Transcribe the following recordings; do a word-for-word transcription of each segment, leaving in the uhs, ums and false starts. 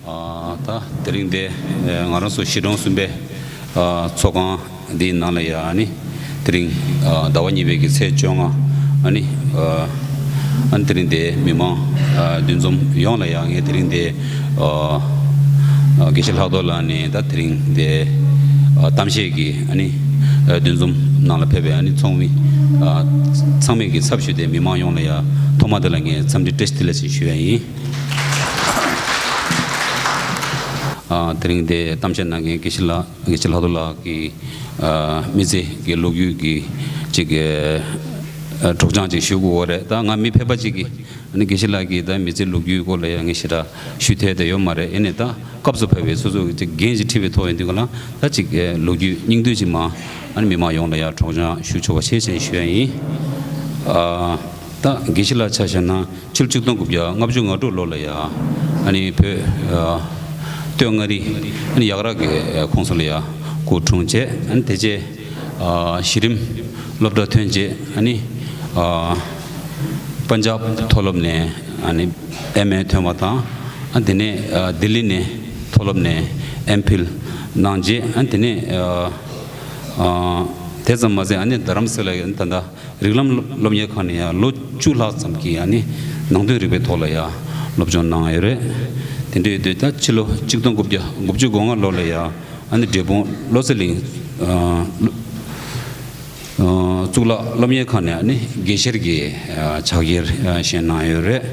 ཨ། ད་དེ་རིང་འདི་ང་རང་ཚོ་གཞིས་གྲོང་གསུམ་པའི་ཨ་ཚོགས་ཁང་འདིའི་ནང་ལ་ཡ་ཨ་ནི་དེ་རིང་ཨ་ཟླ་བ་གཉིས་པའི་གི་ཚེས་བཅོ་ལྔ་ཨ་ནི་ཨ་ཨ་ནི་དེ་རིང་འདི་མི་མང་ཨ་འདུ་འཛོམས་ཡོངས་ལ་ཡ་ངས་དེ་རིང་འདི་ཨ་ཨ་དགེ་བཤེས་ལྷག་རྡོར་ལགས་ནས་ད་དེ་རིང་འདི་ཨ་གཏམ་བཤད་ཀྱི་ཨ་ནི་ཨ་འདུ་འཛོམས་ནང་ལ་ཕེབས་པའི་ཨ་ནི་ཚོགས་མི་ཨ་ཚང་མས་ཀྱི་ཚབ་ཞུས་ཏེ་མི་མང་ཡོངས་ལ་ཡ་ཐོག་མ་དེ་ལ་ངས་འཚམས་འདྲི་བཀྲ་ཤིས་བདེ་ལེགས་ཞེས་ཞུ་ཡ་ཡིན། ཨ་དེ་རིང་འདི་གཏམ་བཤད་གནང་མཁན་དགེ་བཤེས་ལགས་དགེ་བཤེས་ལྷག་རྡོར་ལགས་ཀྱིས་ཨ་མི་ཚེ་གི་ལོ་རྒྱུས་ཀྱི་ཅིག་ཨ་སྒྲོག་སྦྱང་ཅིག་ཞུ་དགོས་པ་རེད། ད་ང་མི་ཕལ་པ་ཅིག་གིས་ཨ་ནི་དགེ་བཤེས་ལགས་ཀྱིས་ད་མི་ཚེ་ལོ་རྒྱུས་སྐོར་ལ་ཡང་ངས་ཞེ་དྲག་ཞུ་ཐུབ་ཡ་ཡོད་མ་རེད། ཡིན་ནའི་ད་སྐབས་སུ་བབས་པའི་སོ་སོ་གི་ཅིག་འགན་ཞིག་འཁྲི་བའི་ཐོག་ཡིན་དུས་ག་ལ་ད་ཅིག་ལོ་རྒྱུས་སྙིང་བསྡུས་ཅིག་མ་ཨ་ནི་མི་མང་ཡོངས་ལ་ཡང་སྒྲོག་སྦྱང་ཞུ་ཆོག་པ་བྱེད་ཅེས་ཞུ་ཡ་ཡིན། ཨ་ད་དགེ་བཤེས་ལགས་ཆ་བཞག་ན་ཕྱི་ལོ་ཆིག་སྟོང་དགུ་བརྒྱ་ལྔ་བཅུ་ང་དྲུག་ལོ་ལ་ཡ་ཨ་ནི་བོད་ཨ་སྟོད་མངའ་རིས་ཨ་ནི་ཡག་ར་གི་ཁོངས་སུ་ལ་ཡ་སྐུ་འཁྲུངས་བྱས། ཨ་ནི་དེ་རྗེས་ཨ་གཞི་རིམ་སློབ་གྲྭ་ཐོན་རྗེས་ཨ་ནི་ཨ་པན་ཇབ་མཐོ་སློབ་ནས་ཨ་ནི་ཨེམ་ཨེ་ཐོན་པ་དང་། ཨ་དེ་ནས་ཨ་ལྡི་ལི་ནས་མཐོ་སློབ་ནས་ཨེམ་ཕིལ་གནང་རྗེས་ཨ་དེ་ནས་ཨ་ཨ་དེ་ཙམ་མ་ཟད་ཨ་ནི་རྡ་རམ་ས་ལ་ཡ་ད་ལྟ་རིགས་ལམ་སློབ་གཉེར་ཁང་ནས་ཡང་ལོ་བཅུ་ལྷག་ཙམ་གྱི་ཨ་ནི་ནང་དོན་རིག་པའི་ཐོག་ལ་ཡང་སློབ་སྦྱོང་གནང་ཡོད་རེད། དེ་འདྲ་ཡོད་དུས་ད་ཕྱི་ལོ་ཆིག་སྟོང་དགུ་བརྒྱ་དགུ་བཅུ་གོ་ལྔ་ལོ་ལ་ཡང་ཨ་ནི་འབྲས་སྤུངས་བློ་གསལ་གླིང་ཨ་གཙུག་ལག་སློབ་གཉེར་ཁང་ནས་ཨ་ནི་དགེ་བཤེར་གྱི་ཕྱག་འཁྱེར་བཞེས་གནང་ཡོད་རེད།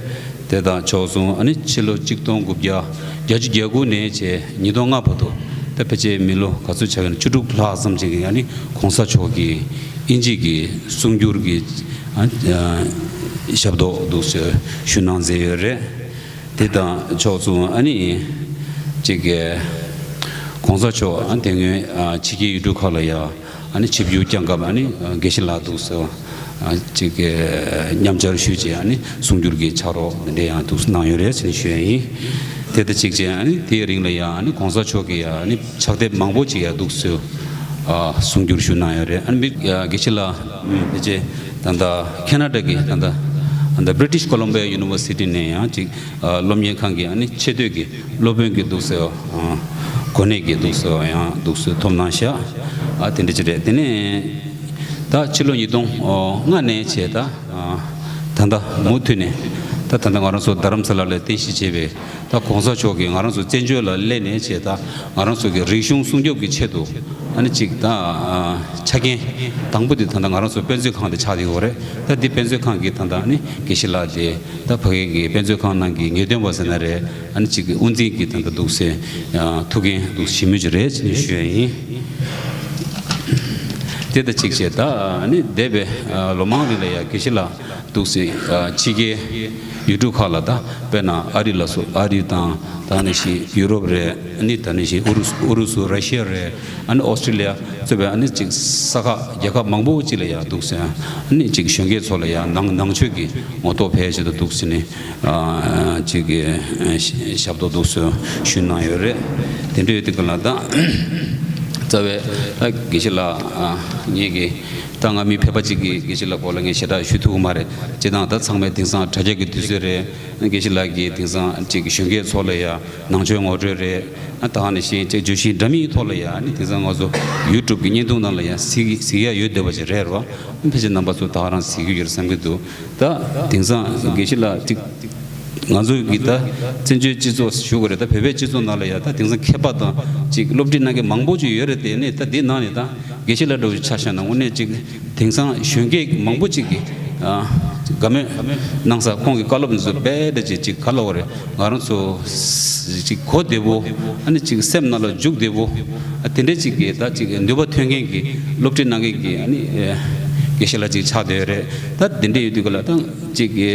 དེ་དང་ཕྱོགས་མཚུངས་ཨ་ནི་ཕྱི་ལོ་ཆིག་སྟོང་དགུ་བརྒྱ་བརྒྱད་ཅུ་གྱ་དགུ་ནས་བྱས་ཉིས་སྟོང་ལྔ་བར་དུ་ད་ཕལ་ཆེར་མི་ལོ་ག་ཚོད་ཆགས་ཀྱི་ན་བཅུ་དྲུག་ལྷག་ཙམ་ཅིག་གི་ཨ་ནི་གོང་ས་མཆོག་གི་དབྱིན་ཇི་གི་གསུང་སྒྱུར་གྱི་ཨ་ཨ་ཞབས་ཏོག་འདུག་སེ་ཞུ་གནང་མཛད་ཡོད་རེད། དེ་དང་ཕྱོགས་མཚུངས་ཨ་ནི་ཅིག་གི་གོང་ས་མཆོག་ཨ་དེ་སྔོན་ཨ་ཕྱི་རྒྱལ་ཡུལ་གྲུ་ཁག་ལ་ཡ་ཨ་ནི་ཆིབས་བསྒྱུར་བསྐྱངས་སྐབས་ཨ་ནི་དགེ་བཤེས་ལགས་འདུག་སེ་ཨ་ཅིག་གི་མཉམ་ཞུགས་ཞུས་བྱས་ཨ་ནི་གསུང་སྒྱུར་གྱི་ཕྱག་རོགས་འདི་འདྲ་ཡང་འདུག་སེ་གནང་ཡོད་རེད་ཟེར་ནས་ཞུ་ཡ་ཡིན། དེ་དང་གཅིག་བྱས་ཨ་ནི་དེའི་རིང་ལ་ཡང་ཨ་ནི་གོང་ས་མཆོག་གི་ཡང་ཨ་ནི་ཕྱག་དེབ་མང་པོ་ཅིག་ཡང་འདུག་སེ་ཨ་གསུང་སྒྱུར་ཞུ་གནང་ཡོད་རེད། ཨ་ནི་མི་ཨ་དགེ་བཤེས་ལགས་ཕལ་ཆེར་ད་ལྟ་ཁེ་ན་ཌ་གི་ད་ལྟ་ད་ལྟ་British Columbia University ནས་ཡང་ཅིག་ཨ་སློབ་གཉེར་ཁང་གི་ཨ་ནི་ཆེས་མཐོའི་གི་སློབ་དཔོན་གྱི་འདུག་སེ་ཨ་གོ་གནས་ཀྱི་འདུག་སེ་ཡང་འདུག་སེ་ཐོབ་གནང་ཤག་ཨ་དེ་འདྲ་ཅིག་རེད། དེ་ནས་ད་ཕྱི་ལོ་ཉིས་སྟོང་ལྔ་ནས་བྱས་ད་ཨ་ད་ལྟ་མུ་མཐུད་ནས་ད་ད་ལྟ་ང་རང་ཚོ་རྡ་རམ་ས་ལ་ལ་རྟེན་གཞི་བྱས་པའི་ད་གོང་ས་མཆོག་གིས་ང་རང་ཚོ་བཙན་བྱོལ་ལ་སླེབས་ནས་བྱས་ད་ང་རང་ཚོ་གི་རིག་གཞུང་སྲུང་སྐྱོབ་ཀྱི་ཆེད་དུ་ཨ་ནི་ཅིག་ད་ཨ་ཆ་རྐྱེན་དང་པོ་དེ་ད་ལྟ་ང་རང་ཚོ་དཔེ་མཛོད་ཁང་དེ་ཆགས་བསྡད་ཡོད་རེད། ད་འདི་དཔེ་མཛོད་ཁང་གི་ད་ལྟ་ཨ་ནི་དགེ་བཤེས་ལགས་དེ་ད་ཕ་གི་གི་དཔེ་མཛོད་ཁང་ནང་གི་ངེས་སྟོན་པ་ཟེར་ན་རེད། ཨ་ནི་ཅིག་གི་དབུ་འཛིན་གྱི་ད་ལྟ་འདུག་སེ་ཨ་ཐུགས་འགན་འདུག་ཞུ་མུས་ཅིག་རེད་ཅེས་ཞུ་ཡ་ཡིན། དེ་དང་གཅིག་བྱས་ད་ཨ་ནི་འདས་པའི་ཨ་ལོ་མང་རིང་ལ་ཡ་དགེ་བཤེས་ལགས་འདུག་སེ་ཨ་ཕྱི་རྒྱལ་ཡུལ་གྲུ་ཁག་ལ་ད་དཔེར་ན་ཨ་རི་ལ་སོགས་ཨ་རི་དང་ད་ནི་ཞིག་ཡུ་རོབ་རེད། ཨ་ནི་ད་ནི་ཞིག་ཨུ་རུ་སུ་ཨུ་རུ་སུ་ར་ཤི་ཡ་རེད། ཨ་ནི་ཨོ་སི་ཀྲི་ལི་ཡ་གཙོས་པའི་ཨ་ནི་ཅིག་ས་ཁག་རྒྱལ་ཁབ་མང་པོ་ཅིག་ལ་ཡ་འདུག་སེ་ཨ་ནི་ཅིག་གཞོན་སྐྱེས་ཚོ་ལ་ཡ་ནང་ནང་ཆོས་ཀྱི་ངོ་ཐོག་ཕལ་ཆེར་དུ་འདུག་སེ་ནི་ཨ་ཅིག་གི་ཨ་ཞབས་ཏོག་འདུག་སེ་ཞུས་གནང་ཡོད་རེད། དེ་འདྲ་ཡོད་དུས་ཀ་ལ་ད་རྩ་བའི་ད་དགེ་བཤེས་ལགས་ཨ་ངེད་ཀྱི་ད་ང་མི་ཕལ་པ་ཅིག་གིས་དགེ་བཤེས་ལགས་སྐོར་ལ་ངས་ཞེ་དྲག་ཞུ་ཐུབ་ཀྱི་མ་རེད། སྤྱིར་བཏང་ད་ཚང་མས་དེང་སང་དྲ་རྒྱ་གི་དུས་ཚོད་རེད། དགེ་བཤེས་ལགས་ཀྱིས་དེང་སང་ཅིག་གཞོན་སྐྱེས་ཚོ་ལ་ཡ་ནང་ཆོས་ངོ་སྤྲོད་རེད། ཨ་ད་ནི་ཤེས་ཅིག་བརྗོད་གཞི་འདྲ་མིན་ཐོག་ལ་ཡ་ནི་དེང་སང་ང་ཚོ་ཡུ་ཊུབ་གི་བརྙན་ཐུང་ནང་ལ་ཡ་གཟིགས་གཟིགས་ཡ་ཡོད་བསྡད་པ་ཅིག་རེད་རོ། ཕལ་ཆེར་རྣམ་པ་ཚོ་ད་ག་རང་གཟིགས་ཀྱི་ཡོད་རེད་བསམ་གྱི་འདུག་ད་དེང་སང་དགེ་བཤེས་ལགས་ཅིག་ང་ཚོ་གི་ད་བཙན་བྱོལ་སྤྱི་ཚོགས་ཞུ་དགོས་རེད། ད་བོད་པའི་སྤྱི་ཚོགས་ནང་ལ་ཡ་ད་དེང་སང་མཁས་པ་དང་ཅིག་སློབ་ཁྲིད་གནང་མཁན་མང་པོ་ཅིག་ཡོད་རེད། དེ་ནས་ད་འདི་ནང་ནས་ད་དགེ་བཤེས་ལགས་འདྲ་བོ་ཆ་བཞག་ན་དངོས་གནས་ཅིག་དེང་སང་གཞོན་སྐྱེས་མང་པོ་ཅིག་གིས་ཨ་དགའ་མོས་གནང་ས། ཁོང་གི་བཀའ་སློབ་འདི་ཚོ་དཔེ་འདྲ་ཅིག་ཅིག་ག་ལབ་དགོས་རེད། ང་རང་ཚོ་ཅིག་གོ་བདེ་པོ་ཨ་ནི་ཅིག་སེམས་ནང་ལ་འཇུག་བདེ་པོ་ཨ་དེ་འདྲ་ཅིག་གི་ད་ཅིག་ནུས་པ་ཐོན་མཁན་གྱི་སློབ་ཁྲིད་གནང་མཁན་གྱི་ཨ་ནི་ཨ་དགེ་བཤེས་ལགས་ཅིག་ཆགས་བསྡད་ཡོད་རེད། ད་དེ་འདྲ་ཡོད་དུས་ཀ་ལ་ད་ཅིག་གི་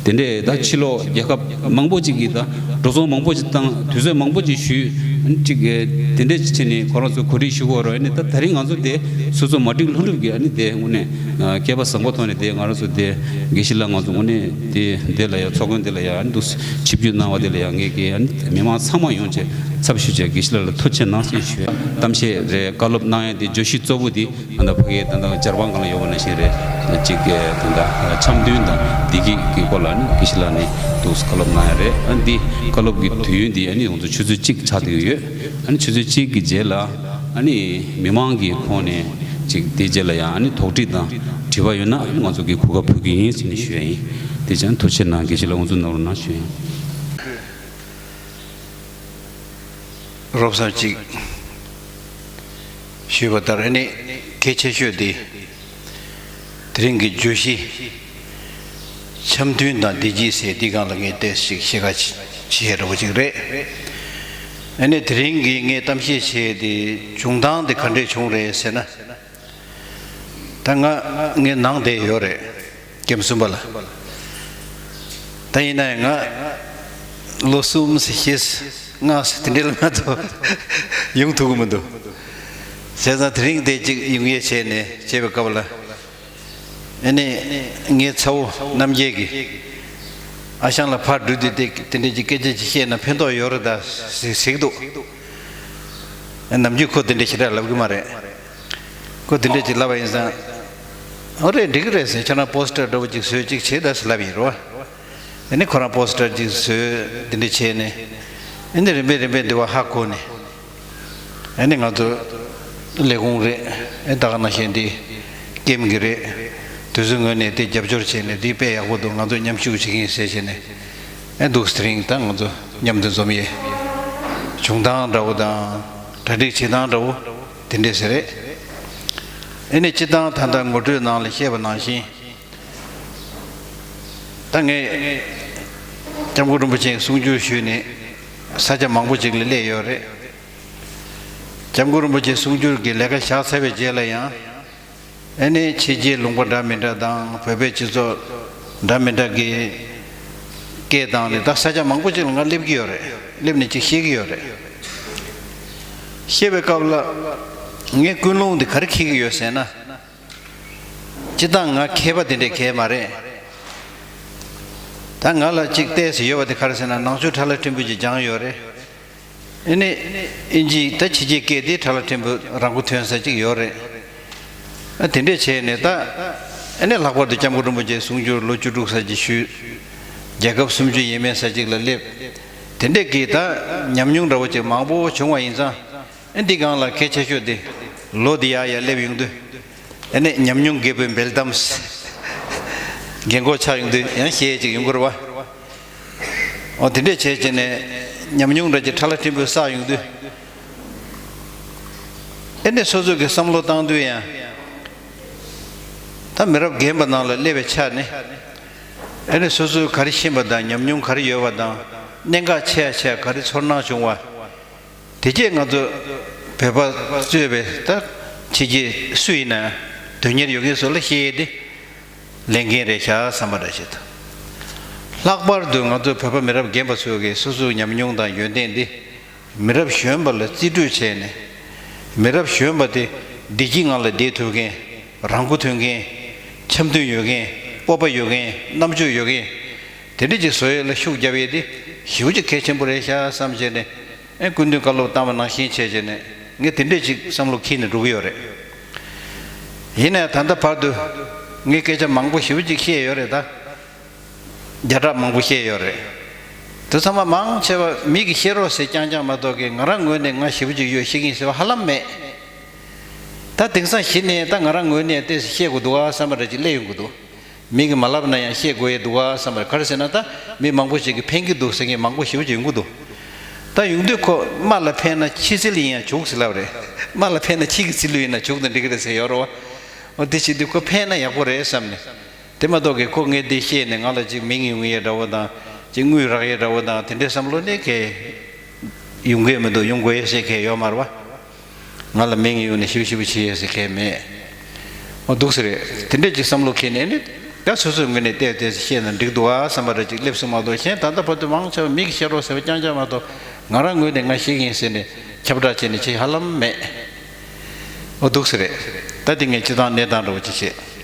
དེ་འདྲས་ད་ཕྱི་ལོགས་རྒྱལ་ཁབ་མང་པོ་ཅིག་གིས་ད་འགྲོ་སོང་མང་པོ་ཅིག་བཏང་། དུས་ཚོད་མང་པོ་ཅིག་ཞུས། ཅིག་གི་དེ་འདྲས་ཅིག་བྱས་ནས་ཁོ་རང་ཚོ་གོ་སྒྲིག་ཞུ་དགོས་རེད། ཨ་ནི་ད་ད་རིང་ང་ཚོ་དེ་སོ་སོ་མ་བསྒྲིགས་ལྷུན་གྲུབ་ཀྱིས་ཨ་ནི་དེ་དངོས་གནས་ཨ་སྐལ་པ་བཟང་པོ་ཐོག་ནས་དེ་ང་རང་ཚོ་དེ་དགེ་བཤེས་ལགས་ང་ཚོ་དངོས་གནས་དེ་འདི་ལ་ཡ་ཚོགས་མགོན་འདི་ལ་ཡ་ཨ་ནི་འདུག་ཆིབས་བསྒྱུར་གནང་བ་དེ་ལ་ཡ་ངེད་ཀྱིས་ཨ་ནི་མི་མང་ཚང་མ་ཡོང་བྱས་ ཚབ་ཞུ་བྱས་དགེ་བཤེས་ལགས་ལ་ཐུགས་རྗེ་གནང་ཞེས་ཞུ། གཏམ་བཤད་རེད། བཀའ་སློབ་གནང་ཡ་དེ་བརྗོད་གཞི་གཙོ་བོ་དེ་ད་ལྟ་ཕ་གིའི་ད་ལྟ་ཇར་པན་སྒང་ལ་ཡོད་པ་ནང་བཞིན་རེད། གཅིག་གི་ད་ལྟ་འཆམ་མཐུན་དང་བདེ་སྐྱིད་ཀྱི་སྐོར་ལ་ནི་དགེ་བཤེས་ལགས་ནས་འདུག་བཀའ་སློབ་གནང་ཡ་རེད། ཨ་འདི་བཀའ་སློབ་ཀྱི་དུས་ཡུན་འདི་ཨ་ནི་ང་ཚོ་ཆུ་ཚོད་གཅིག་ཆགས་བསྡད་ཡོད། ཨ་ནི་ཆུ་ཚོད་གཅིག་གི་རྗེས་ལ་ཨ་ནི་མི་མང་གི་ཁོངས་ནས་གཅིག་དེ་རྗེས་ལ་ཡང་ཨ་ནི་དོགས་འདྲི་དང་དྲི་བ་ཡོད་ན་ཨ་ནི་ང་ཚོ་གི་གོ་སྐབས་ཕུལ་གྱི་ཡིན་ཟེར་ནས་ཞུ་ཡ་ཡིན། དེ་བྱས་ན་ཐུགས་རྗེ་གནང་། དགེ་བཤེས་ལགས་ང་ཚོ་ནང་རོགས་གནང་ཞུ་ཡ་ཡིན། རོབ་ཙམ་ཅིག་ཞུས་པ་ལྟར་ཨ་ནི་གལ་ཆེ་ཤོས་དེ་དེ་རིང་གི་བརྗོད་གཞི་འཆམ་མཐུན་དང་བདེ་སྐྱིད་ཟེར་འདི་སྒང་ལ་ངས་ཏོག་ཙམ་ཞིག་བཤད་ཁ་བྱེད་ཡས་འདྲ་བོ་ཅིག་རེད། ཨ་ནི་དེ་རིང་གི་ངས་གཏམ་བཤད་བྱས་དེ་བྱུང་སྟངས་དེ་ག་འདྲས་བྱུང་རེད་ཟེར་ན། ད་ང་ངའི་ནང་བསྡད་ཡོད་རེད། ཀེམ་གསུམ་པ་ལ། ད་ཡིན་ན་ཡང་ང་ལོ་གསུམ་ཙམ་བཞི་ཙམ་ལྔ་ཙམ་དེ་འདྲའི་ལ་ང་ཚོ་ཡོང་ཐུབ་ཀྱི་མི་འདུག་བྱས་ཙང་དེ་རིང་དེ་གཅིག་ཡོང་ཡས་བྱས་ནས་བྱས་པའི་སྐབས་ལ། ཨ་ནི་ངའི་ཚ་བོ་རྣམ་རྒྱལ་གྱིས་ཨ་ཞང་ལ་ཕར་འགྲོ་དུས་དེ་དེ་འདྲའི་གི་སྐད་ཆ་ཅིག་བཤད་ན་ཕན་ཐོགས་ཡོད་རེད་ད་ཟེར་ཟེར་གྱི་འདུག་ནམ་རྒྱུན་ཁོ་དེ་འདྲ་ཞེ་དྲག་ལབ་གི་མ་རེད། ཁོ་དེ་འདྲ་ཅིག་ལབ་པ་ཡིན་ཙང་། ཨོ་རེད། འགྲིག་གི་རེད་ཟེར། ཁྱེད་རང་པོ་སི་ཊར་འདྲ་བོ་ཅིག་བཟོས་ཅིག་བྱེད་ད་ཟེར་ལབ་ཡིན་རོ། ཨ་ནི་ཁོ་རང་པོ་སི་ཊར་ཅིག་བཟོས་དེ་འདྲ་བྱས་ནས། ཨ་ནི་རིམ་པས་རིམ་པས་འདི་བ་ཧ་གོ་ནས། ཨ་ནི་ང་ཚོ་ལས་ཁུངས་རེད། ཨ་ད་ག་ནང་བཞིན་འདི་ཀེམ་གི་རེད། དེ་ཚོའི་ངོས་ནས་དེ་རྒྱབ་སྐྱོར་བྱས་ནས་འདི་དཔེ་ཡག་པོ་འདུག་ང་ཚོ་མཉམ་ཞུགས་བྱེད་ཀྱི་ཡིན་ཟེར་བྱས་ནས། ཨ་འདུག་སེ་དེ་རིང་ད་ང་ཚོ་མཉམ་དུ་འཛོམས་ཡས་བྱུང་སྟངས་འདྲ་བོ་དང་གྲ་སྒྲིག་བྱེད་སྟངས་འདྲ་བོ་དེ་འདྲས་ཟེར་རེད། ཨ་ནི་སྤྱིར་བཏང་ད་ལྟ་ངོ་སྤྲོད་ནང་ལ་བཤད་པ་ནང་བཞིན། ད་ངས་སྐྱབས་མགོན་རིན་པོ་ཆེའི་གསུང་སྒྱུར་ཞུས་ནས་ས་ཆ་མང་པོ་ཅིག་ལ་སླེབས་ཡོད་རེད། སྐྱབས་མགོན་རིན་པོ་ཆེའི་གསུང་སྒྱུར་གྱི་ལས་ཀ་བཞག་ཚར་བའི་རྗེས་ལ་ཡང་། ཨ་ནི་ཕྱི་རྒྱལ་ལུང་པ་འདྲ་མི་འདྲ་དང་བོད་པའི་སྤྱི་ཚོགས་འདྲ་མི་འདྲ་གི་སྐད་བཏང་ནས་ད་ས་ཆ་མང་པོ་ཅིག་ལ་ང་སླེབས་ཀྱི་ཡོད་རེད། སླེབས་ནས་ཅིག་བཤད་ཀྱི་ཡོད་རེད། བཤད་པའི་སྐབས་ལ་ངའི་ཀུན་སློང་འདི་ག་རེ་འཁྱེར་གྱི་ཡོད་ཟེར་ན། སྤྱིར་བཏང་ང་མཁས་པ་དེ་འདྲའི་མཁས་མ་རེད། ད་ང་ལ་ཅིག་ཏོག་ཙམ་ཡོད་པ་དེ་ག་རེ་ཟེར་ན་ནང་ཆོས་ཁྲ་ལ་ཕྲན་བུ་ཅིག་སྦྱངས་ཡོད་རེད། ཨ་ནི་ཨིན་ཇི་ད་ཕྱི་རྒྱལ་སྐད་དེ་ཁྲ་ལ་ཕྲན་བུ་རང་མགོ་ཐོན་ས་ཅིག་ཡོད་རེད། ཨ་དེ་འདྲས་བྱས་ནས་ད་ཨ་ནི་ལྷག་པར་དུ་སྐྱབས་མགོན་རིན་པོ་ཆེའི་གསུང་སྒྱུར་ལོ་བཅུ་དྲུག་ཙམ་ཅིག་ཞུས། རྒྱལ་ཁབ་སུམ་ཅུ་ཡས་མས་ཙམ་ཅིག་ལ་སླེབས། དེ་འདྲས་ཀྱི་ད་ཉམས་མྱོང་འདྲ་བོ་ཅིག་མང་པོ་བྱུང་བ་ཡིན་ཙང་། ཨ་འདི་སྒང་ལ་གལ་ཆེ་ཤོས་དེ་ལོ་འདི་ཡར་ཡར་སླེབས་ཡོང་དུས། ཨ་ནི་ཉམས་མྱོང་རྒད་པོའི་འབེལ་གཏམ། རྒན་གོག་ཆགས་ཡོང་དུས་ཡང་བཤད་ཅིག་ཡོང་གི་རེད་བ། འོ་དེ་འདྲས་བྱས་བྱས་ནས་ཉམས་མྱོང་འདྲ་ཅིག་ཁྲ་ལ་ཕྲན་བུ་བསགས་ཡོང་དུས། ཨ་ནི་སོ་སོ་གི་བསམ་བློ་བཏང་དུས་ཡང་། ད་མི་རབས་རྒན་པ་ནང་ལ་སླེབས་པའི་ཆ་ནས། ཨ་ནི་སོ་སོས་ག་རེ་ཤེས་པ་དང་ཉམས་མྱོང་ག་རེ་ཡོད་པ་དང་གནད་འགག་ཆེ་ཡ་ཆེ་ཡ་ག་རེ་ཚོར་སྣང་བྱུང་བ། དེ་རྗེས་ང་ཚོ་བོད་པ་གཙོས་པའི་ད་ཕྱི་རྒྱལ་སུ་ཡིན་ན་དོན་གཉེར་ཡོད་མཁན་ཚོ་ལ་བཤད་ཡས་དེ་ལས་འགན་རེད་ཤག་བསམ་པ་འདྲ་ཞིག་འདུག་ལྷག་པར་དུ་ང་ཚོ་བོད་པ་མི་རབས་རྒན་པ་ཚོ་གིས་སོ་སོའི་ཉམས་མྱོང་དང་ཡོན་ཏན་འདི་མི་རབས་གཞོན་པ་ལ་རྩིས་སྤྲོད་བྱས་ནས། མི་རབས་གཞོན་པ་དེ་བདེ་སྐྱིད་ངང་ལ་བསྡད་ཐུབ་མཁན། རང་མགོ་ཐོན་མཁན། འཆམ་མཐུན་ཡོད་མཁན། སྤོབས་པ་ཡོད་མཁན། རྣམ་དཔྱོད་ཡོད་མཁན། དེ་འདྲ་ཅིག་བཟོ་ཡས་ལ་ཤུགས་རྒྱབ་ཡས་དེ་ཞེ་པོ་ཅིག་གལ་ཆེན་པོ་རེད་ཤག་བསམ་བྱས་ནས། ཨེ་སྐུ་མདུན་བཀའ་སློབ་བཏང་བ་ནང་བཞིན་བྱས་བྱས་ནས་ངས་དེ་འདྲས་ཅིག་བསམ་བློ་འཁྱེར་ནས་འགྲོ་གི་ཡོད་རེད། ཡིན་ནའི་ད་ལྟ་བར་དུ་ངས་སྐད་ཆ་མང་པོ་ཞེ་པོ་ཅིག་བཤད་ཡོད་རེད་ད། བརྒྱ་ཕྲག་མང་པོ་བཤད་ཡོད་རེད། དེ་ཚང་མ་མང་ཆེ་བ་མི་གིས་བཤད་རོགས་ཟེར་རྐྱང་རྐྱང་མ་གཏོགས་ཀྱི་ང་རང་ངོས་ནས་ང་ཞེ་པོ་ཅིག་ཡོད་ཤེས་ཀྱི་ཡིན་ཟེར་བ་ཧ་ལམ་མེད། ད་དེང་སང་གཞི་ནས་ད་ང་རང་ངོས་ནས་ཏོག་ཙམ་བཤད་དགོས་འདུག་ཨ་བསམ་པ་འདྲ་ཅིག་སླེབས་ཡོང་གི་འདུག་མི་གིས་མ་ལབ་ན་ཡང་བཤད་དགོས་ཡས་འདུག་ཨ་བསམ་པ་རེད། ག་རེ་ཟེར་ན་ད་མི་མང་པོ་ཞིག་གིས་ཕན་གྱི་འདུག་ཟེར་མཁན་མང་པོ་ཞེ་པོ་ཅིག་ཡོང་གི་འདུག་ད་ཡོང་དུས་ཁོ་རྨ་ལ་ཕན་ན་ཁྱི་ཚིལ་ཡིན་ཡང་བྱུག་ཟེར་ལབ་རེད། རྨ་ལ་ཕན་ན་ཁྱི་གི་ཚིལ་ལུ་ཡིན་ན་བྱུག་ན་འགྲིག་གི་རེད་ཟེར་ཡོད་རེད་བ། འོ་དེ་བྱེད་དུས་ཁོ་ཕན་ན་ཡག་པོ་རེད་བསམ་ནས། དེ་མ་གཏོགས་ཀྱི་ཁོ་ངས་འདི་བཤད་ནས་ང་ལ་ཅིག་མིང་ཡོང་ཡས་འདྲ་བོ་དང་ཅིག་དངུལ་རག་ཡས་འདྲ་བོ་དང་དེ་འདྲའི་བསམ་བློ་ནི་གས་ཡོང་གི་མི་འདུག་ཡོང་དགོས་ཡས་ཟེར་གས་ཡོད་མ་རེད་བ། ང་ལ་མིང་ཡོང་ནས་ཞིབ་ཞིབ་བྱེད་ཡས་ཟེར་གས་མེད། འོ་འདུག་ཟེར་རེད། དེ་འདྲས་ཅིག་བསམ་བློ་འཁྱེར་ནས་ནི་ད་སོ་སོའི་ངོས་ནས་བལྟས་བལྟས་བཤད་ན་འགྲིག་འདུག་ཨ་བསམ་པ་འདྲ་ཅིག་སླེབས་སོང་མ་གཏོགས་གཞན་ད་ལྟ་བར་དུ་མང་ཆེ་བ་མི་གིས་བཤད་རོགས་ཟེར་བ་རྐྱང་རྐྱང་མ་གཏོགས་ང་རང་ངོས་ནས་ང་ཤེས་ཀྱི་ཡིན་ཟེར་ནས་ཁྱབ་བསྒྲགས་བྱས་ནས་བྱེད་ཧ་ལམ་མེད། འོ་འདུག་ཟེར་རེད། ད་འདི་ངས་སྤྱིར་བཏང་གནས་སྟངས་འདྲ་བོ་ཅིག་བཤད།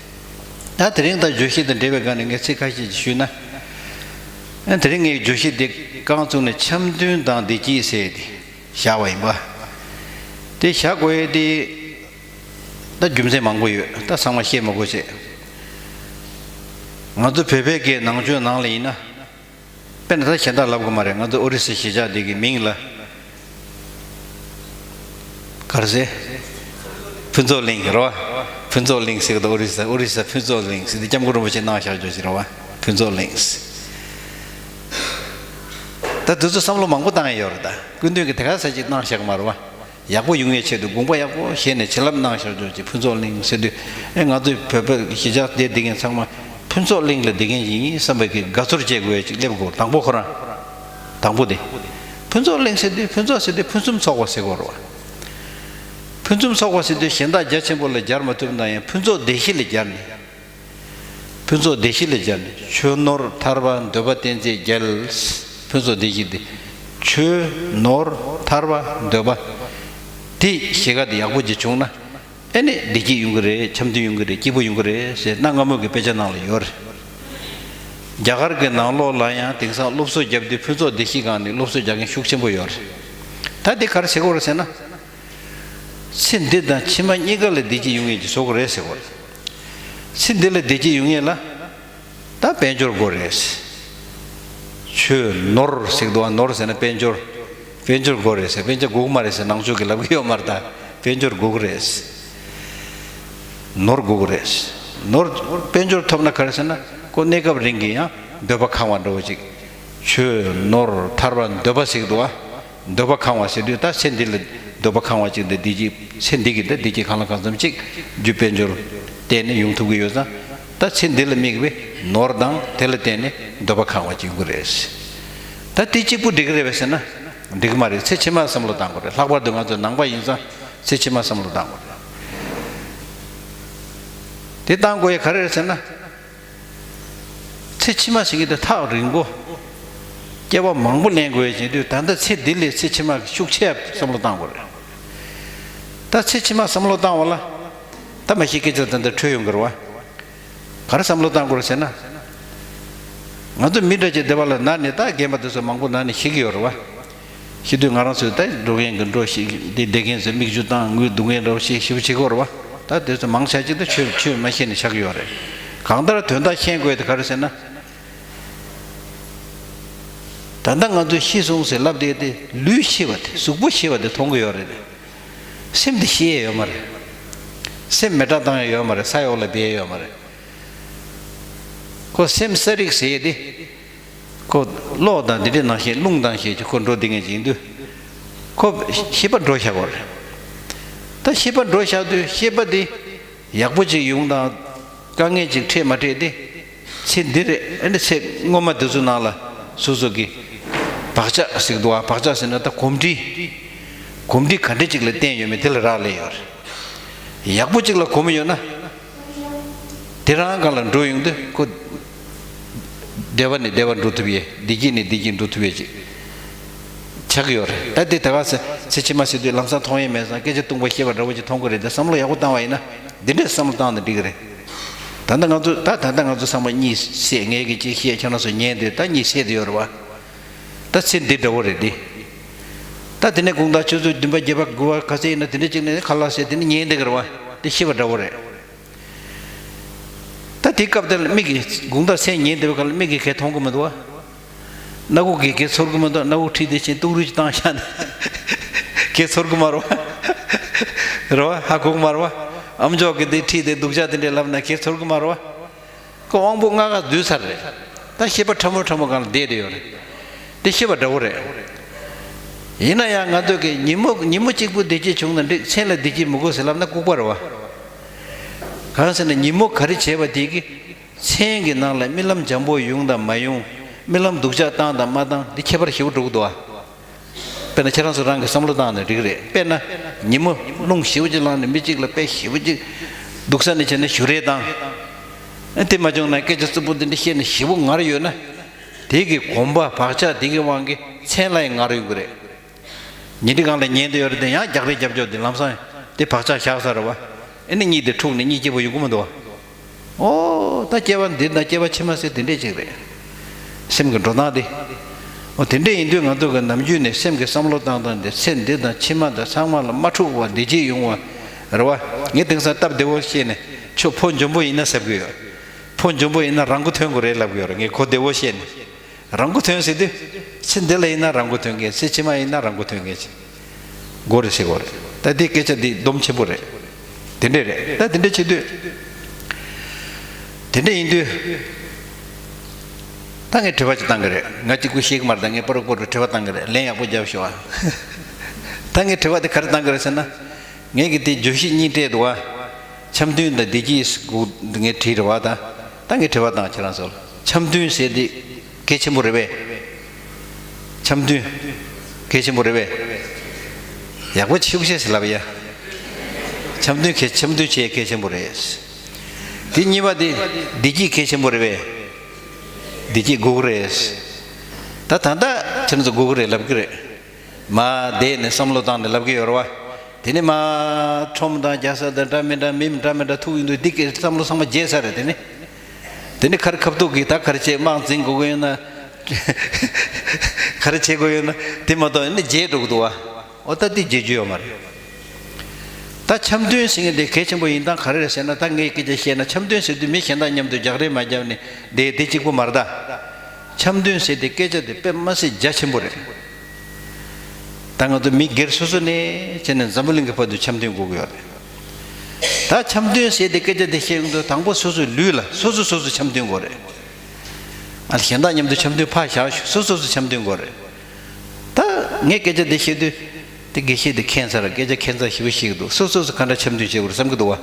ད་དེ་རིང་ད་བརྗོད་གཞི་དང་འབྲེལ་བའི་སྒང་ནས་ངས་ཚིག་ཁ་ཤས་ཅིག་ཞུས་ན། ཨ་དེ་རིང་ངའི་བརྗོད་གཞི་འདི་རྐང་བཙུགས་ནས་འཆམ་མཐུན་དང་བདེ་སྐྱིད་ཟེར་ཏེ། བཞག་པ་ཡིན་པ། དེ་བཞག་དགོས་ཡས་དེ་ད་རྒྱུ་མཚན་མང་པོ་ཡོད། ད་ཚང་མ་བཤད་མ་དགོས་བྱས། ང་ཚོ་བོད་པའི་སྐད་ནང་ཆོས་ནང་ལ་ཡིན་ན། དཔེར་ན་ད་གཞན་དག་ལབ་དགོས་མ་རེད། ང་ཚོ་ཨོ་རི་ས་གཞིས་ཆགས་འདི་གི་མིང་ལ་ག་རེ་ཟེར། ཕུན་ཚོགས་གླིང་རེད་བ། ཕུན་ཚོགས་གླིང་ཟེར་གི་འདུག་ཨོ་རི་ས་ཨོ་རི་ས་ཕུན་ཚོགས་གླིང་ཟེར་དེ་སྐྱབས་མགོན་རིན་པོ་ཆེ་གནང་བཞག་ཆོག་ཅིག་རེད་བ། ཕུན་ཚོགས་གླིང་ཟེར། ད་དེ་ཚོ་བསམ་བློ་མང་པོ་བཏང་ཡ་ཡོད་རེད། ད་སྐུ་མདུན་གྱིས་དེ་ག་ས་ཅིག་གནང་བཞག་མ་རེད་བ། ཡག་པོ་ཡོང་ཡའི་ཆེད་དུ་དགོངས་པ་ཡག་པོ་བཞེས་ནས་བྱིན་རླབས་གནང་བཞག་ཆོག་ཅིག་ཕུན་ཚོགས་གླིང་ཟེར་དུས། ཨེ་ང་ཚོའི་བོད་པའི་གཞིས་ཆགས་དེ་བསྡད་མཁན་ཚང་མ་ཕུན་ཚོགས་གླིང་ལ་བསྡད་མཁན་ཡིན་བསམ་པའི་གི་དགའ་ཚོར་བྱེད་དགོས་ཡ་ཅིག་སླེབས་དགོས། དང་པོ་ཁོ་རང་། དང་པོ་དེ། ཕུན་ཚོགས་གླིང་ཟེར་དུས་ཕུན་ཚོགས་ཟེར་དུས་ཕུན་སུམ་ཚོགས་པ་ཟེར་དགོས་རེད་བ། ཕུན་སུམ་ཚོགས་པ་ཟེར་དུས་གཞན་དག་རྒྱ་ཆེན་པོ་ལ་སྦྱར་མ་ཐུབ་ན་ཡང་ཕུན་ཚོགས་སྡེ་བཞི་ལ་སྦྱར་ནས། ཕུན་ཚོགས་སྡེ་བཞི་ལ་སྦྱར་ནས་ཆོས་ནོར་ཐར་པ་འདོད་པ་བསྟན་རྩིས་རྒྱལ། ཕུན་ཚོགས་སྡེ་བཞི་སྟེ། ཆོས་ནོར་ཐར་པ་འདོད་པ། དེ་བཞི་ཀ་དེ་ཡག་པོ་ཅིག་བྱུང་ན། ཨེ་ནི་བདེ་སྐྱིད་ཡོང་གི་རེད། འཆམ་མཐུན་ཡོང་གི་རེད། སྐྱིད་པོ་ཡོང་གི་རེད་ཟེར་གནའ་སྔ་མོ་གི་དཔེ་ཆ་ནང་ལ་ཡོད་རེད། རྒྱ་གར་གྱི་ནང་ལོགས་ལ་ཡང་དེང་སང་སློབ་གསོ་བརྒྱབ་དུས་ཕུན་ཚོགས་སྡེ་བཞི་སྒང་ནས་སློབ་གསོ་རྒྱག་མཁན་ཤུགས་ཆེན་པོ་ཡོད་རེད། ད་དེ་ག་རེ་བྱེད་དགོས་རེད་ཟེར་ན། ཚེ་འདི་དང་ཕྱི་མ་གཉིས་ཀ་ལ་བདེ་སྐྱིད་ཡོང་ཡས་ཀྱི་བཟོ་དགོས་རེད་ཟེར་གོ། ཚེ་འདི་ལ་བདེ་སྐྱིད་ཡོང་ཡས་ལ་ད་དཔལ་འབྱོར་དགོས་རེད། ཆོས་ནོར་ཟེར་གི་འདུག་བ། ནོར་ཟེར་ན་དཔལ་འབྱོར། དཔལ་འབྱོར་དགོས་རེད་ཟེར། དཔལ་འབྱོར་དགོས་ཀྱི་མ་རེད་ཟེར་ནང་ཆོས་ཀྱིས་ལབ་ཀྱི་ཡོད་མ་རེད། ད་དཔལ་འབྱོར་དགོས་ཀྱི་རེད། ནོར་དགོས་ཀྱི་རེད། ནོར་དཔལ་འབྱོར་ཐོབ་ན་ག་རེ་ཟེར་ན་ཁོ་གནས་སྐབས་རིང་གི་ཡང་འདོད་པ་ཁེངས་པ་འདྲ་བོ་ཅིག་ཆོས་ནོར་ཐར་པ་འདོད་པ་ཟེར་གི་འདུག་བ། འདོད་པ་ཁེངས་པ་ཟེར་དུས་ད་ཚེ་འདི་ལ་འདོད་པ་ཁེངས་པ་ཅིག་འདི་བདེ་སྐྱིད། ཚེ་འདི་གི་འདི་བདེ་སྐྱིད་གང་ལ་གང་འཚམ་ཅིག་རྒྱུ་དཔལ་འབྱོར་བརྟེན་ནས་ཡོང་ཐུབ་ཀྱི་ཡོད་ཙང་། ད་ཚེ་འདི་ལ་དམིགས་པའི་ནོར་དང་དེ་ལ་བརྟེན་ནས་འདོད་པ་ཁེངས་པ་ཅིག་ཡོང་གི་རེད། ད་དེ་གཅིག་པུ་འགྲིག་གི་རེད་པས་ཟེར་ན། འགྲིག་གི་མ་རེད། ཚེ་ཕྱི་མ་བསམ་བློ་བཏང་དགོས་རེད། ལྷག་པར་དུ་ང་ཚོ་ནང་པ་ཡིན་ཙང་ཚེ་ཕྱི་མ་བསམ་བློ་བཏང་དགོས་རེད། དེ་བཏང་དགོས་ཡ་ག་རེ་རེད་ཟེར་ན། ཚེ་ཕྱི་མ་ཟེར་གྱི་དེ་ཐག་རིང་པོ། སྐྱེ་བ་མང་པོ་ལེན་དགོས་ཡ་བྱེད་དུས་ད་ལྟ་ཚེ་འདི་ལས་ཚེ་ཕྱི་མ་ཤུགས་ཆེ་བསམ་བློ་བཏང་དགོས་རེད། ད་ཚེ་ཕྱི་མ་བསམ་བློ་བཏང་བ་ལ། ད་མ་གཞི་སྐད་ཆ་ད་ལྟ་འཕྲོས་ཡོང་གི་རེད་བ། ག་རེ་བསམ་བློ་བཏང་དགོས་རེད་ཟེར་ན། ང་ཚོ་མི་འདྲ་ཅིག་སྡེ་བ་ལ་ན་ནས་ད་རྒན་པ་དེ་ཚོ་མང་པོ་ན་ནས་ཤི་གི་ཡོད་རེད་བ། ཤི་དུས་ང་རང་ཚོས་ད་འགྲོ་མཁན་གྱི་འགྲོ་ཞིག་འདི་བསྡད་མཁན་ཚོས་མིག་ཆུ་བཏང་ངུས་སྡུག་མཁན་འདྲ་བོ་ཞིག་ཞེ་པོ་བྱེད་ཀྱི་ཡོད་རེད་བ། ད་དེ་ཚོ་མང་ཆ་ཅིག་ད་ཆོས་ཆོས་མ་ཤེས་ནས་ཆགས་ཀྱི་ཡོད་རེད། གང་ལྟར་དོན་དག་ཤེས་དགོས་དེ་ག་རེ་ཟེར་ན། ད་ལྟ་ང་ཚོས་ཤི་སོང་ཟེར་ལབ་བསྡད་དེ་ལུས་ཤི་བ་དེ་གཟུགས་པོ་ཤི་བ་དེ་མཐོང་གི་ཡོད་རེད། སེམས་དེ་ཤི་ཡས་ཡོད་མ་རེད། སེམས་མེ་སྲེག་བཏང་ཡས་ཡོད་མ་རེད། ས་འོག་ལ་སྦས་ཡས་ཡོད་མ་རེད། ཁོ་སེམས་གསལ་རིག་ཟེར་ཡས་དེ། ཁོ་གློག་དང་འདི་འདྲའི་ནང་བཞིན་རླུང་དང་བཞིན་གྱི་ཁོ་འགྲོ་བསྡད་མཁན་ཅིག་ཡིན་དུས། ཁོ་ཤེས་པ་འགྲོ་བཞག་པ་རེད། ད་ཤེས་པ་འགྲོ་བཞག་དུས་ཤེས་པ་དེ་ཡག་པོ་ཅིག་ཡོང་དང་དཀའ་ངལ་ཅིག་འཕྲད་མ་འཕྲད་དེ། ཚེ་འདི་རེད། ཨ་ནི་ཚེ་སྔོན་མ་དེ་ཚོ་ནང་ལ་སོ་སོ་གི་བག་ཆགས་ཟེར་གི་འདུག་བ། བག་ཆགས་ཟེར་ན་ད་གོམས་འདྲིས། གོམས་འདྲིས་ག་འདྲ་ཅིག་ལ་བརྟེན་ཡོད་མེད་དེ་ལ་རག་ལས་ཡོད་རེད། ཡག་པོ་ཅིག་ལ་གོམས་ཡོད་ན། དེ་རང་སྒང་ལ་འགྲོ་ཡོང་དུས་ཁོ། བདེ་བ་ནས་བདེ་བ་འགྲོ་ཐུབ་ཡས། བདེ་སྐྱིད་ནས་བདེ་སྐྱིད་འགྲོ་ཐུབ་ཡས་ཅིག་ཆགས་ཀྱི་ཡོད་རེད། ད་དེ་ད་ག་ཚེ་ཚེ་ཕྱི་མ་ཟེར་དུས་ལམ་སང་མཐོང་ཡས་མེད་ཙང་སྐད་ཆ་ཐུང་པ་བཤད་པ་འདྲ་བོ་ཅིག་མཐོང་གི་རེད་དེ། བསམ་བློ་ཡག་པོ་བཏང་བ་ཡིན་ན་འདི་འདྲས་བསམ་བློ་བཏང་ན་འགྲིག་གི་རེད། ད་ལྟ་ང་ཚོ་ད་ད་ལྟ་ང་ཚོ་ཚང་མ་གཉིད་སད། ངས་གི་ཅིག་བཤད། ཁྱེད་རང་ཚོ་ཉན་དེ་ད་གཉིད་སད་དེ་ཡོད་རེད་བ། ད་ཚེ་འདི་འདྲ་བོ་རེད་དེ། ད་དེ་ནས་དགོང་དག་ཆུ་ཚོད་བདུན་པ་བརྒྱད་པ་དགུ་པ་ག་ཚད་ཡིན་ན་དེ་འདྲ་ཅིག་ནས་ཁ་ལག་བཟས་དེ་ནས་ཉལ་བསྡད་ཀྱི་རེད་བ། དེ་ཤི་བ་འདྲ་བོ་རེད། ད་དེ་སྐབས་དེ་ལ་མིག་གིས་དགུང་དག་མཚན་ཉིན་དེ་བའི་སྐབས་ལ་མིག་གིས་གས་མཐོང་གི་མི་འདུག་བ། སྣ་ཁུག་གིས་གས་ཚོར་གི་མི་འདུག་སྣ་ཁུག་ཁྲིད་དེ་ཕྱིན་ཏུག་རུས་ཅིག་བཏང་བཞག་ནས་གས་ཚོར་གི་མ་རེད་བ། རེད་བ། ཧ་གོ་གི་མ་རེད་བ། ཨམ་ཅོག་གིས་དེ་ཁྲིད་དེ་སྡུག་ཅག་དེ་འདྲས་ལབ་ན་གས་ཚོར་གི་མ་རེད་བ། ཁོ་དབང་པོ་ལྔ་ཀ་འདུས་ཚར་རེད། ད་ཤེས་པ་ཕྲ་མོ་ཕྲ་མོ་སྒང་ལ་བསྡད་དེ་ཡོད་རེད། དེ་ཤེས་པ་འདྲ་བོ་རེད། ཡིན་ན་ཡང་ང་ཚོ་གི་ཉིན་མོ་ཉིན་མོ་གཅིག་པུ་བདེ་སྐྱིད་བྱུང་ན་འགྲིག་མཚན་ལ་བདེ་སྐྱིད་མི་དགོས་ཟེར་ལབ་ན་ལྐུགས་པ་རེད་བ། གང་ཟེར་ན་ཉིན་མོ་ག་རེ་བྱས་པ་དེ་གི་མཚན་གྱི་ནང་ལ་རྨི་ལམ་འཇམ་པོ་ཡོང་དང་མ་ཡོང་། རྨི་ལམ་སྡུག་ཅག་བཏང་དང་མ་བཏང་འདི་ཁྱད་པར་ཞེ་པོ་འགྲོ་གི་འདུག་བ། དཔེར་ན་ཁྱེད་རང་ཚོ་རང་གིས་བསམ་བློ་བཏང་ན་འགྲིག་རེད། དཔེར་ན་ཉིན་མོ་རླུང་ཞེ་པོ་ཅིག་ལངས་ནས་མི་གཅིག་ལ་དཔེ་ཞེ་པོ་ཅིག་སྡུག་ས་ནས་བྱས་ན་ཞུ་རེས་བཏང་། ཨ་དེ་མ་བྱུང་ན་སྐད་ཆ་རྩུབ་པོ་འདི་འདྲ་བཤད་ནས་ཞེ་པོ་ངར་ཡོད་ན། དེ་གི་གོམས་པ་བག་ཆགས་དེ་གི་དབང་གིས་མཚན་ལ་ཡང་ངར་ཡོང་གི་རེད། ཉིན་དེ་སྒང་ལ་ཉལ་བསྡད་ཡོད་རེད་དེ་ཡང་རྒྱག་རེས་རྒྱབ་ཆོག་དེ་ལམ་སང་དེ་བག་ཆགས་བཞག་ས་རེད་བ། ཨ་ནི་གཉིད་དེ་འཁྲུགས་ནས་གཉིད་སྐྱིད་པོ་ཡོང་གི་མི་འདུག་བ། ཨོ། ད་སྐྱེ་བ་འདི་དང་སྐྱེ་བ་ཕྱི་མ་ཟེར་དེ་འདྲས་ཅིག་རེད། སེམས་ཀྱི་འགྲོ་སྟངས་དེ། འོ་དེ་འདྲ་ཡིན་དུས་ང་ཚོ་གི་ནམ་རྒྱུན་ནས་སེམས་ཀྱི་བསམ་བློ་བཏང་སྟངས་དེ་ཚེ་འདི་དང་ཕྱི་མ་དང་ཚང་མ་ལ་མ་འཁྲུག་པ་བདེ་སྐྱིད་ཡོང་བ་རེད་བ། ངས་དེང་སང་སྟབས་བདེ་བོ་བཤད་ནས་ཁྱོད་ཕོ་འཇོན་པོ་ཡིན་ན་ཟེར་གི་ཡོད། ཕོ་འཇོན་པོ་ཡིན་ན་རང་མགོ་ཐོན་དགོས་རེད་ལབ་གི་ཡོད་རེད། ངས་གོ་བདེ་བོ་བཤད་ནས། རང་མགོ་ཐོན་ཟེར་དུས། ཚེ་འདི་ལ་ཡིན་ན་རང་མགོ་ཐོན་མཁན། ཚེ་ཕྱི་མ་ཡིན་ན་རང་མགོ་ཐོན་མཁན་ཅིག་དགོས་རེད་ཟེར་གོ་རེད། ད་འདི་སྐད་ཆ་འདི་སྡོམ་ཆེན་པོ་རེད། དེ་འདྲས་རེད། ད་དེ་འདྲས་བྱེད་དུས། དེ་འདྲས་ཡིན་དུས། ད་ངས་དྲི་བ་ཅིག་བཏང་གི་རེད། ང་གཅིག་པུ་ཤེས་ཀྱི་མ་རེད། ད་ངས་པོ་རོག་པོ་རོག་དྲི་བ་བཏང་གི་རེད། ལན་ཡག་པོ་རྒྱབ་ཤོག་ཨ། ད་ངས་དྲི་བ་དེ་ག་རེ་བཏང་གི་རེད་ཟེར་ན། ངས་ཀྱི་དེ་བརྗོད་གཞི་གཉིས་སྤྲད་འདུག་བ། འཆམ་མཐུན་དང་བདེ་སྐྱིད་སྒུག་ངས་བྲིས་རེད་བ་ད། ད་ངས་དྲི་བ་བཏང་ཁྱེད་རང་ཚོ་ལ། འཆམ་མཐུན་ཟེར་དེ་གལ་ཆེན་པོ་རེད་པས། འཆམ་མཐུན་གལ་ཆེན་པོ་རེད་པས། ཡག་པོ་ཤུགས་ཆེ་ཟེར་ལབ་ཡ། འཆམ་མཐུན་གལ་འཆམ་མཐུན་བྱེད་གལ་ཆེན་པོ་རེད། དེ་གཉིས་པ་དེ་བདེ་སྐྱིད་གལ་ཆེན་པོ་རེད་པས། བདེ་སྐྱིད་དགོས་ཀྱི་རེད། ད་ད་ལྟ་ཁྱེད་རང་ཚོ་དགོས་ཀྱི་རེད་ལབ་ཀྱི་རེད། མ་བསྡད་ནས་བསམ་བློ་བཏང་ནས་ལབ་ཀྱི་ཡོད་རེད་བ། དེ་ནས་མ་ཁྲོམ་དང་རྒྱལ་ས་དང་འདྲ་མི་འདྲ་མི་འདྲ་མི་འདྲ་ཐུག་ཡོང་དུས་འདི་སྐད་བསམ་བློ་ཚང་མ་བརྗེད་ས་རེད་དེ་ནས། དེ་ནས་ཁར་ཁ་ཐུག་གིས་ད་ག་རེ་བྱེད་དམག་འཛིང་དགོས་ཀྱི་ཡོད་ན། ག་རེ་བྱེད་དགོས་ཡོད་ན་དེ་མ་གཏོགས་ནི་བརྗེད་འགྲོ་གི་འདུག་བ། འོ་ད་དེ་བརྗེད་རྒྱུ་ཡོད་མ་རེད། ད་འཆམ་མཐུན་ཟེར་མཁན་དེ་གལ་ཆེན་པོ་ཡིན་སྟངས་ག་རེ་རེད་ཟེར་ན། ད་ངས་སྐད་ཆ་བཤད་ན་འཆམ་མཐུན་ཟེར་དུས་མི་གཞན་དག་མཉམ་དུ་རྒྱག་རེས་མ་བརྒྱབ་ནས་བསྡད་དེ་གཅིག་པོ་མ་རེད་ད། འཆམ་མཐུན་ཟེར་དེ་སྐད་ཆ་དེ་དཔེ་མ་སྲིད་རྒྱ་ཆེན་པོ་རེད། ད་ང་ཚོ་མི་སྒེར་སོ་སོ་ནས་བྱས་ནས་འཛམ་བུ་གླིང་གི་བར་དུ་འཆམ་མཐུན་དགོས་ཀྱི་ཡོད་རེད། ད་འཆམ་མཐུན་ཟེར་དེ་སྐད་ཆ་དེ་བཤད་ཡོང་དུས་དང་པོ་སོ་སོའི་ལུས་ལ་སོ་སོ་སོ་སོ་འཆམ་མཐུན་དགོས་རེད། ཨ་གཞན་དག་མཉམ་དུ་འཆམ་མཐུན་ཕར་བཞག་ཤོག་སོ་སོ་སོ་འཆམ་མཐུན་དགོས་རེད། ད་ངས་སྐད་ཆ་འདི་བཤད་དུས། དེ་དགེ་བཤེས་དེ་མཁྱེན་ཚར། སྐད་ཆ་མཁྱེན་ཚར་ཞེ་པོ་ཞིག་འདུག་སོ་སོ་སོ་ག་འདྲ་འཆམ་མཐུན་བྱེད་དགོས་རེད་བསམ་གྱི་འདུག་བ།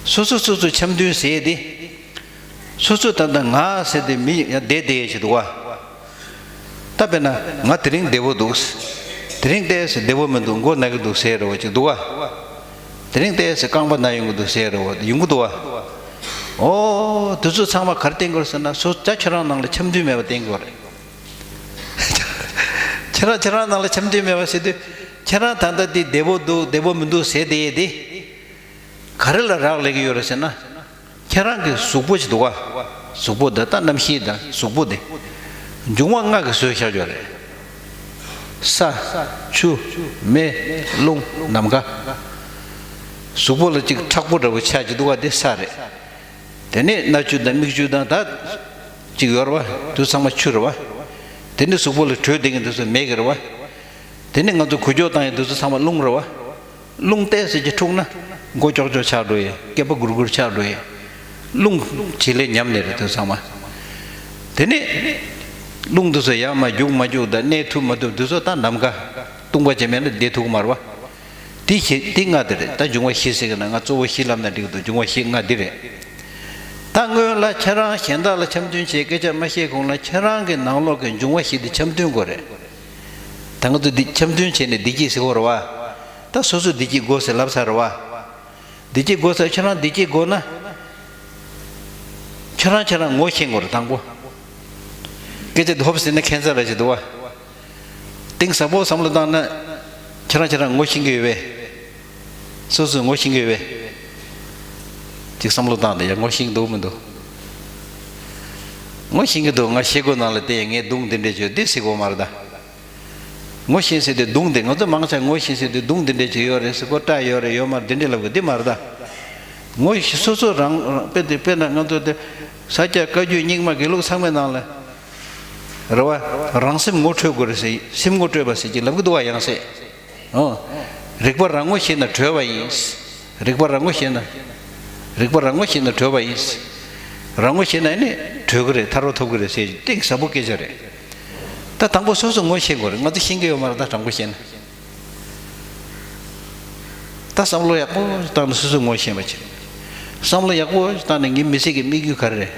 སོ་སོ་སོ་སོ་འཆམ་མཐུན་ཟེར་ཡས་དེ། སོ་སོ་ད་ལྟ་ང་ཟེར་དེ་མི་ཡང་བསྡད་བསྡད་ཡས་ཞིག་འདུག་བ། ད་དཔེར་ན་ང་དེ་རིང་བདེ་པོ་འདུག་དེ་རིང་ཏོག་ཙམ་བདེ་པོ་མི་འདུག་མགོ་ན་གི་འདུག་ཟེར་རེ་བ་ཅིག་འདུག་བ། དེ་རིང་ཏོག་ཙམ་རྐང་པ་ན་ཡོང་གི་འདུག་ཟེར་རེ་བ་ཡོང་གི་འདུག་བ། ཨོ་དེ་ཚོ་ཚང་མ་ག་རེ་བསྟན་དགོས་རེད་ཟེར་ན། སོ་ད་ཁྱེད་རང་ནང་ལ་འཆམ་མཐུན་མེད་པ་བསྟན་དགོས་རེད། ཁྱེད་རང་ཁྱེད་རང་ནང་ལ་འཆམ་མཐུན་མེད་པ་ཟེར་དུས། ཁྱེད་རང་ད་ལྟ་འདི་བདེ་པོ་འདུག་བདེ་པོ་མི་འདུག་ཟེར་དེ་ཡས་དེ། ག་རེ་ལ་རག་ལས་ཀྱི་ཡོད་རེད་ཟེར་ན། ཁྱེད་རང་གི་གཟུགས་པོ་ཅིག་འདུག་ག་གཟུགས་པོ་འདི་ད་རྣམ་ཤེས་དང་གཟུགས་པོ་འདི། འབྱུང་བ་ལྔ་གིས་བཟོས་བཞག་ཡོད་རེད། ས། ཆུ། མེ། རླུང་། ནམ་མཁའ། གཟུགས་པོ་ལ་ཅིག་མཁྲེགས་པོ་འདྲ་བོ་ཆགས་ཀྱི་འདུག་ག་འདི་ས་རེད། དེ་ནས་སྣ་ཆུ་དང་མིག་ཆུ་དང་ད་ཅིག་ཡོད་རེད་བ། དེ་ཚང་མ་ཆུ་རེད་བ། དེ་ནས་གཟུགས་པོ་ལ་དྲོད་ལྡན་གྱི་དེ་ཚོ་མེ་གི་རེད་བ། དེ་ནས་ང་ཚོ་འགུལ་སྐྱོད་བཏང་ཡས་དེ་ཚོ་ཚང་མ་རླུང་རེད་བ། རླུང་ཏོག་ཙམ་ཅིག་འཁྲུགས་ན་མགོ་ཀྱོག་ཀྱོག་ཆགས་འགྲོ་ཡས། སྐེད་པ་སྒུར་སྒུར་ཆགས་འགྲོ་ཡས། རླུང་བྱེད་ལས་ཉམས་ནས་རེད་དེ་ཚང་མ། དེ་ནས་རླུང་དེ་ཚོ་ཡར་མར་རྒྱུག་མ་རྒྱུག་དང་གནས་ཐུབ་མ་ཐུབ་དེ་ཚོ་ད་ནམ་མཁའ་སྟོང་པ་ཅིག་མེད་ན་བསྡད་ཐུབ་ཀྱི་མ་རེད་བ། དེ་བཞི་དེ་ལྔ་དེ་རེད། ད་འབྱུང་བ་བཞི་ཟེར་གི་ན་ང་གཙོ་བོ་བཞི་ལབ་ན་འགྲིག་གི་འདུག་འབྱུང་བ་བཞི་ལྔ་འདི་རེད། ད་སྔོན་ལ་ཁྱེད་རང་གཞན་དག་ལ་འཆམ་མཐུན་བྱེད་སྐད་ཆ་མ་བཤད་གོང་ལ་ཁྱེད་རང་གི་ནང་ལོགས་ཀྱི་འབྱུང་བ་བཞི་དེ་འཆམ་མཐུན་དགོས་རེད། ད་ང་ཚོ་འདི་འཆམ་མཐུན་བྱས་ནས་བདེ་སྐྱིད་ཟེར་གོ་རེད་བ། ད་སོ་སོ་བདེ་སྐྱིད་དགོས་ཟེར་ལབ་ཚར་རེད་བ། བདེ་སྐྱིད་དགོས་ཟེར་ཁྱེད་རང་བདེ་སྐྱིད་དགོས་ན། ཁྱེད་རང་ཁྱེད་རང་ངོ་ཤེས་དགོས་རེད་དང་པོ། སྐད་ཆ་འདི་ཧོབ་ཟེར་ན་ཁྱད་མཚར་རེ་ཞིག་འདུག་བ། གཏིང་ཟབ་པོ་བསམ་བློ་བཏང་ན། ཁྱེད་རང་ཁྱེད་རང་ངོ་ཤེས་ཀྱི་ཡོད་པས། སོ་སོས་ངོ་ཤེས་ཀྱི་ཡོད་པས། ཅིག་བསམ་བློ་བཏང་དེ་ཡང་ངོ་ཤེས་འདུག་མི་འདུག་ངོ་ཤེས་ཀྱི་འདུག་ང་ཤེས་དགོས་ནང་ལ་བལྟས་ངས་སྡུག་འདི་འདྲས་བྱོས་འདི་ཟེར་དགོས་མ་རེད་ད། ངོ་ཤེས་ཟེར་དུས་སྡུག་འདི་ང་ཚོ་མང་ཆེ་ངོ་ཤེས་ཟེར་དུས་སྡུག་འདི་འདྲས་ཅིག་ཡོད་རེད་ཟེར་གོ། སྐྲག་ཡོད་རེད་ཡོད་མ་རེད་འདི་འདྲས་ལབ་དགོས་འདི་མ་རེད་ད། ངོ་ཤེས་སོ་སོ་རང་རང་དཔེ་དེ་དཔེར་ན་ང་ཚོ་དེ་ས་སྐྱ་བཀའ་བརྒྱུད་རྙིང་མ་དགེ་ལུགས་ཚང་མའི་ནང་ལ། རེད་བ། རང་སེམས་ངོ་འཕྲོད་དགོས་རེད་ཟེར། སེམས་ངོ་སྤྲོད་པ་ཟེར་གྱི་ལབ་གི་འདུག་བ་ཡང་སེ། ཨོ། རིག་པ་རང་ངོ་ཤེས་ན་གྲོལ་བ་ཡིན། རིག་པ་རང་ངོ་ཤེས་ན། རིག་པ་རང་ངོ་ཤེས་ན་གྲོལ་བ་ཡིན། རང་ངོ་ཤེས་ན་ནི་གྲོལ་གི་རེད། ཐར་པ་ཐོབ་གི་རེད་ཟེར་གཏིང་ཟབ་པོ་སྐད་ཆ་རེད། ད་དང་པོ་སོ་སོ་ངོ་ཤེས་དགོས་རེད། ང་ཚོ་ཤེས་ཀྱི་ཡོད་མ་རེད་ད་དྲང་པོ་བཤད་ན། ད་བསམ་བློ་ཡག་པོ་བཏང་ནས་སོ་སོ་ངོ་ཤེས་པ་བྱེད། བསམ་བློ་ཡག་པོ་བཏང་ནས་ངའི་མི་ཚེ་གི་དམིགས་ཡུལ་ག་རེ་རེད།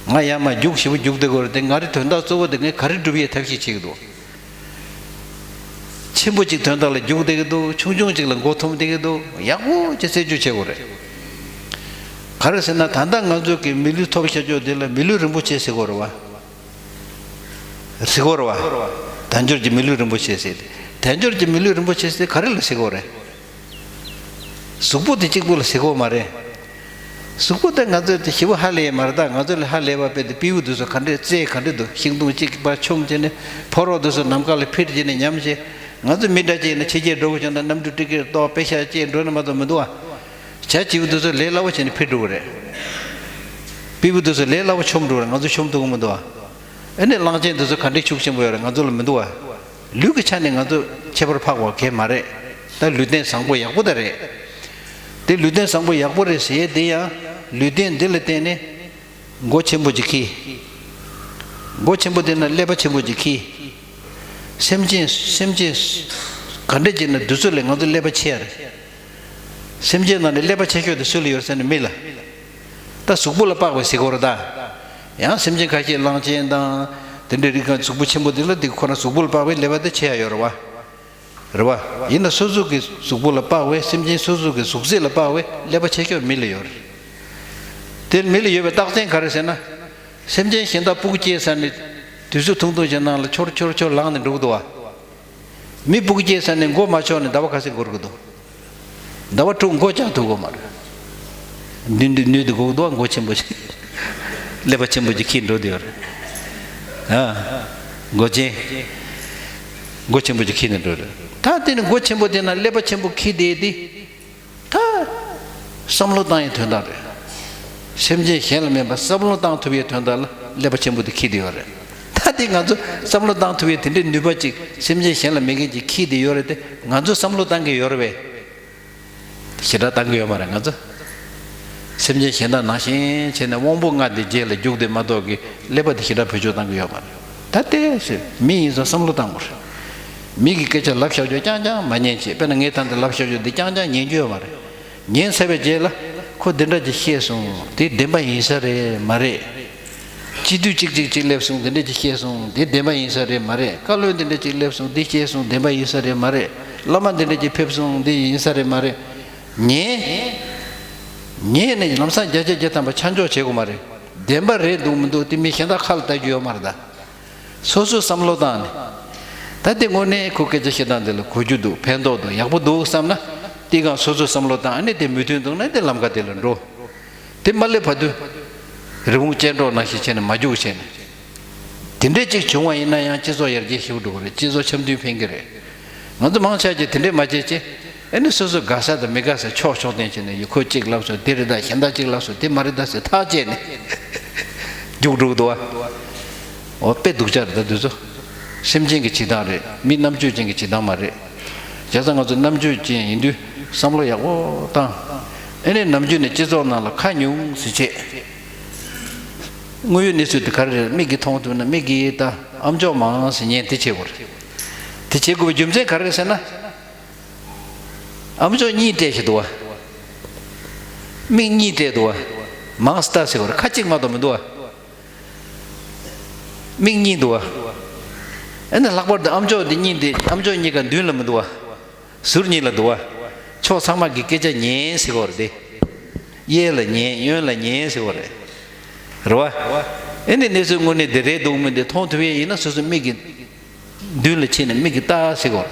ང་ཡར་མར་རྒྱུགས་ཞེ་པོ་རྒྱུགས་བསྡད་དགོས་རེད་དེ། ང་རའི་དོན་དག་གཙོ་བོ་དེ་ངས་ག་རེ་སྒྲུབ་ཡས་ཐབས་ཤེས་བྱེད་ཀྱི་འདུག་ཆེན་པོ་གཅིག་དོན་དག་ལ་རྒྱུགས་བསྡད་ཀྱི་འདུག་ཆུང་ཆུང་གཅིག་ལ་མགོ་འཐོམས་བསྡད་ཀྱི་འདུག་ཡག་པོ་ཅིག་རྩད་གཅོད་བྱེད་དགོས་རེད། ག་རེ་ཟེར་ན་ད་ལྟ་ང་ཚོ་གི་མི་ལུས་ཐོབ་བཞག་ཆོག་དེ་ལ་མི་ལུས་རིན་པོ་ཆེ་ཟེར་དགོས་རེད་བ། ཟེར་དགོས་རེད་བ། དལ་འབྱོར་གྱི་མི་ལུས་རིན་པོ་ཆེ་ཟེར་ཏེ། དལ་འབྱོར་གྱི་མི་ལུས་རིན་པོ་ཆེ་ཟེར་ཏེ་ག་རེ་ལ་ཟེར་དགོས་རེད། གཟུགས་པོ་དེ་གཅིག་པུ་ལ་ཟེར་དགོས་མ་རེད། གཟུགས་པོ་དེ་ང་ཚོས་དེ་ཞེ་པོ་ཧ་ལས་མ་རེད། ད་ང་ཚོ་ལས་ཧ་ལས་པ་དཔེ་དེ་སྤྲེའུ་དེ་ཚོ་ག་འདྲས་རྩལ་ག་འདྲས་འདུག་ཤིང་སྡོང་གཅིག་པ་མཆོངས་བྱས་ནས་ཕོ་རོག་དེ་ཚོ་ནམ་མཁའ་ལ་འཕུར་བྱས་ནས་ཉམས་བྱས། ང་ཚོ་མི་འདྲ་ཅིག་ཡིན་ན་ཕྱི་རྒྱལ་འགྲོ་དགོས་བྱུང་ན་གནམ་གྲུ་ཊི་ཀེ་ཊི་གཏོང་པེ་ཤ་བཅད་འགྲོ་ནི་མ་གཏོགས་མི་འདུག་ཨ། བྱ་བྱིའུ་དེ་ཚོ་ལས་སླ་བོ་བྱས་ནས་འཕུར་འགྲོ་གི་རེད། སྤྲེའུ་དེ་ཚོ་ལས་སླ་བོ་མཆོངས་འགྲོ་གི་རེད། ང་ཚོ་མཆོངས་ཐུབ་ཀྱི་མི་འདུག་ཨ། ཨ་ནི་གླང་ཆེན་དེ་ཚོ་ག་འདྲས་ཤུགས་ཆེན་པོ་ཡོད་རེད། ང་ཚོ་ལ་མི་འདུག་ཨ། ལུས་ཀྱི་ཆ་ནས་ང་ཚོ་ཁྱད་པར་འཕགས་པ་གང་ཡང་མ་རེད། ད་ལུས་རྟེན་བཟང་པོ་ཡག་པོ་ད་རེད། དེ་ལུས་རྟེན་བཟང་པོ་ཡག་པོ་རེད་ཟེར་ཡས་དེ་ཡང་ལུས་རྟེན་འདི་ལ་བརྟེན་ནས་མགོ་ཆེན་པོ་ཅིག་འཁྱེར། མགོ་ཆེན་པོ་དེ་ན་ཀླད་པ་ཆེན་པོ་ཅིག་འཁྱེར། སེམས་ཅན་སེམས་ཅན་ག་འདྲས་ཅིག་ན་དུས་ཚོད་ལས་ང་ཚོ་ཀླད་པ་ཆེ་ཡ་རེད། སེམས་ཅན་ནང་ནས་ཀླད་པ་ཆེ་ཤོས་དེ་སུ་ལ་ཡོད་ཟེར་ན་མི་ལ། ད་གཟུགས་པོ་ལ་དཔག་པའི་ཟེར་གོ་ར་ད། ཡང་སེམས་ཅན་ཁ་ཤས་གླང་ཆེན་དང་། དེ་འདྲའི་རིགས་གང་གཟུགས་པོ་ཆེན་པོ་དེ་ལ་དེ་ཁོ་ན་གཟུགས་པོ་ལ་དཔག་པའི་ཀླད་པ་དེ་ཆེ་ཡ་ཡོད་རེད་བ། རེད་བ། ཡིན་ན་སོ་སོ་གི་གཟུགས་པོ་ལ་དཔག་པའི་སེམས་ཅན་སོ་སོ་གི་གཟུགས་ཚད་ལ་དཔག་པའི་ཀླད་པ་ཆེ་ཤོས་མི་ལ་ཡོད་རེད། དེ་མི་ལ་ཡོད་པའི་རྟགས་མཚན་ག་རེ་ཟེར་ན། སེམས་ཅན་གཞན་དག་སྤུ་གུ་སྐྱེས་ས་ནས་དུས་ཚོད་ཐུང་ཐུང་ཞིག་ནང་ལ་འཆོར་འཆོར་འཆོར་ལངས་ནས་འགྲོ་གི་འདུག་བ། མི་སྤུ་གུ་སྐྱེས་ས་ནས་མགོ་མ་ཆོག་ནས་ཟླ་བ་ཁ་ཤས་འགོར་གི་འདུག་ཟླ་བ་དྲུག་མགོ་བཅག་ཐུབ་གོ་མ་རེད། ནུས་འདི་ནུས་འདི་གོ་འདུག་མགོ་ཆེན་པོ་ཞིག་ཀླད་པ་ཆེན་པོ་ཅིག་འཁྱེར་འགྲོ་བསྡད་ཡོད་རེད། ཨ། མགོ་ཆེན། མགོ་ཆེན་པོ་ཅིག་འཁྱེར་ནས་འགྲོ་རེད། ད་དེ་ནི་མགོ་ཆེན་པོ་དེ་ན་ཀླད་པ་ཆེན་པོ་འཁྱེར་བསྡད་དེ། ད། བསམ་བློ་བཏང་ཡའི་དོན་དག་རེད། སེམས་ཅན་གཞན་ལ་མེད་པར་བསམ་བློ་བཏང་ཐུབ་ཡའི་དོན་དག་ལ་ཀླད་པ་ཆེན་པོ་དེ་འཁྱེར་བསྡད་ཡོད་རེད། ད་དེ་ང་ཚོ་བསམ་བློ་བཏང་ཐུབ་ཡའི་དེ་འདྲའི་ནུས་པ་ཅིག་སེམས་ཅན་གཞན་ལ་མེད་མཁན་ཅིག་འཁྱེར་བསྡད་ཡོད་རེད་དེ། ང་ཚོ་བསམ་བློ་བཏང་གི་ཡོད་རེད་པས། ཞེ་དྲག་བཏང་གི་ཡོད་མ་རེད་ང་ཚོ། སེམས་ཅན་གཞན་དག་ནང་བཞིན་བྱས་ནས་དབང་པོ་ལྔ་དེ་རྗེས་ལ་རྒྱུག་དེ་མ་གཏོགས་ཀྱི་ཀླད་པ་དེ་ཞེ་དྲག་བེད་སྤྱོད་བཏང་གི་ཡོད་མ་རེད། ད་ལྟའི་ཞིག་མི་ཡིན་ཙང་བསམ་བློ་བཏང་དགོས་རེད། མི་གི་སྐད་ཆ་ལབ་བཞག་རྒྱུ་རྐྱང་རྐྱང་མ་ཉན་བྱས། དཔེར་ན་ངས་ད་འདི་ལབ་བཞག་རྒྱུ་འདི་རྐྱང་རྐྱང་ཉན་རྒྱུ་ཡོད་མ་རེད། ཉན་ཚར་བའི་རྗེས་ལ་ཁོ་འདི་འདྲ་ཅིག་བཤད་སོང་། དེ་བདེན་པ་ཡིན་ས་རེད་མ་རེད། སྤྱི་འཐུས་གཅིག་གཅིག་གཅིག་སླེབས་སོང་། འདི་འདྲ་ཅིག་བཤད་སོང་། འདི་བདེན་པ་ཡིན་ས་རེད་མ་རེད། བཀའ་བློན་འདི་འདྲ་ཅིག་སླེབས་སོང་། འདི་བཤད་སོང་། བདེན་པ་ཡིན་ས་རེད་མ་རེད། བླ་མ་འདི་འདྲ་ཅིག་ཕེབས་སོང་། འདི་ཡིན་ས་རེད་མ་རེད། ཉན། ཉན་ནས་ལམ་སང་བརྒྱ་ཆ་བརྒྱ་ཐམ་པ་ཆ་འཇོག་བྱེད་དགོས་མ་རེད། བདེན་པ་རེད་འདུག་མི་འདུག་དེ་མི་གཞན་དག་ཁ་ལ་ལྟ་རྒྱུ་ཡོད་མ་རེད་ད། སོ་སོས་བསམ་བློ་བཏང་ནས། ད་དེ་དངོས་གནས་ཁོ་སྐད་ཆ་བཤད་སྟངས་དེ་ལ་གོ་རྒྱུ་འདུག་ཕན་ཐོགས་འདུག་ཡག་པོ་འདུག་བསམ་ན། དེ་གང་སོ་སོས་བསམ་བློ་བཏང་། ཨ་ནི་དེ་མོས་མཐུན་འདུག་ན་དེ་ལམ་ཁ་དེ་ལ་འགྲོ། དེ་མ་སླེབས་བར་དུ། རི་བོང་ཅལ་འདྲོགས་ནང་བཞིན་བྱས་ནས་མ་རྒྱུག་བྱས་ནས། དེ་འདྲས་ཅིག་བྱུང་བ་ཡིན་ན་ཡང་སྤྱི་ཚོགས་ཡར་རྒྱས་ཞེ་པོ་འགྲོ་གི་རེད། སྤྱི་ཚོགས་འཆམ་མཐུན་ཕན་གི་རེད། ང་ཚོ་མང་ཆེ་གིས་དེ་འདྲས་མ་བྱེད་ཅེས། ཨེ་ནི་སོ་སོ་དགའ་ས་དང་མི་དགའ་ས་ཕྱོགས་ཕྱོགས་བསྟན་བྱས་ནས་ཡུལ་ཁོ་གཅིག་ལབ་སོང་། དེ་རེད་ད། གཞན་དག་གཅིག་ལབ་སོང་། དེ་མ་རེད་ད་ཟེར་ཐག་བཅད་ནས་རྒྱུགས་འགྲོ་གི་འདུག་བ། འོ་དཔེ་སྡུག་ཅག་རེད་ད་དེ་ཚོ། སེམས་ཅན་གྱི་བྱེད་སྟངས་རེད། མི་རྣམ་དཔྱོད་ཅན་གྱི་བྱེད་སྟངས་མ་རེད། བྱས་ཙང་ང་ཚོ་རྣམ་དཔྱོད་ཅན་ཡིན་དུས་བསམ་བློ་ཡག་པོ་བཏང་། ཨེ་ནི་ནམ་རྒྱུན་ནས་སྤྱི་ཚོགས་ནང་ལ་ཁ་ཉུང་ཟེར་བྱས། དངོས་ཡོད་གནས་ཚུལ་དེ་ག་རེ་རེད། མིག་གིས་མཐོང་ཐུབ་ན་མིག་གིས་ད་ཨམ་ཅོག་མང་ཟེར་ཉན་དེ་བྱེད་དགོས་རེད། དེ་བྱེད་དགོས་པའི་རྒྱུ་མཚན་ག་རེ་རེད་ཟེར་ན། ཨམ་ཅོག་གཉིས་སྤྲད་ཞིག་འདུག་བ། མིག་གཉིས་སྤྲད་འདུག་བ། མང་སྟ་ཟེར་བར་ཁ་གཅིག་མ་གཏོགས་མི་འདུག་བ། མིག་གཉིས་འདུག་བ། ཨ་ནི་ལྷག་པར་དུ་ཨམ་ཅོག་འདི་གཉིས་འདི་ཨམ་ཅོག་གཉིས་ཀ་མདུན་ལ་མི་འདུག་བ། ཟུར་གཉིས་ལ་འདུག་བ། ཕྱོགས་ཚང་མ་གི་སྐད་ཆ་ཉན་ཟེར་བར་དེ། གཡས་ལ་ཉན་གཡོན་ལ་ཉན་ཟེར་བ་རེད། རེད་བ། ཨ་ནི་གནས་ཚུལ་དངོས་གནས་འདི་རེད་འདུག་མི་འདི་མཐོང་ཐུབ་ཡས་ཡིན་ན་སོ་སོ་མིག་གི་མདུན་ལ་ཕྱིན་ནས་མིག་གིས་ལྟ་ཟེར་གོ།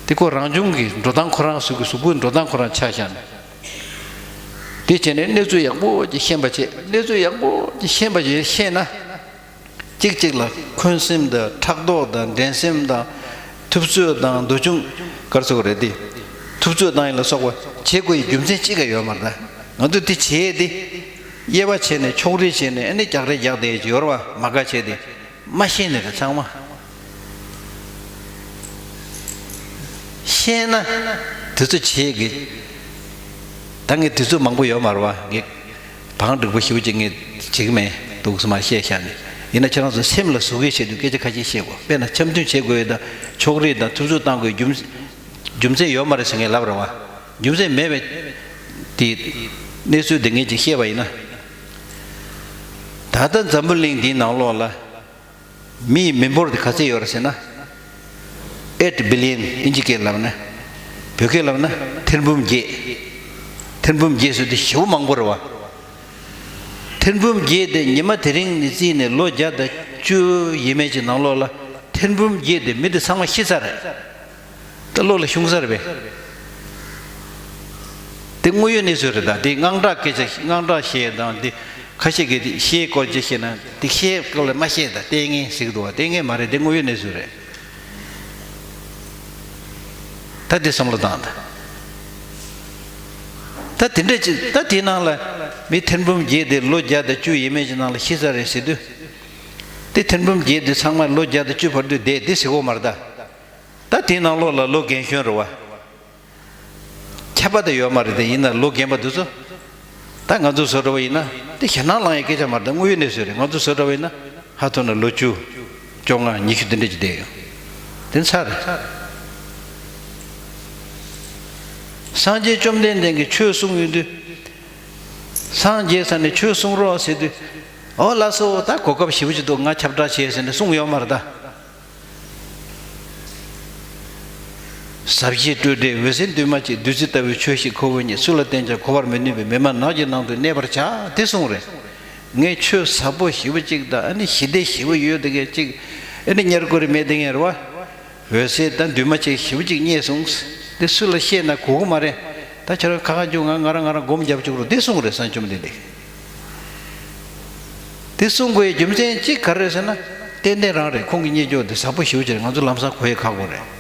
དེ་ཁོ་རང་བྱུང་གི་འགྲོ་སྟངས་ཁོ་རང་གཟུགས་ཀྱི་གཟུགས་པོའི་འགྲོ་སྟངས་ཁོ་རང་ཆ་བཞག་ནས། དེ་བྱས་ནས་གནས་ཚུལ་ཡག་པོ་ཅིག་ཤེས་པ་བྱེད། གནས་ཚུལ་ཡག་པོ་ཅིག་ཤེས་པ་ཅིག་ཤེས་ན། གཅིག་གཅིག་ལ་འཁོན་སེམས་དང་ཕྲག་དོག་དང་འགྲན་སེམས་དང་། ཐུབ་ཚོད་དང་འདོད་ཆུང་ག་རེ་ཟེར་དགོས་རེད་དེ། ཐུབ་ཚོད་བཏང་ཡིན་ལ་སོགས་པ་བྱེད་དགོས་ཡི་རྒྱུ་མཚན་གཅིག་ཀྱང་ཡོད་མ་རེད་ད། ང་ཚོས་དེ་བྱས་ཏེ། དབྱེ་བ་ཕྱེ་ནས་ཕྱོགས་རིས་བྱས་ནས་ཨ་ནི་རྒྱག་རེས་རྒྱག་བསྡད་ཀྱི་ཡོད་རེད་བ། མ་དགའ་བྱས་ཏེ། མ་ཤེས་ནས་རེད་ཚང་མ། ཤེས་ན་དུས་ཚོད་བྱེད་ཀྱི། ད་ངས་དུས་ཚོད་མང་པོ་ཡོད་མ་རེད་བ། ངས་བང་སྒྲིག་པོ་ཞེ་པོ་ཅིག་ངས་བྱེད་ཀྱི་མེད་འདུག་སེ་མར་བཤད་བཞག་ནས། ཡིན་ན་ཁྱེད་རང་ཚོ་སེམས་ལ་ཟུག་གི་བྱེད་དུས་སྐད་ཆ་ཁ་ཤས་བཤད་དགོས། དཔེར་ན་འཆམ་མཐུན་བྱེད་དགོས་དང་ཕྱོགས་རིས་དང་ཐུབ་ཚོད་བཏང་དགོས་རྒྱུ་རྒྱུ་མཚན་ཡོད་མ་རེད་ཟེར་ངས་ལབ་རེད་བ། རྒྱུ་མཚན་མེད་པའི་དེ་གནས་ཚུལ་དེ་ངས་ཅིག་བཤད་པ་ཡིན་ན། ད་ལྟ་འཛམ་བུ་གླིང་འདིའི་ནང་ལོགས་ལ། མི་ཡི་མི་འབོར་དེ་ག་ཚད་ཡོད་རེད་ཟེར་ན། ཨེཊ་བི་ལི་ཡན། ཨིན་ཇི་སྐད་ལབ་ན། བོད་སྐད་ལབ་ན་ཐེར་འབུམ་བརྒྱད། ཐེར་འབུམ་བརྒྱད་ཟེར་དུས་ཞེ་པོ་མང་པོ་རེད་བ། ཐེར་འབུམ་བརྒྱད་དེ་ཉི་མ་དེ་རིང་ནས་བརྩིས་ནས་ལོ་བརྒྱ་དང་བཅུ་ཡས་མས་ཀྱི་ནང་ལོགས་ལ་ཐེར་འབུམ་བརྒྱད་དེ་མི་དེ་ཚང་མ་ཤི་ཚར་རེད། ད་བློ་ལ་ཤོང་ས་རེད་པས། དེ་དངོས་ཡོད་གནས་ཚུལ་རེད། ད་དེ་དངངས་སྐྲག་སྐད་ཆ་དངངས་སྐྲག་བཤད་དང་དེ་ཁ་ཤས་ཀྱིས་དེ་བཤད་སྐོར་ཅིག་བཤད་ན་དེ་བཤད་སྐོར་ལ་མ་བཤད། ད་ལྟས་ངན་ཟེར་གི་འདུག་བ། ལྟས་ངན་མ་རེད། དེ་དངོས་ཡོད་གནས་ཚུལ་རེད། ད་དེ་བསམ་བློ་བཏང་། ད་ད་དེ་འདྲ་ཅིག་ད་དེའི་ནང་ལ་མི་ཐེར་འབུམ་བརྒྱད་དེ་ལོ་བརྒྱ་དང་བཅུ་ཡས་མས་ཀྱི་ནང་ལ་ཤི་ས་རེད་ཟེར་དུས། དེ་ཐེར་འབུམ་བརྒྱད་དེ་ཚང་མ་ལོ་བརྒྱ་དང་བཅུ་བར་དུ་བསྡད་དེ་ཟེར་གོ་མ་རེད་ད། ད་དེའི་ནང་ལོགས་ལ་ལོ་རྒན་གཞོན་རེད་བ། ཁྱད་པར་དེ་ཡོད་མ་རེད་དེ། ཡིན་ན་ལོ་རྒན་པ་དེ་ཚོ། ད་ང་ཚོ་བཟོ་འདྲ་བ་ཡིན་ན་དེ་ཞེད་སྣང་ལངས་ཡའི་སྐད་ཆ་མ་རེད། ད་དངོས་ཡོད་གནས་ཚུལ་རེད། ང་ཚོ་བཟོ་འདྲ་བ་ཡིན་ན་ཧ་ཐོ་ན་ལོ་བཅུ། བཅོ་ལྔ་ཉི་ཤུ་དེ་འདྲ་ཅིག་བསྡད་ཡོད། དེ་ཚར་རེད། སངས་རྒྱས་བཅོམ་ལྡན་འདས་ཀྱིས་ཆོས་གསུངས་ཡོང་དུས། སངས་རྒྱས་ས་ནས་ཆོས་གསུང་རོགས་ཟེར་དུས། ཨོ་ལགས་སོ། ད་གོ་སྐབས་ཞེ་པོ་ཅིག་འདུག་ང་ཁྱབ་བསྒྲགས་བྱས་ཟེར་ནས་གསུངས་ཡོད་མ་རེད་ད། ཟབ་ཞི་སྤྲོས་བྲལ་འོད་གསལ་འདུས་མ་བྱས། བདུད་རྩི་ལྟ་བུའི་ཆོས་ཤིག་ཁོ་བོ་ཉིད། སུ་ལ་བསྟན་ཀྱང་གོ་བར་མི་ནུས་པའི། མི་སྨྲ་ནགས་ཀྱི་ནང་དུ་གནས་པར་བྱ། དེ་གསུངས་རེད། ངས་ཆོས་ཟབ་པོ་ཞེ་པོ་ཅིག་དང་། ཨ་ནི་ཞི་བདེ་ཞེ་པོ་ཡོད་དེ་གས་ཅིག་ཨ་ནི་ཉར་དགོས་རེད་མེད་དེ་ངས་རེད་བ། འོད་གསལ་དང་འདུས་མ་བྱས་ཞེ་པོ་ཅིག་རྙེད་སོང་། དེ་སུ་ལ་བཤད་ན་གོ་གི་མ་རེད། ད་ཁྱོད་རང་ཁ་ཁ་རྒྱུག་ང་ང་རང་ང་རང་སྒོམ་རྒྱབ་བཅུག་རོགས། དེ་གསུངས་རེད་སངས་བཅོམ་ལྡན་འདས། དེ་གསུང་དགོས་རྒྱུ་མཚན་གཅིག་ག་རེ་རེད་ཟེར་ན། ཏན་ཏན་རང་རེད། ཁོང་གི་རྙེད་རྒྱུ་དེ་ཟབ་པོ་ཞེ་པོ་ཅིག་རེད། ང་ཚོ་ལམ་སང་གོ་ཡས་ཁག་པོ་རེད།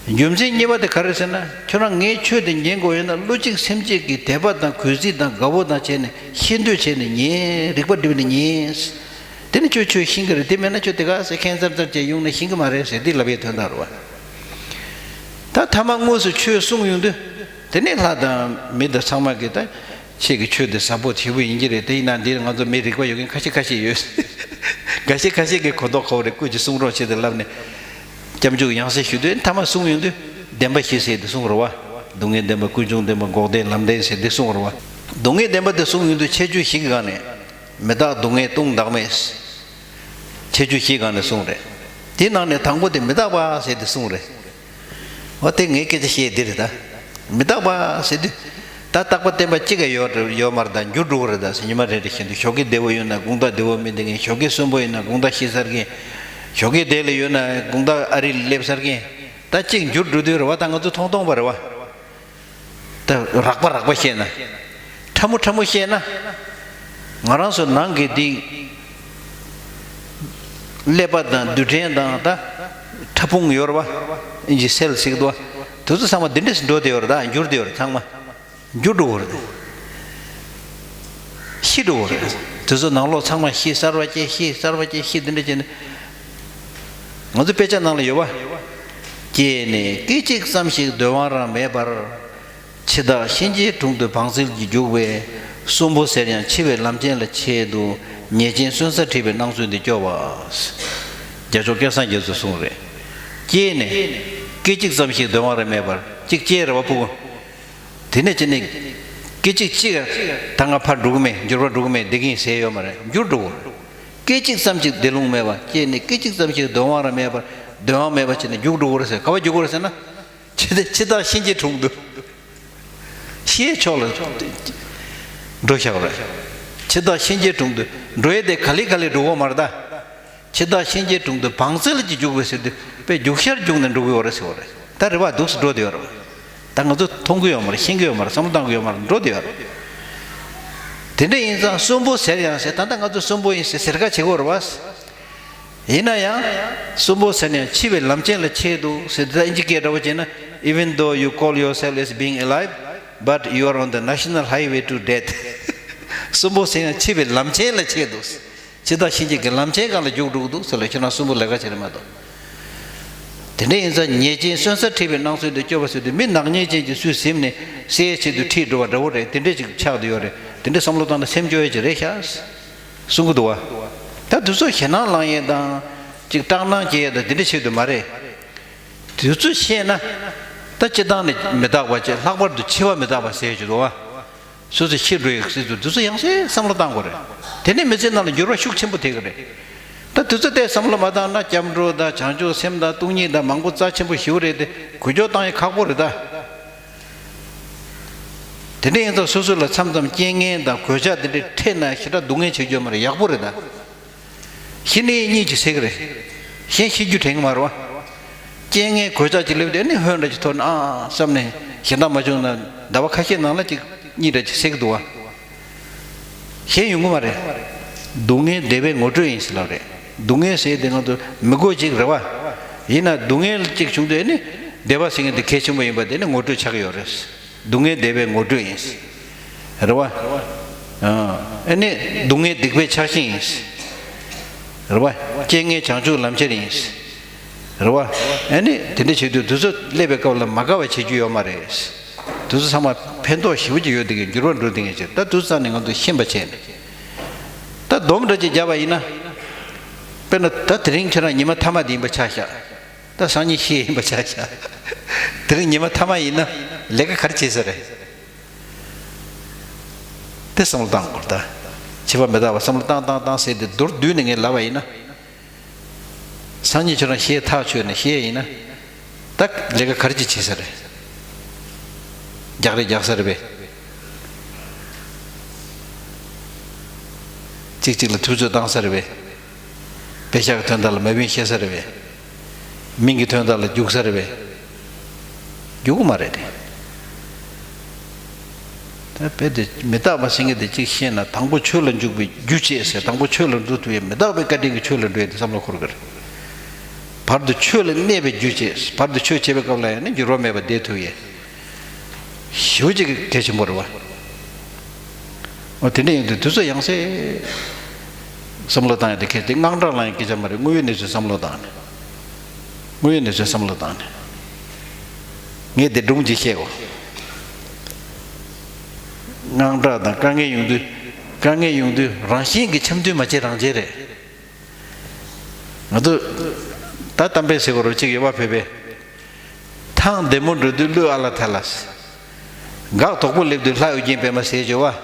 རྒྱུ་མཚན་གཉིས་པ་དེ་ག་རེ་ཟེར་ན། ཁྱོད་རང་ངའི་ཆོས་དེ་ཉན་དགོས་ཡོད་ན་བློ་གཅིག་སེམས་གཅིག་གིས་དད་པ་དང་གུས་བརྩི་དང་དགའ་བོ་དང་བྱས་ནས་ཤེས་འདོད་བྱས་ནས་ཉན། རིག་པ་བསྒྲིམས་ནས་ཉན། དེ་ནི་ཁྱོད་ཆོས་ཤེས་ཀྱི་རེད། དེ་མེད་ན་ཁྱོད་དེ་ག་ཟེ་ཁེན་ཙར་ཙར་བྱས་ཡོང་ནས་ཤེས་ཀྱི་མ་རེད་ཟེར་དེ་ལབ་པའི་དོན་དག་རེད་བ། ད་ཐ་མ་དངོས་སུ་ཆོས་གསུང་ཡོང་དུས། དེ་ནས་ལྷ་དང་མི་དང་ཚང་མ་གིས་ད་ཁྱེད་ཀྱི་ཆོས་དེ་ཟབ་པོ་ཞེ་པོ་ཡིན་གྱི་རེད། དེ་ཡིན་ན་འདིར་ང་ཚོ་མི་རིག་པ་ཡོད་མཁན་ཁ་ཤས་ཁ་ཤས་ཡོད། འགའ་ཤས་ཁ་ཤས་ཀྱིས་གོ་རྟོགས་ཁ་བོ་རེད། སྐུ་མཁྱེན་གསུང་རོགས་བྱེད་དེ་ལབ་ནས་སྐྱབས་འཇུག་ཡང་སེ་ཞུ་དུས། ཐ་མ་གསུང་ཡོང་དུས་བདེན་པ་བཞི་ཟེར་དེ་གསུང་རེད་བ། སྡུག་བསྔལ་བདེན་པ། ཀུན་འབྱུང་བདེན་པ། འགོག་བདེན་ལམ་བདེན་ཟེར་དེ་གསུང་རེད་བ། སྡུག་བསྔལ་བདེན་པ་དེ་གསུང་ཡོང་དུས་ཁྱད་ཆོས་བཞི་གི་སྒང་ནས། མི་རྟག་སྡུག་བསྔལ་ལྟུང་བདག་མེད། ཁྱད་ཆོས་བཞིའི་སྒང་ནས་གསུངས་རེད། དེའི་ནང་ནས་དང་པོ་དེ་མི་རྟག་པ་ཟེར་དེ་གསུངས་རེད། འོ་དེ་ངའི་སྐད་ཆ་བཤད་འདི་རེད་ད། མི་རྟག་པ་ཟེར་དུས། ད་རྟག་པ་བརྟན་པ་གཅིག་ཀྱང་ཡོད་ཡོད་མ་རེད་ད། འགྱུར་འགྲོ་གི་རེད་ད་ཟེར། ཉི་མ་རེ་རེ་བཞིན་དུ་ཞོགས་ཀས་བདེ་བོ་ཡོད་ན་དགོང་དག་བདེ་བོ་མི་བདེ་མཁན། ཞོགས་ཀས་གསོན་པོ་ཡོད་ན་དགོང་དག་ཤི་ཚར་མཁན། ཞོགས་ཀས་བདེ་ལ་ཡོད་ན་དགོང་དག་ཨ་རི་ལ་སླེབས་ཚར་མཁན། ད་གཅིག་འགྱུར་འགྲོ་དུས་རེད་བ། ད་ང་ཚོ་མཐོང་མཐོང་པ་རེད་བ། ད་རགས་པ་རགས་པ་བཤད་ན། ཕྲ་མོ་ཕྲ་མོ་བཤད་ན། ང་རང་ཚོ་ནང་གི་འདི་ཀླད་པ་དང་རྡུལ་ཕྲན་དང་ད་ཕྲ་ཕུང་ཡོད་རེད་བ། ཨིན་ཇི་སེལ་ཟེར་གི་འདུག་བ། དེ་ཚོ་ཚང་མ་འདི་འདྲས་སུ་འགྲོ་བསྡད་ཡོད་རེད། ད་འགྱུར་བསྡད་ཡོད་རེད། ཚང་མ་འགྱུར་འགྲོ་གི་རེད། ཤི་འགྲོ་གི་རེད། དེ་ཚོ་ནང་ལོགས་ཚང་མ་ཤི། གསར་བ་སྐྱེ། ཤི། གསར་བ་སྐྱེ། ཤི། འདི་འདྲ་བྱས་ནས། ང་ཚོ་དཔེ་ཆ་ནང་ལ་ཡོད་བ། སྐྱེས་ནས་སྐད་ཅིག་ཙམ་ཞིག་སྡོད་དབང་རང་མེད་པར། འཆི་བདག་གཤིན་རྗེའི་དྲུང་དུ་བང་རྩལ་གྱིས་རྒྱུག་པའི། གསོན་པོ་ཟེར་ཡང་འཆི་བའི་ལམ་ཆེན་ལ་ཆེད་དུ། ཉེས་ཅན་གསོན་སར་ཁྲིད་པའི་སྣང་ཚུལ་འདི་སྐྱོབ་པ། རྒྱལ་མཆོག་སྐལ་བཟང་རྒྱ་མཚོས་གསུངས་རེད། སྐྱེས་ནས་སྐད་ཅིག་ཙམ་ཞིག་སྡོད་དབང་རང་མེད་པར། གཅིག་སྐྱེས་རེད་བ་ཕྲུ་གུ། དེ་ནས་ཅི་ནས་སྐད་ཅིག་གཅིག་ད་ང་ཕར་འགྲོ་གི་མེད། འགྱུར་བ་འགྲོ་གི་མེད། བསྡད་ཀྱིན་ཟེར་ཡོད་མ་རེད། འགྱུར་འགྲོ་གི་རེད། སྐད་ཅིག་ཙམ་ཞིག་བདེ་ལོང་མེད་པ། སྐྱེས་ནས་སྐད་ཅིག་ཙམ་ཞིག་སྡོད་དབང་རང་མེད་པར། སྡོད་དབང་མེད་པ་བྱས་ནས་རྒྱུག་འགྲོ་གི་རེད་ཟེར། ག་པར་རྒྱུག་གི་རེད་ཟེར་ན། འཆི་འཆི་བདག་གཤིན་རྗེའི་དྲུང་དུ། ཤི་ཡས་ཕྱོགས་ལ་འགྲོ་བཞག་རེད། འཆི་བདག་གཤིན་རྗེའི་དྲུང་དུ་འགྲོ་ཡས་དེ་ག་ལེ་ག་ལེ་འགྲོ་གི་མ་རེད་ད། འཆི་བདག་གཤིན་རྗེའི་དྲུང་དུ་བང་རྩལ་གྱིས་རྒྱུག་པའི་ཟེར་དུས་དཔེ་རྒྱུག་ཤར་རྒྱུག་ནས་འགྲོ་གི་ཡོད་རེད་ཟེར་བ་རེད། ད་རེ་བ་འདུག་སེ་འགྲོ་བསྡད་ཡོད་རེད། ད་ང་ཚོ་མཐོང་གི་ཡོད་མ་རེད། ཤེས་ཀྱི་ཡོད་མ་རེད། བསམ་བློ་བཏང་གི་ཡོད་མ་རེད། འགྲོ་བསྡད་ཡོད་རེད། དེ་འདྲ་ཡིན་ཙང་གསོན་པོ་ཟེར་ཡང་ཟེར། ད་ལྟ་ང་ཚོ་གསོན་པོ་ཡིན་ཟེར་ཟེར་ཁ་བྱེད་ཀྱི་ཡོད་རེད་བ། ཡིན་ན་ཡང་གསོན་པོ་ཟེར་ན་ཡང་འཆི་བའི་ལམ་ཆེན་ལ་ཆེད་དུ་ཟེར། ད་ཨིན་ཇི་སྐད་འདྲ་བོ་བྱས་ན། Even though you call yourself as being alive, but you are on the national highway to death. གསོན་པོ་ཟེར་ཡང་འཆི་བའི་ལམ་ཆེན་ལ་ཆེད་དུ། འཆི་བདག་གཤིན་རྗེ་གི་ལམ་ཆེན་སྒང་ལ་རྒྱུག་འགྲོ་གི་འདུག་ཟེར་ལ། ཁྱོད་རང་གསོན་པོ་ལས་ཀ་བྱེད་རེད་མ་གཏོགས། དེ་འདྲ་ཡིན་ཙང་ཉེས་ཅན་གསོན་སར་ཁྲིད་པའི་སྣང་ཚུལ་དུ་སྐྱོབ་པ་ཟེར་དུས། མི་ནག་ཉེས་ཅན་གྱིས་སུས་ཟིན་ནས་བསད་ཡས་ཆེད་དུ་ཁྲིད་འགྲོ་བ་འདྲ་བོ་རེད། དེ་འདྲས་ཅིག་ཆགས་བསྡད་ཡོད་རེད། དེ་འདྲས་བསམ་བློ་བཏང་ན་སེམས་སྐྱོ་ཡས་ཅིག་རེད་ཤག་གསུང་གི་འདུག་བ། ད་དེ་ཚོ་ཞེད་སྣང་ལངས་ཡས་དང་། ཅིག་སྐྲག་སྣང་སྐྱེ་ཡས་དང་། དེ་འདྲས་ཆེད་དུ་མ་རེད། དེ་ཚོ་ཤེས་ན། ད་སྤྱིར་བཏང་ནས་མི་རྟག་པ་བྱས། ལྷག་པར་དུ་འཆི་བ་མི་རྟག་པ་ཟེར་གྱི་འདུག་བ། སོ་སོ་ཤི་འགྲོ་ཡི་ཟེར་དུས། དེ་ཚོ་ཡང་སེ་བསམ་བློ་བཏང་དགོས་རེད། དེ་ནས་མི་ཚེའི་ནང་ལ་འགྱུར་བ་ཤུགས་ཆེན་པོ་ཐེབས་ཀྱི་རེད། ད་དེ་ཚོ་ལྟའི་བསམ་བློ་མ་བཏང་ན། སྐྱབས་འགྲོ་དང་བྱང་ཆུབ་སེམས་དང་སྟོང་ཉིད་དང་མང་པོ་རྩ་ཆེན་པོ་ཞེ་པོ་རེད་དེ། འགུལ་སྐྱོད་བཏང་ཡས་ཁག་པོ་རེད་ད། དེ་འདྲ་ཡིན་ཙང་སོ་སོ་ལ་མཚམས་མཚམས་རྐྱེན་ངན་དང་གོད་ཆག་དེ་འདྲས་འཕྲད་ན་ཞེ་དྲག་སྡུག་བསྔལ་བྱེད་རྒྱུ་མ་རེད། ཡག་པོ་རེད་ད། ཤི་ནས་གཉིད་ཅིག་སད་ཀྱི་རེད། གཞན་ཤི་རྒྱུ་དྲན་གྱི་མ་རེད་བ། རྐྱེན་ངན་གོད་ཆག་ཅིག་སླེབས་དུས་ཨ་ནི་ཧོན་འདྲ་ཅིག་ཐོར་ནས་ཨ་བསམ་ནས་ གཞན་དག་མ་བྱུང་ན་ཟླ་བ་ཁ་ཤས་ནང་ལ་གཅིག་གཉིས་རེ་གཅིག་སད་ཀྱི་འདུག་བ། གཞན་ཡོང་གི་མ་རེད། སྡུག་བསྔལ་བདེ་བའི་ངོ་སྤྲོད་ཡིན་ཟེར་ལབ་རེད། སྡུག་བསྔལ་ཟེར་དེ་ང་ཚོ་མི་དགོས་ཅིག་རེད་བ། ཡིན་ན་སྡུག་བསྔལ་གཅིག་བྱུང་དུས་ཨ་ནི་བདེ་བ་ཟེར་མཁན་དེ་གལ་ཆེན་པོ་ཡིན་པ་དེ་ནི་ངོ་སྤྲོད་ཆགས་ཀྱི་ཡོད་རེད། སྡུག་བསྔལ་བདེ་བའི་ངོ་སྤྲོད་ཡིན། རེད་བ། ཨ་ནི་སྡུག་བསྔལ་སྡིག་པའི་ཕྱག་ཆེན་ཡིན། རེད་བ། རྐྱེན་ངན་བྱང་ཆུབ་ལམ་ཁྱེར་ཡིན། རེད་བ། ཨ་ནི་དེ་འདྲ་བྱེད་དུས་དུས་ཚོད་སླེབས་པའི་སྐབས་ལ་མ་དགའ་བ་བྱེད་རྒྱུ་ཡོད་མ་རེད། དུས་ཚོད་ཚང་མ་ཕན་ཐོགས་ཞེ་པོ་ཅིག་ཡོད་དེ་གི་འགྱུར་བ་འགྲོ་དེ་གི་ཅིག་ད་དུས་ཚོད་ནས་ང་ཚོ་ཤེས་པ་བྱས་ནས། ད་སྡོམ་འདྲ་ཅིག་བརྒྱབ་པ་ཡིན་ན། དཔེར་ན་ད་དེ་རིང་ཁྱེད་རང་ཉི་མ་མཐའ་མ་དེ་ཡིན་པ་ཆ་བཞག་ད་སང་ཉིན་ཤི་ཡིན་པ་ཆ་བཞག་དེ་རིང་ཉི་མ་མཐའ་མ་ཡིན་ན་ལས་ཀ་ག་རེ་བྱེད་ས་རེད། དེ་བསམ་བློ་བཏང་དགོས་ད། འཆི་བ་མི་རྟག་པ་བསམ་བློ་བཏང་བཏང་བཏང་ཟེར་ཏེ་མདོར་བསྡུས་ནས་ངས་ལབ་པ་ཡིན་ན། སང་ཉིན་ཁྱོད་རང་ཤི་ཐག་ཆོད་ནས་ཤི་ཡིན་ན། ད་ལས་ཀ་ག་རེ་ཅིག་བྱེད་ས་རེད། རྒྱག་རེས་རྒྱག་ས་རེད་པས། གཅིག་གཅིག་ལ་ཐུབ་ཚོད་བཏང་ས་རེད་པས། པེ་ཤག་གི་དོན་དག་ལ་མ་བིན་བཤད་ས་རེད་པས། མིང་གི་དོན་དག་ལ་རྒྱུག་ས་རེད་པས། རྒྱུག་གི་མ་རེད་དེ། ད་དཔེ་དེ་མི་རྟག་པ་ཟེར་མཁན་དེ་གཅིག་ཤེས་ན་དང་པོ་ཆོས་ལ་འཇུག་པའི་རྒྱུ་བྱེད་ཟེར། དང་པོ་ཆོས་ལ་འགྲོ་ཐུབ་ཡས་མི་རྟག་པའི་བཀའ་དྲིན་གྱི་ཆོས་ལ་འགྲོ་ཡས་དེ་བསམ་བློ་འཁོར་གི་རེད། བར་དུ་ཆོས་ལ་གནས་པའི་རྒྱུ་བྱེད། བར་དུ་ཆོས་བྱེད་པའི་སྐབས་ལ་ཡང་ནི་འགྱུར་བ་མེད་པར་བསྡད་ཐུབ་ཡས། ཞེ་པོ་ཅིག་གལ་ཆེན་པོ་རེད་བ། འོ་དེ་འདྲ་ཡིན་དུས་དུས་ཚོད་ཡང་སེ་བསམ་བློ་བཏང་ཡ་དེ་གལ་ཏེ་དངངས་སྐྲག་ལངས་ཡ་སྐད་ཆ་མ་རེད། དངོས་ཡོད་གནས་ཚུལ་བསམ་བློ་བཏང་ནས། དངོས་ཡོད་གནས་ཚུལ་བསམ་བློ་བཏང་ནས། ངས་དེ་སྒྲུང་ཅིག་བཤད་གོ། དངངས་སྐྲག་དང་དཀའ་ངལ་ཡོང་དུས། དཀའ་ངལ་ཡོང་དུས་རང་བཞིན་གྱིས་འཆམ་མཐུན་མ་བྱེད་རང་བྱེད་རེད། ང་ཚོ་ད་གཏམ་དཔེ་ཟེར་གོ་རོ་གཅིག་ཡོད་པ་བོད་པའི། ཐང་བདེ་མོ་འགྲོ་དུས་གླུ་ཨ་ལ་ཐ་ལ། འགག་དོག་པོ་སླེབས་དུས་ལྷ་ཨོ་རྒྱན་པད་མ་ཟེར་བྱོས་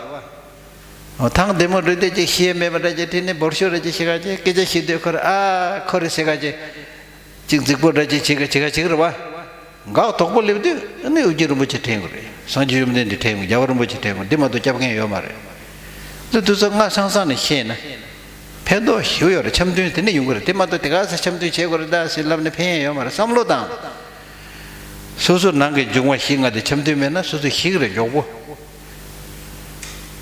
བ། ཐང་བདེ་མོ་འགྲོ་དུས་ཅིག་ཤེས་མེད་པ་འདྲ་ཅིག་དྲན་ནས་འབོར་ཤོར་རེ་ཅིག་ཤེས་ག་ཅིག་སྐད་ཆ་བཤད་དུས་ཁོ་རེ་ཨ་ཁོ་རེ་ཟེར་ག་ཅིག་ཅིག་རྫིག་པོ་འདྲ་ཅིག་བྱེད་ག་བྱེད་ག་བྱེད་ག་རེད་བ། འགག་དོག་པོ་སླེབས་དུས་ཨ་ནི་ཨོ་རྒྱན་རིན་པོ་ཆེ་དྲན་དགོས་རེད། སངས་རྒྱས་བཅོམ་ལྡན་འདས་དྲན་དགོས། རྒྱལ་བ་རིན་པོ་ཆེ་དྲན་དགོས། འདི་མ་གཏོགས་སྐྱབས་མཁན་ཡོད་མ་རེད། འདི་དུས་ཚོད་སྔ་སང་སང་ནས་ཤེས་ན། ཕན་ཐོགས་ཞེ་པོ་ཡོད་རེད། འཆམ་མཐུན་དེ་འདྲ་ཡོང་གི་རེད། དེ་མ་གཏོགས་དེ་ག་ས་འཆམ་མཐུན་བྱེད་དགོས་རེད་ད་ཟེར་ལབ་ནས་ཕན་ཡོན་ཡོད་མ་རེད། བསམ་བློ་བཏང་། སོ་སོ་ནང་གི་འབྱུང་བ་བཞི་ལྔ་དེ་འཆམ་མཐུན་མེད་ན་སོ་སོ་ཞིག་རེད་མགྱོགས་པོ།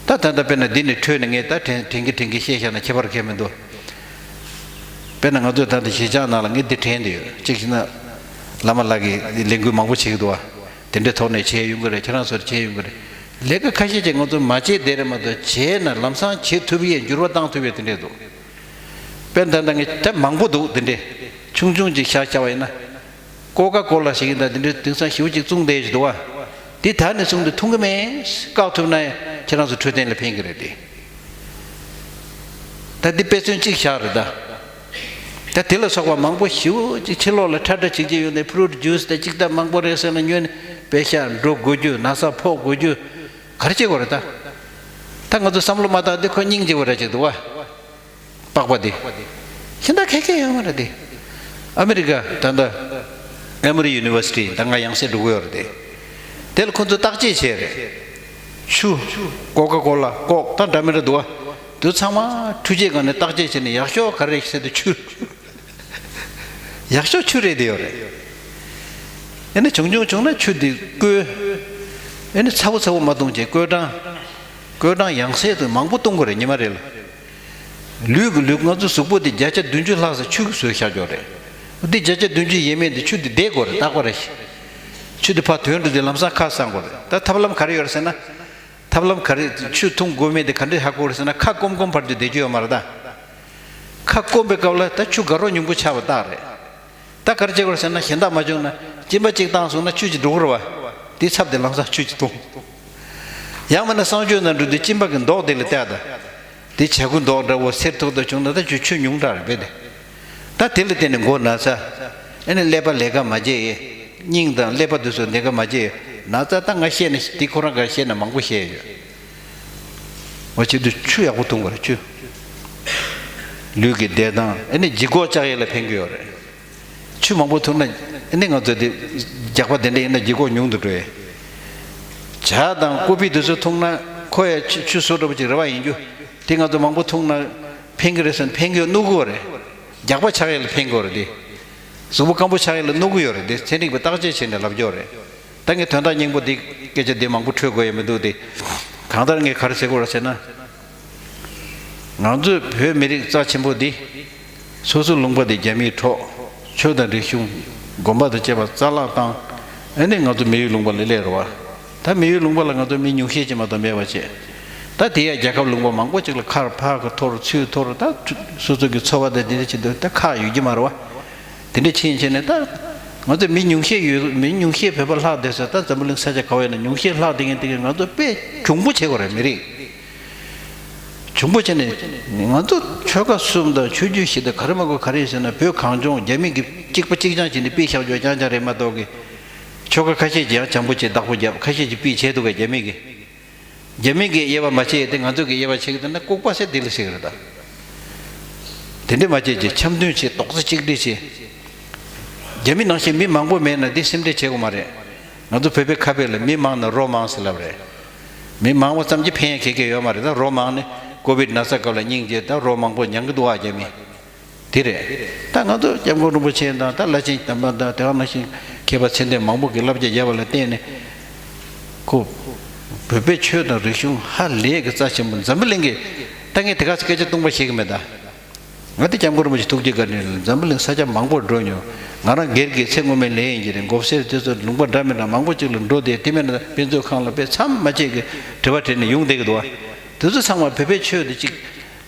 ད་ད་ལྟ་དཔེར་ན་འདི་ནས་འཕྲོས་ནས་ངས་ད་དྲན་དྲན་གི་དྲན་གི་བཤད་བཞག་ན་ཁྱད་པར་གང་མི་འདུག་དཔེར་ན་ང་ཚོས་ད་ལྟ་གཞིས་ཆགས་ནང་ལ་ངས་འདི་དྲན་བསྡད་ཡོད། གཅིག་བྱས་ན་བླ་མ་ལགས་ཀྱིས་ལས་འགུལ་མང་པོ་བྱེད་ཀྱི་འདུག་བ། དེ་འདྲའི་ཐོག་ནས་བྱས་ཡོང་གི་རེད། ཁྱེད་རང་ཚོར་བྱས་ཡོང་གི་རེད། ལས་ཀ་ཁ་ཤས་ཅིག་ང་ཚོ་མ་བྱས་བསྡད་རེད་མ་གཏོགས་བྱས་ན་ལམ་སང་བྱེད་ཐུབ་ཡས་འགྱུར་བ་བཏང་ཐུབ་ཡས་དེ་འདྲས་འདུག་དཔེར་ན་ད་ལྟ་ངས་ད་མང་པོ་འདུག་དེ་འདྲས་ཆུང་ཆུང་ཅིག་བཞག་བཞག་པ་ཡིན་ན། ཀོ་ཀ་ཀོ་ལ་ཞིག་ཡིན་ད་དེ་འདྲས་དེང་སང་ཞེ་པོ་ཅིག་བཙོང་བསྡད་ཀྱི་འདུག་བ། དེ་ད་ནས་བཟུང་སྟེ་འཐུང་གི་མེད། བཀག་ཐུབ་ན་ཁྱེད་རང་ཚོ་འཕྲོད་བསྟེན་ལ་ཕན་གྱི་རེད་དེ། ད་འདི་དཔེ་མཚོན་གཅིག་བཞག་རེད་ད། ད་དེ་ལ་སོགས་པ་མང་པོ་ཞེ་པོ་ཅིག་ཕྱི་ལོགས་ལ་ཁྲ་ཁྲ་བྱེད་ཀྱི་ཡོད་ནས་ཕུ་རུ་ཊི་ཇུས་དང་ཅིག་ད་མང་པོ་རེད་ཟེར་ན་ཉོས་ནས་པེ་ཤ་འགྲོ་དགོས་རྒྱུ་ན་ཚ་ཕོག་དགོས་རྒྱུ་ག་རེ་བྱེད་དགོས་རེད་ད། ད་ང་ཚོ་བསམ་བློ་མ་བཏང་དུས་ཁོ་སྙིང་རྗེ་པོ་ར་ཅིག་འདུག་བ། པགས་པ་དེ། ཤིན་ཏུ་ཁེ་ཁེ་ཡོད་མ་རེད་དེ། ཨ་མི་རི་ཀ་ད་ལྟ་ཨེ་མོ་རི་ཡུ་ནི་ཝར་སི་ཊི་ད་ང་ཡང་སེ་འགྲོ་གི་ཡོད་རེད་དེ། དེ་ལ་ཁོ་ཚོས་བརྟག་དཔྱད་བྱས་རེད། ཆུ། ཀོ་ཀ་ཀོ་ལ་ཀོག་ད་འདྲ་མི་འདྲ་འདུག་བ། དུ་ཚང་མ་འཕྲུལ་ཆས་སྒང་ནས་བརྟག་དཔྱད་བྱས་ནས་ཡག་ཤོས་ག་རེ་རེད་ཟེར་དུས་ཆུ། ཡག་ཤོས་ཆུ་རེད་དེ་ཡོད་རེད། ཨེ་ནི་བྱུང་བྱུང་བྱུང་ན་ཆུ་དེ་བསྐོལ། ཨེ་ནི་ཚ་པོ་ཚ་པོ་མ་བཏུང་བྱས་བསྐོལ་གྲང་། བསྐོལ་གྲང་ཡང་སེ་དུ་མང་པོ་བཏུང་དགོས་རེད་ཉི་མ་རེ་ལ། ལུས་ཀྱི་ལུས་ང་ཚོ་གཟུགས་པོ་འདི་བརྒྱ་ཆ་བདུན་ཅུ་ལྷག་ཙམ་ཆུ་གིས་བཟོས་བཞག་ཡོད་རེད། འདི་བརྒྱ་ཆ་བདུན་ཅུ་ཡས་མས་འདི་ཆུ་འདི་བསྡད་དགོས་རེད་རྟག་པར་རེད། ཆུ་འདི་ཕར་དོན་འགྲོ་དུས་ལམ་སང་ཁ་གསང་དགོས་རེད། ད་ཐབས་ལམ་ག་རེ་ཡོད་རེད་ཟེར་ན། ཐབས་ལམ་ག་རེ་ཆུ་འཐུང་དགོས་མེད་དེ་ག་འདྲས་ཧ་གོ་རེད་ཟེར་ན་ཁ་སྐོམ་སྐོམ་བར་དུ་བསྡད་རྒྱུ་ཡོད་མ་རེད་ད། ཁ་སྐོམ་པའི་སྐབས་ལ་ད་ཆུ་དགའ་རོགས་ཉུང་པོ་ཆགས་པ་རྟགས་རེད། ད་ག་རེ་བྱེད་དགོས་རེད་ཟེར་ན་གཞན་དག་མ་བྱུང་ན་གཅིན་པ་གཅིག་བཏང་སོང་ན་ཆུ་གཅིག་འགྲོ་གི་རེད་བ། དེ་ཚབ་དེ་ལམ་སང་ཆུ་གཅིག་འཐུང་། ཡང་མིན་ན་གསང་སྤྱོད་ནང་འགྲོ་དུས་གཅིན་པ་གི་མདོག་དེ་ལ་བལྟས་ད། དེ་བྱ་ཁུ་མདོག་འདྲ་བོ་སེར་ཐུག་ཐུག་བྱུང་ན་ད་ཆུ་ཆུ་ཉུང་དྲགས་རེད་པས་དེ། ད་དེ་ལ་བརྟེན་ནས་མགོ་ན་ཚ། ཨ་ནི་ཀླད་པ་ལས་ཀ་མ་བྱེད་ཡས། སྙིང་དང་ཀླད་པ་དེ་ཚོ་ལས་ཀ་མ་བྱེད་ཡས། ན་ཚ་ད་ང་བཤད་ན་དེ་ཁོ་རང་ག་བཤད་ན་མང་པོ་བཤད་ཡོད། འོ་བྱེད་དུས་ཆུ་ཡག་པོ་འཐུང་དགོས་རེད་ཆུ། ལུས་ཀྱི་བདེ་ཐང་ཨ་ནི་ལྗིད་ཁོག་བཅག་ཡས་ལ་ཕན་གྱི་ཡོད་རེད། ཆུ་མང་པོ་འཐུང་ན་ཨ་ནི་ང་ཚོ་དེ་རྒྱགས་པ་དེ་འདྲ་ཡིན་ན་ལྗིད་ཁོག་ཉུང་དུ་འགྲོ་ཡས། ཇ་དང་ཀོ་ཕི་དེ་ཚོ་འཐུང་ན་ཁོ་ཡ་ཆུ་ཆུ་བཟོ་འདྲ་པོ་ཅིག་རེད་བ་ཡིན་རྒྱུ། དེ་ང་ཚོ་མང་པོ་འཐུང་ན་ཕན་གྱི་རེད་ཟེར་ན་ཕན་གྱི་ཡོད་ནུ་གི་ཡོད་རེད། རྒྱགས་པ་ཆགས་ཡས་ལ་ཕན་གྱི་ཡོད་རེད་དེ། གཟུགས་པོ་སྐམ་པོ་ཆགས་ཡས་ལ་གནོད་ཀྱི་ཡོད་རེད་དེ་ཚན་རིག་པས་བརྟག་དཔྱད་བྱས་ནས་ལབ་ཀྱི་ཡོད་རེད། ད་ངས་དོན་དག་སྙིང་པོ་འདི་སྐད་ཆ་འདི་མང་པོ་འཕྲོད་དགོས་ཡ་མི་འདུག་སྟེ། གང་ལྟར་ངས་ག་རེ་ཟེར་དགོས་རེད་ཟེར་ན། ང་ཚོའི་བོད་མི་རིགས་རྩ་ཆེན་པོ་འདི། སོ་སོའི་ལུང་པ་འདི་རྒྱ་མིས་འཕྲོག་ཆོས་དང་རིག་གཞུང་། དགོན་པ་དང་བཅས་པ་རྩ་བརླག་བཏང་། ཨ་ནི་ང་ཚོ་མི་ཡུལ་ལུང་པ་ལ་སླེབས་རེད་བ། ད་མི་ཡུལ་ལུང་པ་ལ་ང་ཚོ་མི་ཉུང་ཤས་ཅིག་མ་གཏོགས་མེད་པ་བྱས། ད་དེ་ཡང་རྒྱལ་ཁབ་ལུང་པ་མང་པོ་ཅིག་ལ་ཁ་ཕར་གི་འཐོར་ཚུར་འཐོར། ད་སོ་སོ་གི་འཚོ་བ་དང་དེ་འདྲ་བྱེད་དུས་ད་ཁག་ཡོད་ཀྱི་མ་རེད་བ། དེ་འདྲ་ཕྱིན་བྱས་ནས་ད། ང་ཚོ་མི་ཉུང་ཤས་ཡོད། མི་ཉུང་ཤས་བོད་པ་ལྷག་བསྡད་ས། ད་འཛམ་བུ་གླིང་ས་ཆ་ག་བ་ཡིན་ན་ཉུང་ཤས་ལྷག་བསྡད་མཁན་དེ་གས་ང་ཚོ་དཔེ་གྱོང་པོ་བྱེད་དགོས་རེད། མི་རིགས་གྱོང་པོ་བྱས་ནས། ང་ཚོ་ཆོལ་ཁ་གསུམ་དང་ཆོས་བརྒྱུད་བཞི་དང་ག་རེ་མ་དགོས་ག་རེ་ཡིན་ཟེར་ན། བོད་གངས་ལྗོངས་རྒྱ་མི་གིས་གཅིག་པ་གཅིག་རྐྱང་བྱས་ནས་ཕུད་བཞག་རྒྱུ་རྐྱང་རྐྱང་རེད་མ་གཏོགས་གི། ཆོལ་ཁ་ཁ་ཤས་ཀྱིས་ཡང་བྱང་བུ་བྱས་བདག་པོ་བརྒྱབ། ཁ་ཤས་ཀྱིས་ཕུད་བྱས་འདུག་གས། རྒྱ་མི་གིས། རྒྱ་མི་གིས་དབྱེ་བ་མ་ཕྱེ་ཡས་དེ། ང་ཚོ་གིས་དབྱེ་བ་ཕྱེ་གི་འདུག་ན་ལྐུགས་པ་ཟེར་དེ་ལ་ཟེར་གི་རེད་ད། དེ་འདྲས་མ་བྱེད་ཅིག་འཆམ་མཐུན་བྱེད། རྡོག་རྩ་གཅིག་སྒྲིལ་བྱེད། རྒྱ་མི་ནང་བཞིན་མི་མང་པོ་མེད་ན་འདི་སེམས་ཁྲལ་བྱེད་དགོས་མ་རེད། ང་ཚོ་བོད་པའི་ཁ་དཔེ་ལ་མི་མང་ན་རོ་མང་ཟེར་ལབ་རེད། མི་མང་བ་ཙམ་གྱིས་ཕན་ཡ་ག་གེ་ཡོད་མ་རེད། ད་རོ་མང་ནི་ཀོ་བིད་ན་ཚ་སྐབས་ལ་སྙིང་རྗེ། ད་རོ་མང་པོ་མྱང་གི་འདུག་ཨ་རྒྱ་མི། དེ་རེད། ད་ང་ཚོ་སྐྱབས་མགོན་རིན་པོ་ཆེ་དང་། ད་བླ་ཆེན་དམ་པ་དང་། དེ་ག་ནང་བཞིན་མཁས་པ་ཚད་ལྡན་མང་པོ་གིས་བསླབ་བྱ་བརྒྱབ་པ་ལ་བརྟེན་ནས། ཁོ། བོད་པའི་ཆོས་དང་རིག་གཞུང་ཧ་ལས་ཀྱི་རྩ་ཆེན་པོ། འཛམ་བུ་གླིང་གི། ད་ངས་དེ་ག་ཚོད་སྐད་ཆ་སྟོང་པ་བཤད་གི་མེད་ད། ང་དེ་སྐྱབས་མགོན་རིན་པོ་ཆེ་ཐུགས་རྗེ་བཀའ་དྲིན་ལ་འཛམ་བུ་གླིང་ས་ཆ་མང་པོར་འགྲོ་མྱོང་། ང་རང་སྒེར་གྱི་ཚེ་སྔོན་མའི་ལས་ཡིན་གྱི་རེད། མགོ་སེར་དེ་ཚོ་ལུང་པ་འདྲ་མི་འདྲ་མང་པོ་ཅིག་ལ་འགྲོ་བསྡད། དེ་མིན་ན་དཔེ་མཛོད་ཁང་ལ་དཔེ་མཚམས་མ་ཆད་ཀྱི་དྲི་བ་དྲིས་ནས་ཡོང་བསྡད་ཀྱི་འདུག་བ། དེ་ཚོ་ཚང་མ་བོད་པའི་ཆོས་དེ་གཅིག་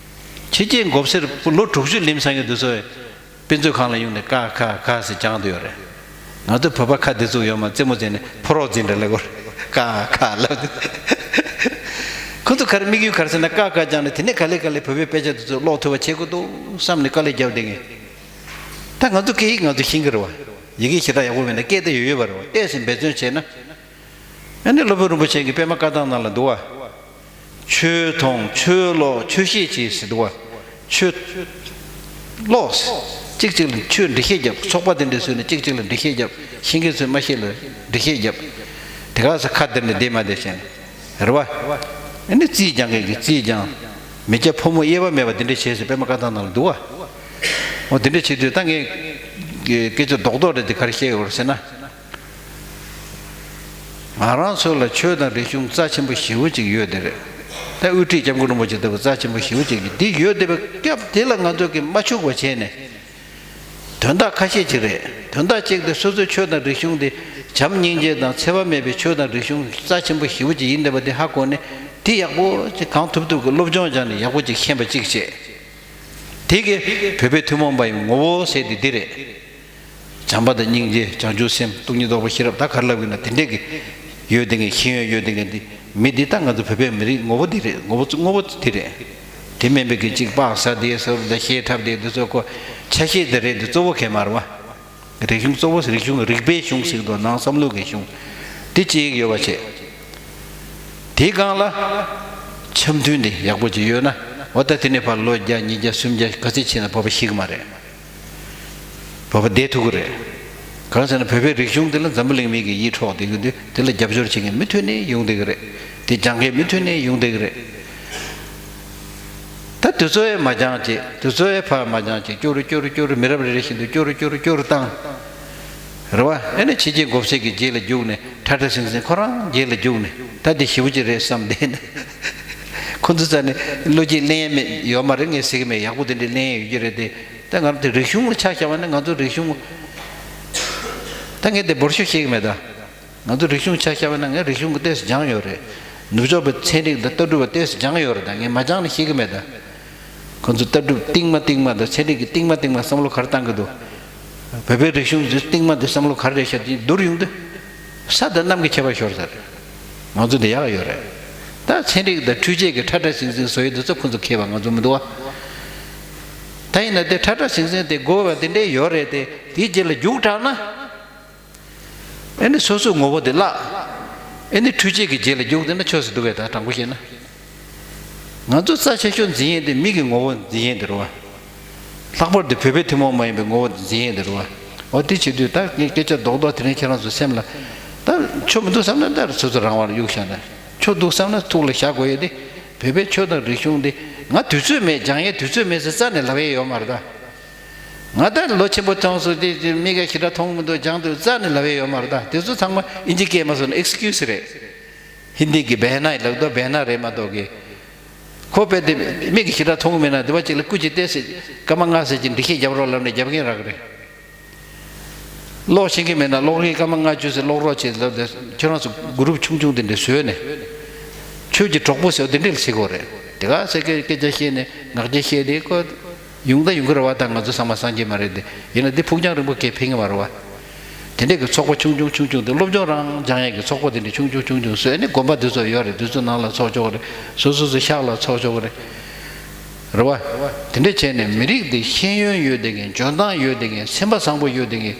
ཕྱི་རྒྱལ་མགོ་སེར་ལོ་དྲུག་ཅུ་ལིམ་སང་གི་དུས་ཚོད། དཔེ་མཛོད་ཁང་ལ་ཡོང་ནས་ཀ་ཁ་ག་ཟེར་སྦྱང་དུ་ཡོད་རེད། ང་ཚོ་བོད་པ་ཁ་བདེ་ཚུགས་ཡོད་མ། རྩེད་མོ་རྩེ་ནས་ཕོ་རོག་འཛིན་འདྲ་ལབ་དགོས་རེད། ཀ་ཁ་ལབ་དུས། ཁོ་ཚོ་ག་རེ་དམིགས་ཡུལ་ག་རེ་ཟེར་ན། ཀ་ཁ་སྦྱངས་ནས་དེ་ནས་ག་ལེ་ག་ལེ་བོད་པའི་དཔེ་ཆ་དེ་ཚོ་ཀློག་ཐུབ་པ་བྱེད་དགོས་འདུག་བསམ་ནས་དཀའ་ལས་བརྒྱབ་བསྡད་མཁན། ད་ང་ཚོ་སྐད་ཡིག་ང་ཚོ་ཤེས་ཀྱི་རེད་བ། ཡི་གེ་ཞེ་དྲག་ཡག་པོ་མེད་ན་སྐད་དེ་ཡོད་ཡོད་པ་རེད་བ། ཏོག་ཙམ་འབད་བརྩོན་བྱས་ན། ཨ་ནི་སློབ་དཔོན་རིན་པོ་ཆེ་གི་པད་མ་བཀའ་ཐང་ནང་ལ་འདུག་བ། ཆོས་མཐོང་། ཆོས་ཀློག། ཆོས་བཤད་བྱེད་ཟེར་འདུག་བ། ཆོས་ཀློག། གཅིག་གཅིག་ལ་ཆོས་འགྲེལ་བཤད་རྒྱབ། ཚོགས་པ་དེ་འདྲ་བཟོས་ནས་གཅིག་གཅིག་ལ་འགྲེལ་བཤད་རྒྱབ། ཤེས་མཁན་ཚོས་མ་ཤེས་ལ་འགྲེལ་བཤད་རྒྱབ། དེ་ག་ས་ཁ་བསྡད་ནས་བསྡད་མ་བསྡད་བྱས་ནས། རེད་བ། ཨ་ནི་རྩིས་སྦྱང་མཁན་གྱིས་རྩིས་སྦྱང་། མི་སྐྱ་ཕོ་མོ་དབྱེ་བ་མེད་པ་དེ་འདྲ་བྱས་ཟེར་པད་མ་བཀའ་ཐང་ནང་ལ་འདུག་བ། འོ་དེ་འདྲ་བྱེད་དུས་ད་ངས་སྐད་ཆ་རྡོག་རྡོག་རེད་དེ་ག་རེ་བཤད་ཡོད་རེད་ཟེར་ན། ང་རང་ཚོ་ལ་ཆོས་དང་རིག་གཞུང་རྩ་ཆེན་པོ་ཞེ་པོ་ཅིག་ཡོད་དེ་རེད། ད་དབུ་ཁྲིད་སྐྱབས་མགོན་རིན་པོ་ཆེ་ལྟ་བུ་རྩ་ཆེན་པོ་ཞེ་པོ་ཅིག་གིས་འདི་ཡོད་བསྡད་པའི་སྐབས་དེ་ལ་ང་ཚོ་གིས་མ་ཕྱུག་པ་བྱས་ནས། དོན་དག་ཁ་ཤས་ཅིག་རེད། དོན་དག་གཅིག་དེ་སོ་སོའི་ཆོས་དང་རིག་གཞུང་དེ་བྱམས་སྙིང་རྗེ་དང་འཚེ་བ་མེད་པའི་ཆོས་དང་རིག་གཞུང་རྩ་ཆེན་པོ་ཞེ་པོ་ཅིག་ཡིན་བསྡད་པ་དེ་ཧ་གོ་ནས། དེ་ཡག་པོ་ཅིག་གང་ཐུབ་ཐུབ་ཀྱིས་སློབ་སྦྱོང་སྦྱངས་ནས་ཡག་པོ་ཅིག་ཤེས་པ་གཅིག་བྱས། དེ་གིས་བོད་པའི་ཐུན་མོང་མ་ཡི་ངོ་བོ་ཟེར་དེ་འདི་རེད། བྱམས་པ་དང་སྙིང་རྗེ། བྱང་ཆུབ་སེམས། སྟོང་ཉིད་རྟོགས་པ། ཤེས་རབ། ད་ག་རེ་ལབ་ཡིན་ན་དེ་འདྲས་ཀྱི་ཡོད་དེ་ངས་ཤེས་ཡོན་ཡོད་དེ་ངས་འདི་མི་འདི་ད་ང་ཚོ་བོད་པའི་མི་རིགས་ངོ་བོ་འདི་རེད། ངོ་བོ་ཚོ་ངོ་བོ་འདི་རེད། དེ་མིན་པའི་གི་གཅིག་པགས་ཟ་དེ་ཟ་རུ་ད་ཤེས་འཁྲབ་དེ་འདི་ཚོ་ཁོ་ཆ་ཤས་དེ་རེད། འདི་གཙོ་བོ་གས་མ་རེད་བ། རིག་གཞུང་གཙོ་བོ་རིག་གཞུང་རིག་པའི་གཞུང་ཟེར་གི་འདུག་ནང་བསམ་བློ་གི་གཞུང་། དེ་གཅིག་ཡོད་པ་བྱས། དེའི་སྒང་ལ་འཆམ་མཐུན་དེ་ཡག་པོ་ཅིག་ཡོད་ན། འོ་ད་དེ་ནས་ཕར་ལོ་བརྒྱ་ཉིས་བརྒྱ་སུམ་བརྒྱ་ག་ཚོད་ཕྱིན་ན་བོད་པ་ཤི་གི་མ་རེད། བོད་པ་བསྡད་ཐུབ་ཀྱི་རེད། གང་ཟེར་ན་བོད་པའི་རིག་གཞུང་དེ་ལ་འཛམ་བུ་གླིང་མི་གིས་ཡིད་འཕྲོག་བསྡད་ཀྱི་འདུག་དེ་ལ་རྒྱབ་སྐྱོར་བྱེད་མཁན་མུ་མཐུད་ནས་ཡོང་བསྡད་ཀྱི་རེད། དེ་སྦྱང་མཁན་མུ་མཐུད་ནས་ཡོང་བསྡད་ཀྱི་རེད། ད་དུས་ཚོད་ཡང་མ་འགྱངས་བྱས། དུས་ཚོད་ཡང་ཕར་མ་འགྱངས་བྱས། སྐྱོ་རུ་སྐྱོ་རུ་སྐྱོ་རུ། མི་རབས་རེ་རེ་བཞིན་དུ་སྐྱོ་རུ་སྐྱོ་རུ་སྐྱོ་རུ་བཏང་། རེད་བ། ཨེ་ནས་ཕྱི་རྒྱལ་མགོ་སེར་གྱི་རྗེས་ལ་རྒྱུགས་ནས། ཁྲ་ཁྲ་ཟིང་ཟིང་ཁོ་རང་རྗེས་ལ་རྒྱུགས་ནས། ད་འདི་ཞེ་པོ་ཅིག་རེད་བསམ་བསྡད་ནས། ཁོ་ཚོ་རྩ་ནས་བློ་སྐྱེད་ལེན་ཡས་མེད་ཡོད་མ་རེད། ངས་ཟེར་གི་མེད། ཡག་པོ་དེ་འདྲའི་ལེན་ཡས་ཡོད་ཀྱི་རེད་དེ། ད་ང་རང་དེ་རིག་གཞུང་ལ་ཆ་བཞག་པ་ན་ང་ཚོ་རིག་གཞུང་། ད་ངས་དེ་འབོར་ཤོག་བཤད་གི་མེད་ད། ང་ཚོ་རིག་གཞུང་ཆ་བཞག་པ་ན་ངས་རིག་གཞུང་གི་ཏོག་ཙམ་སྦྱངས་ཡོད་རེད། ནུབ་ཕྱོགས་པའི་ཚན་རིག་དང་ལྟ་གྲུབ་པ་ཏོག་ཙམ་སྦྱངས་ཡོད་རེད། ད་ངས་མ་སྦྱངས་ནས་བཤད་གི་མེད་ད། ཁོ་ཚོ་ལྟ་གྲུབ་རྟིང་མ་རྟིང་མ་དང་ཚན་རིག་གི་རྟིང་མ་རྟིང་མ་བསམ་བློ་ག་རེ་བཏང་གི་འདུག་བོད་པའི་རིག་གཞུང་གི་རྟིང་མ་དེ་བསམ་བློ་ག་རེ་རེད་ཤག་དེ་བསྡུར་ཡོང་དུས། ས་དང་གནམ་གྱི་ཁྱད་པར་ཤོར་ས་རེད། ང་ཚོ་འདི་ཡག་ཡོད་རེད། ད་ཚན་རིག་དང་འཕྲུལ་ཆས་ཀྱི་ཁྲ་ཁྲ་ཟིང་ཟིང་བཟོ་ཡི་འདུག་ཚོ་ཁོ་ཚོ་མཁས་པ་ང་ཚོ་མི་འདུག་བ། ད་ཡིན་ན་དེ་ཁྲ་ཁྲ་ཟིང་ཟིང་དེ་དགོས་པ་དེ་འདྲས་ཡོད་རེད་དེ། དེའི་རྗེས་ལ་རྒྱུགས་དྲགས་ན། ཨེ་ནི་སོ་སོའི་ངོ་བོ་དེ་བརླག་ཨེ་ནི་འཕྲུལ་ཆས་ཀྱི་རྗེས་ལ་རྒྱུགས་བསྡད་ན་ཆོག་ས་འདུག་གས། ད་དྲང་པོ་བཤད་ན། ང་ཚོ་རྩ་ཆེ་ཤོས་འཛིན་ཡས་དེ་མི་གི་ངོ་བོ་འཛིན་ཡས་དེ་རེད་བ། ལྷག་པར་དུ་བོད་པའི་ཐུན་མོང་མ་ཡིན་པའི་ངོ་བོ་འཛིན་ཡས་དེ་རེད་བ། འོ་དེ་བྱེད་དུས་ད་ངས་སྐད་ཆ་རྡོག་རྡོག་དེ་རིང་ཁྱེད་རང་ཚོ་སེམས་ལ། ད་ཆོ་མི་འདུག་བསམ་ན་ད་སོ་སོ་རང་དབང་ལ་གཡུག་བཞག་ན། ཆོ་འདུག་བསམ་ན་ཐུགས་ལ་བཞག་དགོས་ཡས་དེ། བོད་པའི་ཆོས་དང་རིག་གཞུང་དེ་ང་དུས་ཚོད་མེད། སྦྱང་ཡས་དུས་ཚོད་མེད་ཟེར་རྩ་ནས་ལབ་ཡས་ཡོད་མ་རེད་ད། ང་ད་ལོ་ཆེན་པོ་ཐོན་སོང་དེ་དེ་མིག་གིས་ཞེ་དྲག་མཐོང་མི་འདུག་སྦྱང་འདུག་རྩ་ནས་ལབ་ཡས་ཡོད་མ་རེད། ད་དེ་ཚོ་ཚང་མ་ཨིན་ཇི་སྐད་མ་སོང་ན་ཨེག་སི་ཀིའུ་སི་རེད། ཧིན་དི་གི་བྷེ་ན་ལབ་དོ་བྷེ་ན་རེད་མ་གཏོགས་གི། ཁོ་དཔེ་དེ་མིག་གིས་ཞེ་དྲག་མཐོང་གི་མེད་ན་དེ་བ་ཅིག་ལ་སྐུ་མཁྱེན་བལྟས་ཟེར་སྐར་མ་ལྔ་ཟེར་གྱི་འགྲེལ་བཤད་རྒྱབ་རོགས་ལབ་ནས་རྒྱབ་མཁན་རག་གི་རེད། ཀློག་ཤེས་ཀྱི་མེད་ན་ཀློག་རིན་སྐར་མ་ལྔ་བཅུ་ཟེར་ཀློག་རོགས་བྱེད་ལབ་དེ་ཁྱོད་རང་ཚོ་གུ་རུབ་ཆུང་ཆུང་དེ་འདྲ་བཟོས་ནས། ཆོས་ཀྱི་གྲོགས་པོ་ཟེར་བ་དེ་འདྲ་ལ་བྱེད་དགོས་རེད། དེ་ག་ཟེར་སྐད་སྐད་ཆ་བཤད་ནས་ངག་རྒྱུན་བཤད་དེ་ཁོ། ཡོང་ད་ཡོང་གི་རེད་བ། ད་ང་ཚོ་ཚང་མ་སངས་རྒྱས་མ་རེད་དེ། ཡིན་ན་འདི་ཕུགས་རྒྱང་རིང་པོ་གས་ཕན་གི་མ་རེད་བ། དེ་འདྲས་ཀྱི་ཚོགས་པ་ཆུང་ཆུང་ཆུང་ཆུང་དེ་སློབ་སྦྱོང་རང་སྦྱང་ཡས་ཀྱི་ཚོགས་པ་དེ་འདྲས་ཆུང་ཆུང་ཆུང་ཆུང་བཟོས་ནས་དགོན་པ་འདི་ཚོ་ཡོད་རེད། འདི་ཚོ་ནང་ལ་ཚོགས་ཆོག་གི་རེད། སོ་སོ་སོ་ཤག་ལ་ཚོགས་ཆོག་གི་རེད། རེད་བ། དེ་འདྲས་བྱས་ནས་མི་རིགས་འདི་ཤེས་ཡོན་ཡོད་བསྡད་མཁན། འཇོན་ཐང་ཡོད་བསྡད་མཁན། སེམས་པ་བཟང་པོ་ཡོད་བསྡད་མཁན།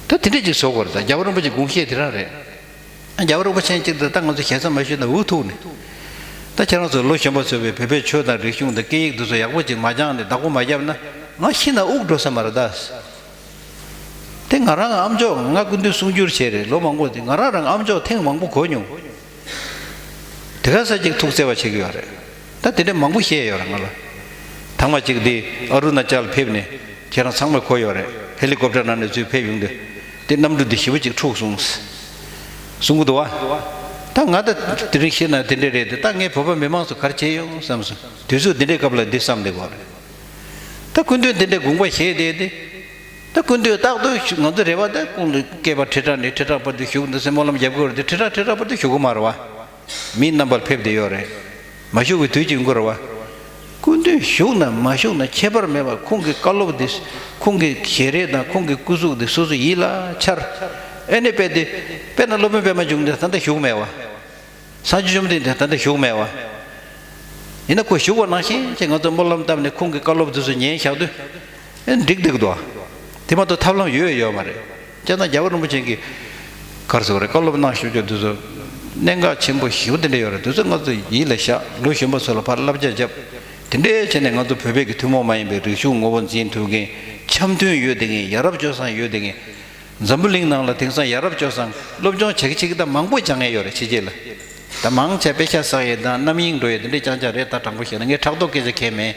ད་དེ་འདྲས་ཅིག་བཟོ་དགོས་རེད། ད་རྒྱལ་བ་རིན་པོ་ཆེ་དགོངས་བཞེད་དེ་རང་རེད། རྒྱལ་བ་རིན་པོ་ཆེ་གཅིག་ཏུ་ད་ང་ཚོ་ཞེ་ས་མ་ཞུས་ན་འུ་ཐུག་ནས། ད་ཁྱེད་རང་ཚོ་ལོ་གཞོན་པ་ཚོས་པའི་བོད་པའི་ཆོས་དང་རིག་གཞུང་དང་སྐད་ཡིག་འདི་ཚོ་ཡག་པོ་ཅིག་མ་སྦྱངས་ནས་བདག་པོ་མ་བརྒྱབ་ན་ང་ཤི་ན་དབུགས་འགྲོ་ས་མ་རེད་ད། དེ་ང་རང་ཨ་མཆོག་ང་སྐུ་མདུན་གསུང་སྒྱུར་བྱས་རེད། ལོ་མང་པོ་དེ་ང་རང་རང་ཨ་མཆོག་ཐེངས་མང་པོ་གོ་མྱོང་། དེ་ག་ས་ཅིག་ཐུགས་བརྩེ་བ་བྱེད་ཀྱི་ཡོད་རེད། ད་དེ་འདྲ་མང་པོ་བཤད་ཡོད་རེད་ང་ལ། ཐང་མ་གཅིག་འདི་ཨ་རུ་ན་ཅལ་ཕེབས་ནས་ཁྱེད་རང་ཚང་མས་གོ་ཡོད་རེད། ཧེ་ལི་ཀོབ་ཊར་ནང་ནས་ཚུར་ཕེབས་ཡོང་དུས་དེ་གནམ་གྲུ་འདི་ཞེ་པོ་ཅིག་འཁྲུགས་སོང་གསུང་གི་འདུག་བ། ད་ང་ད་དེ་རིང་ཤེས་ན་དེ་འདྲ་རེད་དེ། ད་ངས་བོད་པ་མི་མང་ཚོ་ག་རེ་བྱས་ཡོང་བསམ་སོང་། དུས་ཚོད་འདི་འདྲའི་སྐབས་ལ་འདི་བསམ་བསྡད་དགོས་རེད། ད་སྐུ་མདུན་འདི་འདྲའི་དགོངས་པ་བཞེས་བསྡད་དེ། ད་སྐུ་མདུན་རྟག་ཏུ་ང་ཚོ་རེ་བ་ད་ཁོང་ལ་སྐྱེས་པ་ཁྲི་ཕྲག་ནས་ཁྲི་ཕྲག་བར་དུ་བཞུགས་འདུག་ཟེར་སྨོན་ལམ་རྒྱབ་དགོས་རེད་དེ། ཁྲི་ཕྲག་ཁྲི་ཕྲག་བར་དུ་བཞུགས་གི་མ་རེད་བ། མི་རྣམ་པར་ཕེབས་བསྡད་ཡོད་རེད། མ་བཞུགས་པའི་དུས་ཅིག་ཡོང་གི་རེད་བ། སྐུ་མདུན་བཞུགས་ན་མ་བཞུགས་ན་ཁྱད་པར་མེད་པར་ཁོང་གི་བཀའ་སློབ་དེ། ཁོང་གི་ཞལ་རས་དང་ཁོང་གི་སྐུ་གཟུགས་དེ་སོ་སོ་ཡིད་ལ་འཆར། ཨེ་ནས་དཔེ་དེ། དཔེར་ན་སློབ་དཔོན་པད་མ་འབྱུང་གནས་ད་ལྟ་བཞུགས་མེད་བ། སངས་རྒྱས་བཅོམ་ལྡན་འདས་ད་ལྟ་བཞུགས་མེད་བ། ཡིན་ན་ཁོ་བཞུགས་པ་ནང་བཞིན་ཅིག་ང་ཚོ་སྨོན་ལམ་བཏབ་ནས་ཁོང་གི་བཀའ་སློབ་དེ་ཚོ་ཉན་བཞག་དུས། ཨེ་འགྲིག་འདུག་འདུག་བ། དེ་མ་གཏོགས་ཐབས་ལམ་ཡོད་ཡོད་མ་རེད། སྤྱིར་བཏང་རྒྱལ་བ་རིན་པོ་ཆེ་གིས་ག་རེ་ཟེར་དགོས་རེད། བཀའ་སློབ་གནང་བཞུགས་རྒྱུ་དེ་ཚོ་གནད་འགག་ཆེན་པོ་ཞེ་པོ་དེ་འདྲ་ཡོད་རེད། དེ་ཚོ་ང་ཚོ་ཡིད་ལ་བཞག་ལོ་གཞོན་པ་ཚོ་ལ་ཕར་བསླབ་བྱ་བརྒྱབ། དེ་འདྲའི་བྱས་ནས་ང་ཚོ་བོད་པའི་གི་ཐུན་མོང་མ་ཡིན་པའི་རིག་གཞུང་ངོ་བོ་འཛིན་ཐུབ་མཁན། འཆམ་མཐུན་ཡོད་བསྡད་མཁན། ཡ་རབས་སྤྱོད་བཟང་ཡོད་བསྡད་མཁན། འཛམ་བུ་གླིང་ནང་ལ་དེང་སང་ཡ་རབས་སྤྱོད་བཟང་སློབ་སྦྱོང་བྱེད་ཀྱི་བྱེད་ཀྱི་ད་མང་པོ་སྦྱང་ཡས་ཡོད་རེད་ཕྱི་རྒྱལ་ལ། ད་མང་ཆེ་དཔེ་ཆ་བསགས་ཡས་དང་རྣམ་གཡེང་འགྲོ་ཡས་དེ་འདྲའི་རྐྱང་རྐྱང་རེད། ད་དྲང་པོ་བཤད་ན་ངས་ཕྲག་དོག་སྐད་ཆ་གང་ཡང་མེད།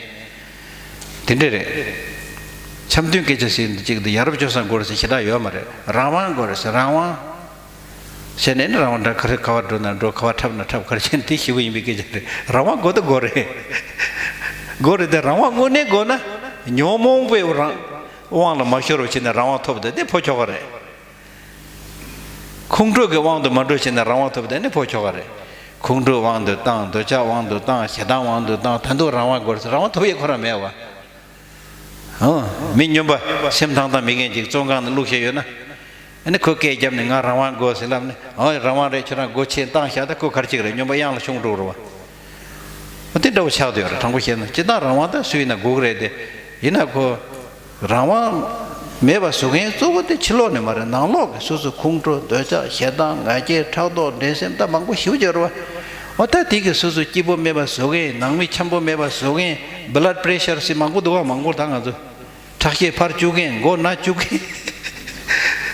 དེ་འདྲ་རེད། འཆམ་མཐུན་སྐད་ཆ་ཟེར་འདི་གཅིག་འདི་ཡ་རབས་སྤྱོད་བཟང་དགོས་རེད་ཟེར་ཞེ་དྲག་ཡོད་མ་རེད། རང་དབང་དགོས་རེད་ཟེར། རང་དབང་བྱས་ནས་ནི་རང་དབང་འདྲ་ག་རེ། ག་བ་འགྲོ་ན་འགྲོ། ག་བ་འཁྲབ་ན་འཁྲབ། ག་རེ་བྱས་ན་དེ་ཞེ་པོ་ཡིན་པའི་སྐད་ཆ་རེད། རང་དབང་དགོས་ད་དགོས་རེད། དགོས་རེད་དེ་རང་དབང་དངོས་གནས་དགོས་ན་ཉོན་མོངས་པའི་རང་དབང་ལ་མ་ཤོར་བ་བྱས་ནས་རང་དབང་ཐོབ་དེ་དེ་ཕོ་ཁྱོ་ག་རེད། ཁོང་ཁྲོ་གི་དབང་དུ་མ་འགྲོ་བྱས་ནས་རང་དབང་ཐོབ་དེ་ནི་ཕོ་ཁྱོ་ག་རེད། ཁོང་ཁྲོའི་དབང་དུ་བཏང་། འདོད་ཆགས་དབང་དུ་བཏང་། ཞེ་སྡང་དབང་དུ་བཏང་། ད་དུང་རང་དབང་དགོས་རེད་ཟེར། རང་དབང་ཐོབ་ཡས་ཁོ་རང་མེད་བ། ཨང་། མི་སྨྱོན་པ་སེམས་ཐང་ཐང་མེད་མཁན་ཅིག་བཙོན་ཁང་ནང་བླུགས་བཞག་ཡོད་ན། ཨ་ནི་ཁོས་སྐད་བརྒྱབ་ནས་ང་རང་དབང་དགོས་ཟེར་ལབ་ནས། ཨོ་རང་དབང་རེད། ཁྱོད་རང་སྒོ་ཕྱེ་བཏང་བཞག་ད་ཁོ་ག་རེ་བྱེད་ཀྱི་རེད། སྨྱོན་པ་གཡང་ལ་ཤོང་འགྲོ་རེད་བ། ཨ་དེ་འདྲ་བོ་ཆགས་བསྡད་ཡོད་རེད། དྲང་པོ་བཤད་ན་སྤྱིར་བཏང་རང་དབང་ད་སུ་ཡིན་ན་དགོས་ཀྱི་རེད་དེ། ཡིན་ན་ཁོ་རང་དབང་མེད་པ་བཟོ་མཁན་གཙོ་བོ་དེ་ཕྱི་ལོགས་ནས་མ་རེད། ནང་ལོགས་ཀྱི་སོ་སོ་ཁོང་ཁྲོ་འདོད་ཆགས་ཞེ་སྡང་ང་རྒྱལ་ཕྲག་དོག་འགྲན་སེམས་ད་མང་པོ་ཞེ་པོ་ཅིག་ཡོད་རེད་བ། འོ་ད་དེ་གི་སོ་སོ་སྐྱིད་པོ་མེད་པ་བཟོ་མཁན། ནང་མི་འཆམ་པོ་མེད་པ་བཟོ་མཁན། blood pressure ཟེར་མང་པོ་འདུག་བ། མང་པོ་ད་ང་ཚོ། ཁྲག་ཤེད་འཕར་བཅུག་མཁན། མགོ་ན་བཅུག་མཁན།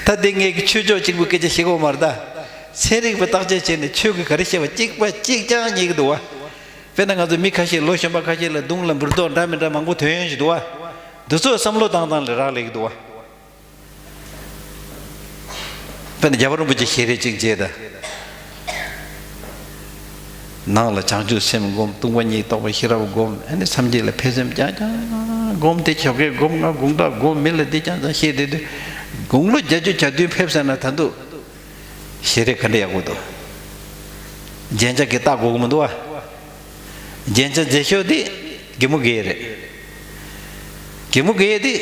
ད་དེ་ངས་ཀྱི་ཆོས་ཕྱོགས་གཅིག་པུ་སྐད་ཆ་བཤད་ཀྱི་ཡོད་མ་རེད་ད། ཚན་རིག་པས་བརྟག་དཔྱད་བྱས་ནས་ཆོས་ཀྱི་ག་རེ་བཤད་པ་གཅིག་པ་གཅིག་རྐྱང་རྙེད་ཀྱི་འདུག་བ། དཔེར་ན་ང་ཚོ་མི་ཁ་ཤས། ལོ་གཞོན་པ་ཁ་ཤས་ལ་གདོང་ལ་འབུར་ཏོག་འདྲ་མི་འདྲ་མང་པོ་ཐོན་ཡོང་གི་འདུག་བ། འདི་ཚོ་བསམ་བློ་བཏང་སྟངས་ལ་རག་ལས་ཀྱི་འདུག་བ། དཔེར་ན་རྒྱལ་བ་རིན་པོ་ཆེ་ཞལ་རས་གཅིག་མཇལ་ད། ནང་ལ་བྱང་ཆུབ་སེམས་སྒོམ། སྟོང་པ་ཉིད་རྟོགས་པའི་ཤེས་རབ་སྒོམ། ཨ་ནི་སངས་རྒྱས་ལ་ཕན་སེམས་རྐྱང་རྐྱང་སྒོམ། དེ་ཞོགས་ཀས་སྒོམ། ང་དགོང་དག་སྒོམ། མི་ལ་འདི་རྐྱང་རྐྱང་བཤད་བསྡད་དུས། དགུང་ལོ་བརྒྱད་ཅུ་གྱ་བདུན་ཕེབས་ཟེར་ན་ད་དུང་ཞལ་རས་ག་འདྲ་ཡག་པོ་འདུག་རྒྱན་ཆ་གི་ལྟ་དགོས་ཀྱི་མི་འདུག་བ། རྒྱན་ཆ་མཛེས་ཤོས་དེ་གད་མོ་བགད་རེད། གད་མོ་བགད་དེ་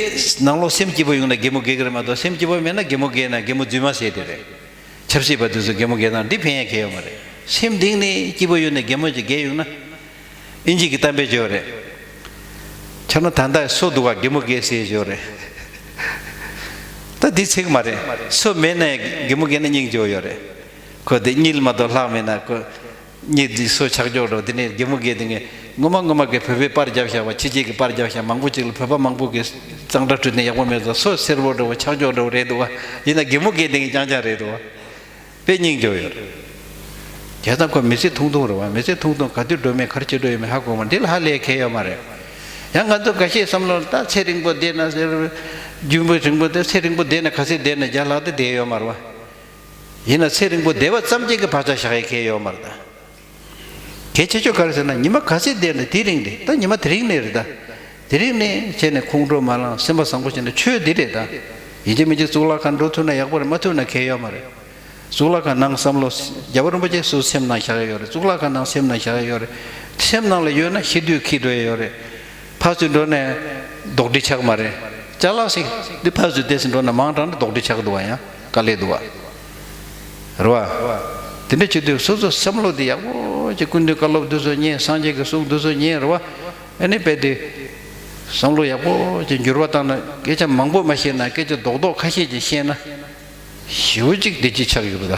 ནང་ལོགས་སེམས་སྐྱིད་པོ་ཡོང་ན་གད་མོ་བགད་ཀྱི་རེད་མ་གཏོགས། སེམས་སྐྱིད་པོ་མེད་ན་གད་མོ་བགད་ན་གད་མོ་རྫུན་མ་ཟེར་དེ་རེད། ཆབ་སྲིད་པ་དེ་ཚོ་གད་མོ་བགད་སྟངས་འདི་ཕན་ཡ་གང་ཡང་ཡོད་མ་རེད། སེམས་གཏིང་ནས་སྐྱིད་པོ་ཡོད་ན་གད་མོ་ཅིག་བགད་ཡོང་ན། ཨིན་ཇི་གི་གཏམ་དཔེ་ཅིག་ཡོད་རེད། ཁྱོད་རང་ད་ལྟ་སོ་འདུག་ག་གད་མོ་བགད་ཟེར་ཞིག་ཡོད་རེད། ད་འདི་ཚིག་མ་རེད། སོ་མེད་ན་ཡང་གད་མོ་བགད་ན་སྙིང་རྗེ་པོ་ཡོད་རེད། ཁོ་དེ་གཉིད་མ་གཏོགས་ལྷག་མེད་ན་ཁོ། གཉིད་འདི་སོ་ཆག་ཆོག་འགྲོ། དེ་ནས་གད་མོ་བགད་དེ་ངས་ངོ་མ་ངོ་མ་གི་བོད་པའི་པར་རྒྱབ་བཞག་པ། ཕྱི་རྒྱལ་གྱི་པར་རྒྱབ་བཞག་མང་པོ་ཅིག་ལ་བོད་པ་མང་པོ་གི་གཙང་སྦྲ་བཀྲུས་ནས་ཡག་པོ་མེད་ཙང་སོ་སེར་པོ་འདྲ་བོ་ཆག་ཆོག་འདྲ་བོ་རེད་འདུག་བ། ཡིན་ན་གད་མོ་བགད་དེ་ངས་རྐྱང་རྐྱང་རེད་འདུག་བ། དཔེ་སྙིང་རྗེ་པོ་ཡོད་རེད། བྱས་ཙང་ཁོ་མི་ཚེ་ཐུང་ཐུང་རེད་བ། མི་ཚེ་ཐུང་ཐུང་ག་དུས་འགྲོ་མིན་ག་རེ་བྱེད་འགྲོ་ཡོད་མེད་ཧ་གོ་མ། འདི་ལ་ཧ་ལས་གལ་ཡོད་མ་རེད། ཡང་ང་ཚོ་འགའ་ཤས་བསམ་བློ་ད་ཚེ་རིང་པོ་བསྡད་ན་ཟེར། རྒྱུན་པོ་རིང་པོ་དེ་ཚེ་རིང་པོ་བསྡད་ན་ག་ཚོད་བསྡད་ན་བརྒྱ་ལྷག་དེ་བསྡད་ཡོད་མ་རེད་བ། ཡིན་ན་ཚེ་རིང་པོ་བསྡད་པ་ཙམ་གཅིག་གི་བག་ཆགས་བཞག་ཡས་གལ་ཡོད་མ་རེད་ད། གལ་ཆེ་ཤོས་ག་རེ་ཟེར་ན་ཉི་མ་ག་ཚོད་བསྡད་ན་དེ་རིང་རེད་ད། ཉི་མ་དེ་རིང་ནས་རེད་ད། དེ་རིང་ནས་བྱས་ནས་ཁོང་ཁྲོ་མ་ལངས་སེམས་པ་བཟང་པོ་བྱས་ནས་ཆོས་འདི་རེད་ད། ཡིན་གཅིག་མིན་གཅིག་གཙུག་ལག་ཁང་འགྲོ་ཐུབ་ན་ཡག་པོ་རེད། མ་ཐུབ་ན་གལ་ཡོད་མ་རེད། གཙུག་ལག་ཁང་ནང་བསམ་བློ། རྒྱལ་བ་རིན་པོ་ཆེ་སུ་སེམས་ནང་བཞག་ཡོད་རེད། གཙུག་ལག་ཁང་ནང་སེམས་ནང་བཞག་ཡོད་རེད། སེམས་ནང་ལ་ཡོད་ན་ཤི་དུས་འཁྱེར་འགྲོ་ཡ་ཡོད་རེད། ཕར་ཚུར་འགྲོ་ནས་ལྡོག་འདྲེ་ཆགས་མ་རེད། ཅ་ལག་ཞིག་འདི་ཕར་ཚུར་བལྟས་སུ་འགྲོ་ན་མང་དྲགས་ན་ལྡོག་འདྲེ་ཆགས་འདུག་བ། ཡང་དཀའ་ལས་འདུག་བ། རེད་བ། དེ་འདྲ་བྱེད་དུས་སོ་སོ་བསམ་བློ་འདི་ཡག་པོ་ཅིག་སྐུ་མདུན་བཀའ་སློབ་འདི་ཚོ་ཉན། སངས་རྒྱས་ཀྱི་གསུང་འདི་ཚོ་ཉན། རེད་བ། ཨ་ནི་རྦད་དེ་བསམ་བློ་ཡག་པོ་ཅིག་འགྱུར་བ་བཏང་ན། སྐད་ཆ་མང་པོ་མ་བཤད་ན་སྐད་ཆ་རྡོག་རྡོག་ཁ་ཤས་ཅིག་བཤད་ན། ཞེ་པོ་ཅིག་བདེ་སྐྱིད་ཆགས་ཡོད་པ་ད།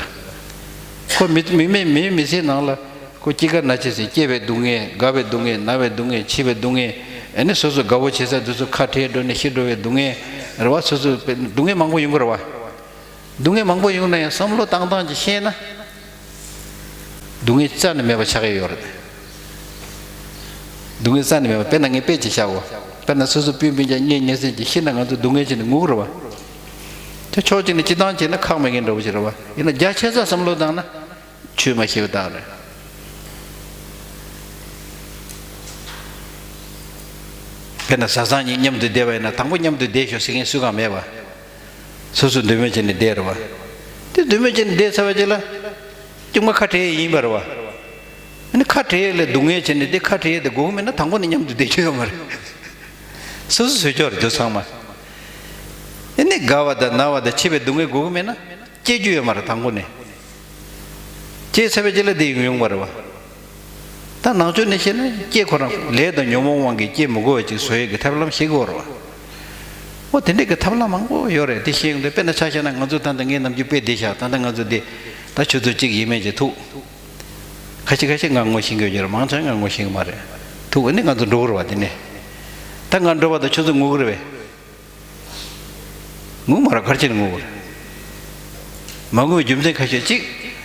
ཁོ་མི་མི་མི་མི་མི་ཚེའི་ནང་ལ་ཁོ་སྐྱེ་རྒ་ན་འཆི་ཟེར། སྐྱེ་བའི་སྡུག་བསྔལ། རྒ་བའི་སྡུག་བསྔལ། ན་བའི་སྡུག་བསྔལ། འཆི་བའི་སྡུག་བསྔལ། ཨ་ནི་སོ་སོ་དགའ་བོ་བྱེད་ས་དེ་ཚོ་ཁ་བྲལ་འགྲོ་ནས་ཤི་འགྲོ་བའི་སྡུག་བསྔལ་རེད་བ། སོ་སོ་སྡུག་བསྔལ་མང་པོ་ཡོང་གི་རེད་བ། སྡུག་བསྔལ་མང་པོ་ཡོང་ན་ཡང་བསམ་བློ་བཏང་སྟངས་ཅིག་ཤེས་ན། སྡུག་བསྔལ་རྩ་ནས་མེད་པ་ཆགས་ཀྱི་ཡོད་རེད། སྡུག་བསྔལ་རྩ་ནས་མེད་པ། དཔེར་ན་ངས་དཔེ་ཅིག་བཞག་གོ། དཔེར་ན་སོ་སོ་སྤུན་སྤུན་ཀྱག་གཉེན་ཉེ་ཚན་ཅིག་ཤི་ན་ང་ཚོ་སྡུག་བསྔལ་བྱས་ནས་ངུ་གི་རེད་བ། དེ་ཕྱོགས་གཅིག་ནས་སྤྱིར་བཏང་བྱས་ན་ཁག་མེད་མཁན་འདྲ་བོ་ཞིག་རེད་བ། ཡིན་ན་རྒྱ་ཆེ་ས་བསམ་བློ་བཏང་ན་ཆོས་མ་ཤེས་པ་དག་རེད། དཔེར་ན་བཟའ་ཚང་གཉིས་མཉམ་དུ་བསྡད་པ་ཡིན་ན་དང་པོ་མཉམ་དུ་བསྡད་ཤོག་ཟེར་མཁན་སུ་གང་མེད་པ། སོ་སོ་འདོད་མོས་བྱས་ནས་བསྡད་རེད་བ། དེ་འདོད་མོས་བྱས་ནས་བསྡད་ཚར་བ་ཅིག་ལ། གཅིག་མ་ཁ་བྲལ་ཡིན་པ་རེད་བ། ཨ་ནི་ཁ་བྲལ་ལ་སྡུག་བསྔལ་བྱས་ནས་དེ་ཁ་བྲལ་དེ་དགོས་ཀྱི་མེད་ན་དང་པོ་ནས་མཉམ་དུ་བསྡད་རྒྱུ་ཡོད་མ་རེད། སོ་སོ་བཟོས་ཆོག་རེད་དེ་ཚང་མ། ཨ་ནི་རྒ་བ་དང་ན་བ་དང་འཆི་བའི་སྡུག་བསྔལ་དགོས་ཀྱི་མེད་ན་སྐྱེ་རྒྱུ་ཡོད་མ་རེད་དང་པོ་ནས། སྐྱེས་ཚར་བའི་རྗེས་ལ་དེ་ཡོང་ཡོང་བ་རེད་བ། ད་ནང་ཆོས་ནས་བཤད་ན་སྐྱེ་ཁོ་རང་ལས་དང་ཉོན་མོངས་དབང་གིས་སྐྱེ་མི་དགོས་པ་ཅིག་བཟོ་ཡས་ཀྱི་ཐབས་ལམ་ཤེས་དགོས་རེད་བ། འོ་དེ་འདྲས་ཀྱི་ཐབས་ལམ་མང་པོ་ཡོད་རེད། དེ་ཤེས་ཡོང་དུས་དཔེར་ན་ཆ་བཞག་ན་ང་ཚོ་ད་ལྟ་ངས་ནམ་རྒྱུན་དཔེ་བདེ་བཞག་ད་ལྟ་ང་ཚོ་འདི་ད་ཆུ་ཚོད་གཅིག་ཡས་མས་ཀྱི་ཐུག་ཁ་ཤས་ཁ་ཤས་ང་ངོ་ཤེས་ཀྱི་ཡོད་ཀྱི་རེད། མང་ཆེ་ང་ངོ་ཤེས་ཀྱི་མ་རེད། ཐུག་ཨ་ནི་ང་ཚོ་འགྲོ་གི་རེད་བ། དེ་ནས་ད་ང་འགྲོ་བ་དང་ཁྱོད་ཚོ་ངུ་གི་རེད་བས། ངུ་མ་ར་གར་ཅིག་ངུ་གར། མ་ངུ་བའི་རྒྱུ་མཚན་ཁ་ཤས་གཅིག་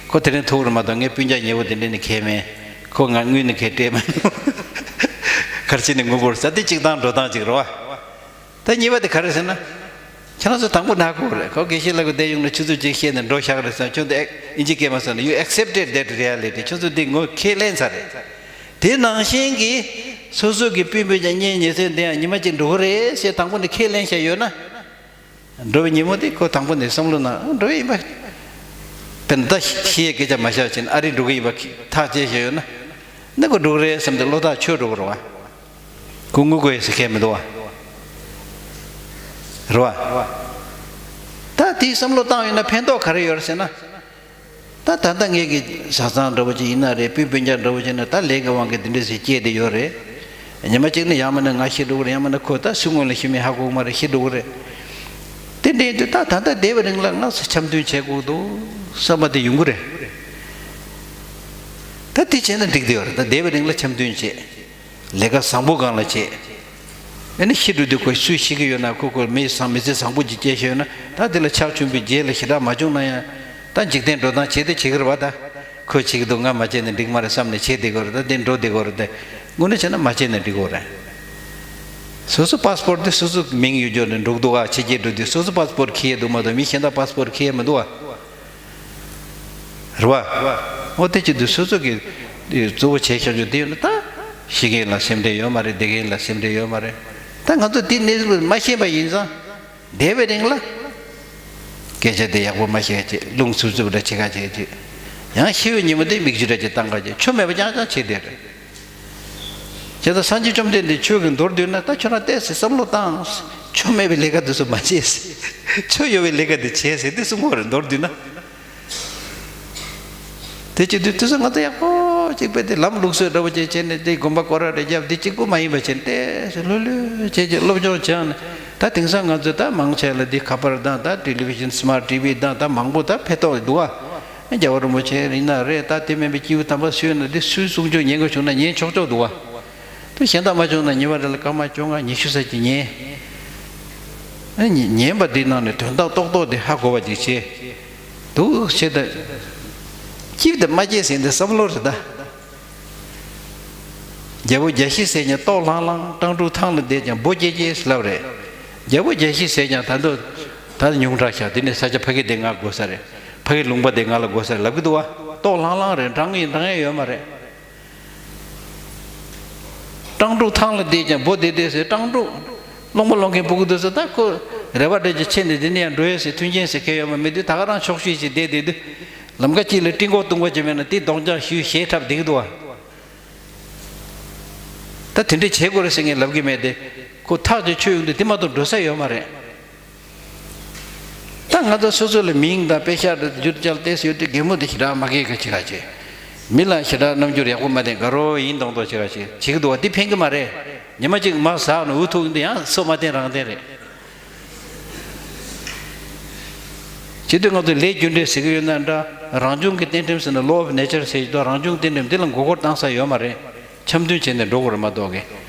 ཁོ་དེ་རིང་ཐུག་རེད་མ་གཏོགས་ངའི་སྤུན་ཀྱག་ཉེ་བོ་དེ་འདྲས་ནི་གས་མེད། ཁོ་ང་དངུལ་ནི་གས་སྤྲད་མ་ནུ། གར་ཅིག་ནི་ངུ་གོར་ས་དེ་གཅིག་དང་འགྲོ་སྟངས་གཅིག་རེད་བ། ད་གཉིས་པ་དེ་ག་རེ་ཟེར་ན། ཁྱེད་རང་ཚོ་དང་པོ་ན་གོ་རེད། ཁོ་དགེ་བཤེས་ལགས་ཀྱི་བསྡད་ཡོང་ན་ཆུ་ཚོད་གཅིག་བཤད་ནས་འགྲོ་ཤག་རེད་ཟེར། ཁྱོད་ཚོ་ཨིན་ཇི་སྐད་མ་སོང་ན། You accepted that reality. ཁྱོད་ཚོ་དེ་ངོ་ཁས་ལེན་ཚར་རེད། དེ་ནང་བཞིན་གྱི་སོ་སོ་གི་སྤུན་སྤུན་ཀྱག་གཉེན་ཉེ་ཚན་དེ་ཡང་ཉི་མ་གཅིག་འགྲོ་གི་རེད་ཟེར་དང་པོ་ནས་ཁས་ལེན་བཞག་ཡོད་ན། འགྲོ་བའི་ཉིན་མོ་དེ་ཁོ་དང་པོ་ནས་བསམ་བློ་ནང་འགྲོ་ཡི་ཡིན་པ། དཔེར་ན་ད་ཤི་ཡའི་སྐད་ཆ་མ་བཤད་ཕྱིན་ཨ་རི་འགྲོ་གི་ཡིན་པ་ཐག་བཅད་བཞག་ཡོད་ན། ནི་ཁོ་འགྲོ་གི་རེད་བསམ་སྟེ་བློ་ཐག་ཆོད་འགྲོ་གི་རེད་བ། ཁོ་ངུ་དགོས་ཡ་ཟེར་མཁན་མི་འདུག་བ། རེད་བ། ད་དེའི་བསམ་བློ་བཏང་ཡོད་ན་ཕན་ཐོགས་ག་རེ་ཡོད་རེད་ཟེར་ན། ད་ད་ལྟ་ངེད་ཀྱི་བཟའ་ཚང་འདྲ་བོ་ཅིག་ཡིན་ན་རེད། སྤུན་སྤུན་ཀྱག་འདྲ་བོ་ཅིག་ཡིན་ན་ད་ལས་ཀྱི་དབང་གིས་འདི་འདྲ་ཞིག་སྐྱེས་བསྡད་ཡོད་རེད། ཉི་མ་གཅིག་ནི་ཡང་མིན་ན་ང་ཤི་འགྲོ་གི་རེད། ཡང་མིན་ན་ཁོ་ད་སུ་སྔོན་ལ་ཤི་མིན་ཧ་གོ་གི་མ་རེད། ཤི་འགྲོ་གི་རེད། དེ་འདྲ་ཡིན་དུས་ད་ད་ལྟ་བསྡད་པའི་རིང་ལ་ང་ཚོ་འཆམ་མཐུན་བྱེད་དགོས་འདུག་བསམ་པ་དེ་ཡོང་གི་རེད། ད་དེ་བྱས་ན་འགྲིག་བསྡད་ཡོད་རེད། ད་བསྡད་པའི་རིང་ལ་འཆམ་མཐུན་བྱེད། ལས་ཀ་བཟང་པོ་སྒང་ལ་བྱེད། ཨ་ནི་ཤི་འགྲོ་དུས་ཁོ་སུས་ཤེས་ཀྱི་ཡོད་ན། ཁོ་ཁོ་མི་བཟང་མི་ཚེ་བཟང་པོ་ཅིག་སྐྱེལ་ཤེས་ཡོད་ན། ད་དེ་ལ་ཕྱག་མཆོད་འབུལ་རྗེས་ལ་ཞེ་དྲག་མ་བྱུང་ན་ཡང་། ད་འཇིག་རྟེན་འགྲོ་སྟངས་བྱེད་དེ་བྱེད་ཀྱི་རེད་བ། ད་ཁོས་བྱེད་ཀྱི་འདུག་ང་མ་བྱས་ན་འགྲིག་མ་རེད་བསམ་ནས་བྱེད་བསྡད་ཀྱི་རེད། ད་དེ་འགྲོ་བསྡད་ཀྱི་རེད། དེ་དངོས་གནས་བྱས་ན་མ་བྱས་ན་འགྲིག་གི་རེད། སོ་སོ་པཱ་སི་པོར་དེ་སོ་སོ་མིང་ཡོད་རྒྱུ་ནས་འགྲོ་གི་འདུག་ག་ཕྱི་རྒྱལ་འགྲོ་དུས་སོ་སོ་པཱ་སི་པོར་འཁྱེར་ཡས་འདུག་མ་གཏོགས་མི་གཞན་དག་པཱ་སི་པོར་འཁྱེར་ཡས་མི་འདུག་བ། རེད་བ། འོ་དེ་བྱེད་དུས་སོ་སོ་གི་གཙོ་བོ་བྱས་བཞག་རྒྱུ་དེ་ཡོད་ན། ད་ཤི་མཁན་ལ་སེམས་ཁྲལ་ཡོད་མ་རེད། བསྡད་མཁན་ལ་སེམས་ཁྲལ་ཡོད་མ་རེད། ད་ང་ཚོ་དེ་གནས་ལུགས་མ་ཤེས་པ་ཡིན་ཙང་། བསྡད་པའི་རིང་ལ་སྐད་ཆ་དེ་ཡག་པོ་མ་བཤད་ཅིག་རླུང་འཚུབ་འཚུབ་འདྲ་བྱེད་ཁ་བྱེད་ཅིག་ཡང་ཤི་བའི་ཉིན་མོ་དེ་མིག་ཆུ་འདྲ་ཅིག་བཏང་ཁ་བྱེད། ཆོ་མེད་པ་རྐྱང་རྐྱང་བྱེད་བསྡད་རེད། བྱས་ཙང་སངས་རྒྱས་བཅོམ་ལྡན་འདས་ཆོས་ཀྱི་མདོར་བསྡུས་ན། ད་ཁྱོད་རང་ཏོག་ཙམ་བསམ་བློ་བཏང་། ཆོ་མེད་པའི་ལས་ཀ་དེ་ཚོ་མ་བྱེད། ཆོ་ཡོད་པའི་ལས་ཀ་དེ་བྱེད་ཟེར་དེ་གསུང་གི་རེད། མདོར་བསྡུས་ན། དེ་བྱེད་དུས་དེ་ཚོ་ང་ཚོ་ཡག་པོ་ཅིག་དཔེ་དེ་ལམ་ལུགས་སྲོལ་འདྲ་བོ་ཅིག་བྱས་ནས། དེ་དགོན་པ་སྐོར་ར་རེ་རྒྱབ། དེ་གཅིག་པུ་མ་ཡིན་པ་བྱས་ནས། ཏོག་ཙམ་ལྷོད་ལྷོད་བྱས་ཅིག་སློབ་སྦྱོང་བྱས་ནས། ད་དེང་སང་ང་ཚོས་ད་མང་ཆེ་ལ་འདི་ཁ་པར་དང་། ད་ཊེ་ལི་ཝི་ཤན། སི་མཱར་ཊི་ཝི་དང་། ད་མང་པོ་ད་ཕན་ཐོགས་འདུག་བ། རྒྱལ་བ་རིན་པོ་ཆེ་ཡིན་ན་རེད། ད་དེ་མིན་པའི་སྐྱེས་བུ་དམ་པ་སུ་ཡོད་ན། དེ་སུའི་གསུང་ཆོས་ཉན་དགོས་བྱུང་ན་ཉན་ཆོག་ཆོག་འདུག་བ། དེ་གཞན་དག་མ་བྱུང་ན་ཉི་མ་རེ་ལ་སྐར་མ་བཅོ་ལྔ་ཉི་ཤུ་ཙམ་ཅིག་ཉན། ཨ་ནི་ཉན་པ་འདི་ནང་ནས་དོན་དག་ཏོག་ཏོག་དེ་ཧ་གོ་བ་ཅིག་བྱེད་འདུག་བྱེད། ད་སྐྱིད་དང་མ་སྐྱིད་ཟེར་འདི་བསམ་བློ་རེད་ད། རྒྱལ་པོ་བརྒྱ་བཞི་ཟས་ཀྱང་ལྟོགས་ལྷང་ལྷང་། སྤྲང་ཕྲུག་ཐང་ལ་བསྡད་ཀྱང་འབོ་སྐྱེ་སྐྱེ་ཟེར་ལབ་རེད། རྒྱལ་པོ་བརྒྱ་བཞི་ཟས་ཀྱང་ད་དུང་ད་ཉུང་དྲགས་ཤག་དེ་ནས་ས་ཆ་ཕ་གི་དེ་ང་དགོས་ས་རེད། ཕ་གི་ལུང་པ་དེ་ང་ལ་དགོས་ས་རེད་ལབ་གི་འདུག་བ། ལྟོགས་ལྷང་ལྷང་རེད། འགྲང་ཡིན་འགྲང་ཡ་ཡོད་མ་རེད། སྤྲང་ཕྲུག་ཐང་ལ་བསྡད་ཀྱང་འབོ་བསྡད་བསྡད་ཟེར། སྤྲང་ཕྲུག་སློང་མོ་སློང་མཁན་ཕྲུ་གུ་དེ་ཚོ་ད་ཁོ་རེ་བ་འདྲ་ཅིག་ཆེ་ནས་དེ་ནས་ཡང་འགྲོ་ཡས་ཟེར་མཐུན་རྐྱེན་ཟེར་མཁན་ཡོད་མ་མི་འདུག་ད་ག་རང་ཆོག་ཤེས་ཅིག་བསྡད་བསྡད་དུས་ལམ་ཁ་གཅིག་ལ་སྤྲིན་ཀོག་བཏུང་བ་ཅིག་མེད་ན་དེ་གདོང་ལྕགས་ཞུས་ཞེ་ཁྲབ་བསྡད་ཀྱི་འདུག་བ། ད་དེ་འདྲ་བྱེད་དགོས་རེད་ཟེར་ངས་ལབ་ཀྱི་མེད་དེ། ཁོ་ཐག་ཅིག་ཆོད་ཡོང་དུས་དེ་མ་གཏོགས་འགྲོ་ས་ཡོད་མ་རེད། ད་ང་ཚོ་སོ་སོ་ལ་མིང་དང་དཔེ་ཤག་དང་བསྒྱུར་བཅོས་བལྟས་ཡོད་དུས་གད་མོ་དེ་ཞེ་དྲག་མ་བགད་ག་ཅི་ག་བྱེད། མི་ལ་ཞེ་དྲག་རྣམ་འགྱུར་ཡག་པོ་མ་བསྟན། དགའ་རོགས་ཡིན་མདོག་མདོག་བྱེད་ག་ཅིག་བྱེད་ཀྱི་འདུག་བ། དེ་ཕན་གྱི་མ་རེད། ཉི་མ་གཅིག་མར་ཟག་ནས་འུ་ཐུག་ཡོང་དུས་ཡང་སོ་མ་བསྟན་རང་བསྟན་རེད། བྱེད་དུས་ང་ཚོ་ལས་རྒྱུ་འབྲས་ཟེར་གྱི་ཡོད་ན་འདྲ། རང་བྱུང་གི་རྟེན་འབྲེལ་ཟེར་ན་law of nature ཟེར་གྱི་འདུག་རང་བྱུང་རྟེན་འབྲེལ་འདི་ལ་མགོ་སྐོར་བཏང་ས་ཡོད་མ་རེད། འཆམ་མཐུན་བྱས་ནས་འགྲོ་དགོས་རེད་མ་གཏོགས་གི།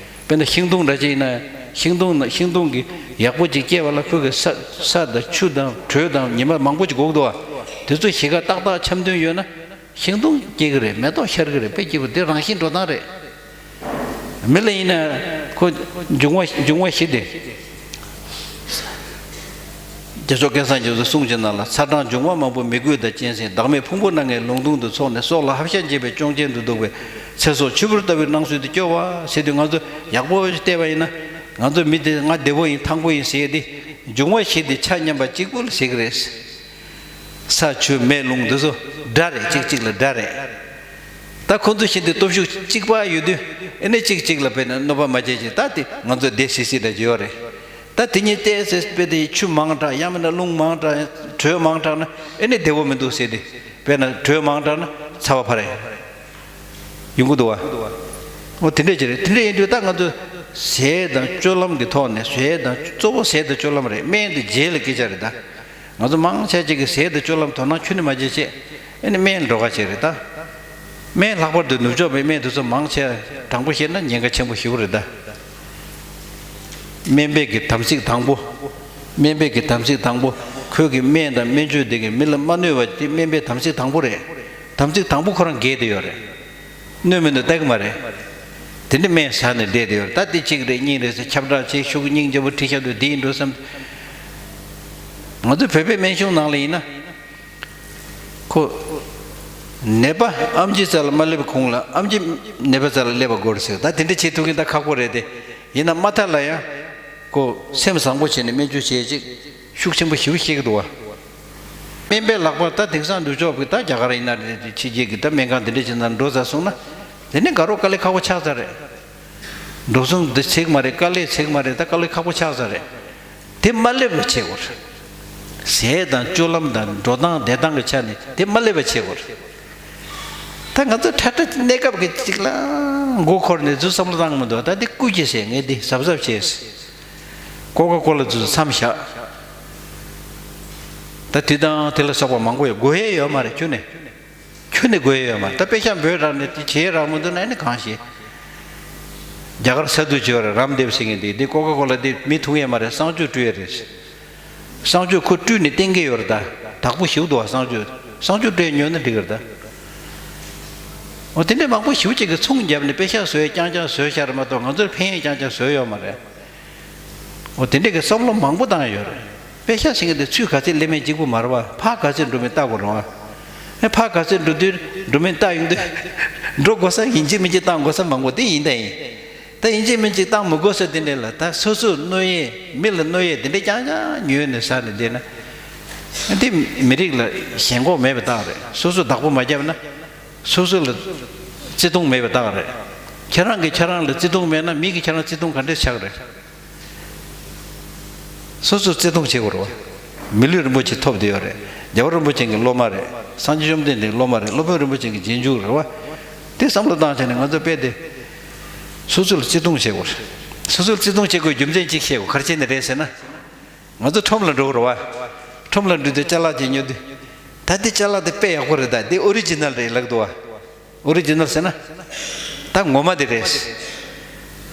དཔེར་ན་ཤིང་སྡོང་འདྲ་ཅིག་ཡིན་ན་ཤིང་སྡོང་ན་ཤིང་སྡོང་གི་ཡག་པོ་ཅིག་སྐྱེ་བ་ལ་ཁོ་གི་ས་ས་དང་ཆུ་དང་དྲོད་དང་ཉི་མ་མང་པོ་ཅིག་དགོས་ཀྱི་འདུག་བ། དེ་ཚོ་གཞིས་ཀ་ཏག་ཏག་འཆམ་མཐུན་ཡོད་ན་ཤིང་སྡོང་སྐྱེ་གི་རེད། མེ་ཏོག་ཤར་གི་རེད། དཔེ་སྐྱིད་པོ་དེ་རང་བཞིན་འགྲོ་སྟངས་རེད། མི་ལ་ཡིན་ན་ཁོ་འབྱུང་བ་འབྱུང་བ་བཞི་དེ། རྒྱལ་མཆོག་སྐལ་བཟང་རྒྱ་མཚོས་གསུངས་ཀྱི་ནང་ལ། ཚ་གྲང་འབྱུང་བ་མང་པོ་མི་རྒོད་དང་གཅན་གཟན། བདག་མེད་ཕུང་པོ་སྣ་ལྔའི་ལུང་སྟོང་དུ། ཚོགས་ནི་སྲོག་ལ་ཧབ་ཤ་འབྱེད་པའི་གཅོང་ཆེན་དུ་འདུག་པའི་ཚེ་སྲོག་ཆུ་བུར་ལྟ་བུའི་སྣང་ཚུལ་དུ་སྐྱོ་བ་ཟེར་དུས་ང་ཚོ་ཡག་པོ་བལྟས་པ་ཡིན་ན་ང་ཚོ་མི་དེ་ང་བདེ་པོ་ཡིན་ཐང་པོ་ཡིན་ཟེར་ཡས་དེ་འབྱུང་བ་བཞི་དེ་ཆ་མཉམ་པ་གཅིག་པུ་ལ་ཟེར་གི་རེད། ས་ཆུ་མེ་རླུང་འདི་ཚོ་དགྲ་རེད། གཅིག་གཅིག་ལ་དགྲ་རེད། ད་ཁོ་ཚོ་བཞིན་དུ་སྟོབས་ཤུགས་གཅིག་པ་ཡོད་དུས་ཨེ་ནས་གཅིག་གཅིག་ལ་དཔེར་ན་གནོད་པ་མ་བྱེད་ཅིག་ད་དེ་ང་ཚོ་བདེ་སིག་སིག་འདྲ་ཅིག་ཡོད་རེད། ད་དེ་གཉིས་བལྟས་ཚེ་དཔེ་དེ་ཆུ་མང་དྲགས་ཡང་མིན་ན་རླུང་མང་དྲགས་དྲོད་མང་དྲགས་ན་ཨེ་ནས་བདེ་པོ་མི་འདུག་ཟེར་ཏེ་དཔེར་ན་དྲོད་མང་དྲགས་ན་ཚ་བ་འཕར་ཡ་ཡོང་གི་འདུག་བ། འོ་དེ་འདྲས་ཅིག་རེད། དེ་འདྲས་ཡིན་དུས་ད་ང་ཚོ་ཟས་དང་སྤྱོད་ལམ་གྱི་ཐོག་ནས་ཟས་དང་གཙོ་བོ་ཟས་དང་སྤྱོད་ལམ་རེད། སྨན་དེ་རྗེས་ལ་སྐད་ཆ་རེད་ད། ང་ཚོ་མང་ཆེ་ཅིག་གིས་ཟས་དང་སྤྱོད་ལམ་དོ་སྣང་ཁྱོན་ནས་མ་བྱེད་བྱས། ཨེ་ནི་སྨན་འགྲོ་ཁ་ཅིག་རེད་ད། སྨན་ལྷག་པར་དུ་ནུབ་ཕྱོགས་པའི་སྨན་དེ་ཚོ་མང་ཆེ་དྲང་པོ་བཤད་ན་ཉེན་ཁ་ཆེན་པོ་ཞེ་པོ་རེད་ད། སྨན་པའི་གི་དམ་ཚིག་དང་པོ། སྨན་པའི་གི་དམ་ཚིག་དང་པོ། ཁོས་གི་སྨན་དང་སྨན་བཅོས་དེ་གི་མི་ལ་མ་གནོད་པ་དེ་སྨན་པའི་དམ་ཚིག་དང་པོ་རེད། དམ་ཚིག་དང་པོ་ཁོ་རང་འགལ་བསྡད་ཡོད་རེད། གནོད་མི་གནོད་ལྟ་གི་མ་རེད། དེ་འདྲ་སྨན་ཟ་ནས་བསྡད་དེ་ཡོད་རེད། ད་དེ་གཅིག་རེད་གཉིས་རེད་ཟེར་ཁྱབ་བསྒྲགས་བྱས་ཤུགས་སྙིང་རྗེ་པོ་ཁྲིད་ཤག་དུས་དེ་ཡིན་འགྲོ་བསམ། ང་ཚོ་བོད་པའི་སྨན་གཞུང་ནང་ལ་ཡིན་ན། ཁོ། ནད་པ་ཨེམ་ཆིའི་རྩ་ལ་མ་སླེབས་གོང་ལ་ཨེམ་ཆི་ནད་པའི་རྩ་ལ་སླེབས་པ་དགོས་རེད་ཟེར། ད་དེ་འདྲ་བྱེད་ཐུབ་མཁན་ད་ཁག་པོ་རེད་དེ། ཡིན་ན་མ་མཐའ་ལ་ཡང་། ཁོ་སེམས་བཟང་པོ་བྱས་ནས་སྨན་བཅོས་བྱེད་ཅིག་ཤུགས་ཆེན་པོ་ཞེ་པོ་བཤད་ཀྱི་འདུག་བ། སྨན་པའི་ལག་པར་ད་དེང་སང་ནུབ་ཕྱོགས་ཀྱི་ད་རྒྱ་གར་ཡིན་ན་རེད་དེ་ཕྱི་རྒྱལ་གྱི་ད་སྨན་ཁང་དེ་འདྲ་ཅིག་ནང་འགྲོ་ཚར་སོང་ན། དེ་ནི་དགའ་རོགས་དཀའ་ལས་ཁག་པོ་ཆགས་ཚར་རེད། འགྲོ་སོང་འདི་ཚིག་མ་རེད། དཀའ་ལས་ཚིག་མ་རེད། ད་དཀའ་ལས་ཁག་པོ་ཆགས་ཚར་རེད། དེ་མ་སླེབས་པ་བྱེད་དགོས། ཟས་དང་སྤྱོད་ལམ་དང་འགྲོ་སྟངས་བསྡད་སྟངས་ཀྱི་ཆ་ནས་དེ་མ་སླེབས་པ་བྱེད་དགོས། ད་ང་ཚོ་ཁྲ་ཁྲ་གནས་སྐབས་ཀྱི་ཅིག་ལ་མགོ་འཁོར་ནས་ཚུར་བསམ་བློ་བཏང་གི་མི་འདུག་ད་འདི་སྐུ་གྱི་ཟས་ངས་འདི་གཟབ་གཟབ་བྱས། ཀོ་ཀ་ཀོ་ལ་ཚུར་མཚམས་བཞག་ད་དེ་དང་དེ་ལ་སོགས་པ་མང་པོ་ཡོད། དགོས་ཡས་ཡོད་མ་རེད་ཁྱོན་ནས། ཁྱོན་ནས་དགོས་ཡས་ཡོད་མ་རེད། ད་དཔེ་ཤག་འབོད་རག་ནས་དེ་བྱེད་རག་མི་འདུག་ན་ཨ་ནི་གང་ཤེས། རྒྱ་གར་ས་འདུལ་བྱེད་པ་རེད། རམ་དེབ་ཟེར་མཁན་དེ་དེ་ཀོ་ཀ་ཀོ་ལ་དེ་མི་འཐུང་ཡས་མ་རེད། གསང་སྤྱོད་སྤྲོད་ཡས་རེད། གསང་སྤྱོད་ཁོ་སྤྲུལ་ནས་བསྟན་གྱི་ཡོད་རེད་ད། དག་པོ་ཞིག་འདུག་བ་གསང་སྤྱོད། གསང་སྤྱོད་སྤྲད་ཉོས་ན་འགྲིག་གི་རེད་ད། འོ་དེ་འདྲའི་མང་པོ་ཞིག་ཅིག་གིས་ཚོང་བརྒྱབ་ནས་དཔེ་ཤག་བཟོས་རྐྱང་རྐྱང་བཟོས་ཤག་རེད་མ་གཏོགས་ང་ཚོར་ཕན་ཡས་རྐྱང་རྐྱང་བཟོས་ཡོད་མ་རེད། འོ་དེ་འདྲའི་གི་བསམ་བློ་མང་པོ་བཏང་ཡོད་རེད། དཔེ་ཤག་ཟེར་མཁན་དེ་ཚུར་ག་ཚོད་སླེབས་མིན་གཅིག་པུ་མ་རེད་བ། ཕར་ག་ཚོད་འགྲོ་མིན་བལྟ་དགོས་རེད་བ། ཨེ་ཕར་ག་ཚོད་འགྲོ་དུས་འགྲོ་མིན་བལྟ་ཡོང་དུས་འགྲོ་དགོས་ས་ཡིན་གཅིག་མིན་གཅིག་བཏང་དགོས་ས་མང་པོ་དེ་ཡིན་ད་ཡིན། ད་ཡིན་གཅིག་མིན་གཅིག་བཏང་མི་དགོས་ས་དེ་འདྲ་ལ་ད་སོ་སོར་གནོད་ཡས་མི་ལ་གནོད་ཡས་དེ་འདྲ་རྐྱང་རྐྱང་ཉོས་ནས་ཟ་ནས་བསྡད་ན། འདི་མི་རིགས་ལ་ཞེན་ཁོག་མེད་པའི་རྟགས་རེད། སོ་སོ་བདག་པོ་མ་བརྒྱབ་ན། སོ་སོ་ལ་བརྩེ་དུང་མེད་པའི་རྟགས་རེད། ཁྱེད་རང་གིས་ཁྱེད་རང་ལ་བརྩེ་དུང་མེད་ན་མི་གིས་ཁྱེད་རང་བརྩེ་དུང་ག་འདྲས་ཆགས་རེད། སོ་སོར་བརྩེ་དུང་བྱེད་དགོས་རེད་བ། མི་ལུས་རིན་པོ་ཆེ་ཐོབ་བསྡད་ཡོད་རེད། རྒྱལ་བ་རིན་པོ་ཆེ་གི་སློབ་མ་རེད། སངས་རྒྱས་བཅོམ་ལྡན་འདས་ཀྱི་སློབ་མ་རེད། སློབ་དཔོན་རིན་པོ་ཆེ་གི་རྗེས་འཇུག་རེད་བ། དེ་བསམ་བློ་བཏང་བྱས་ནས་ང་ཚོ་དཔེ་དེ། སོ་སོ་ལ་བརྩེ་དུང་བྱེད་དགོས་རེད། སོ་སོ་ལ་བརྩེ་དུང་བྱེད་དགོས་རྒྱུ་མཚན་གཅིག་བཤད་དགོས། ག་རེ་བྱས་ནས་རེད་ཟེར་ན། ང་ཚོ་ཁྲོམ་ལ་འགྲོ་གི་རེད་བ། ཁྲོམ་ལ་འགྲོ་དུས་ཅ་ལག་ཅིག་ཉོ་དུས། ད་འདི་ཅ་ལག་དེ་དཔེ་ཡག་པོ་རེད་ད། འདི་ཨོ་རི་ཇི་ནལ་རེད་ལབ་ཀྱི་འདུག་བ། ཨོ་རི་ཇི་ནལ་ཟེར་ན། ད་ངོ་མ་དེ་རེད།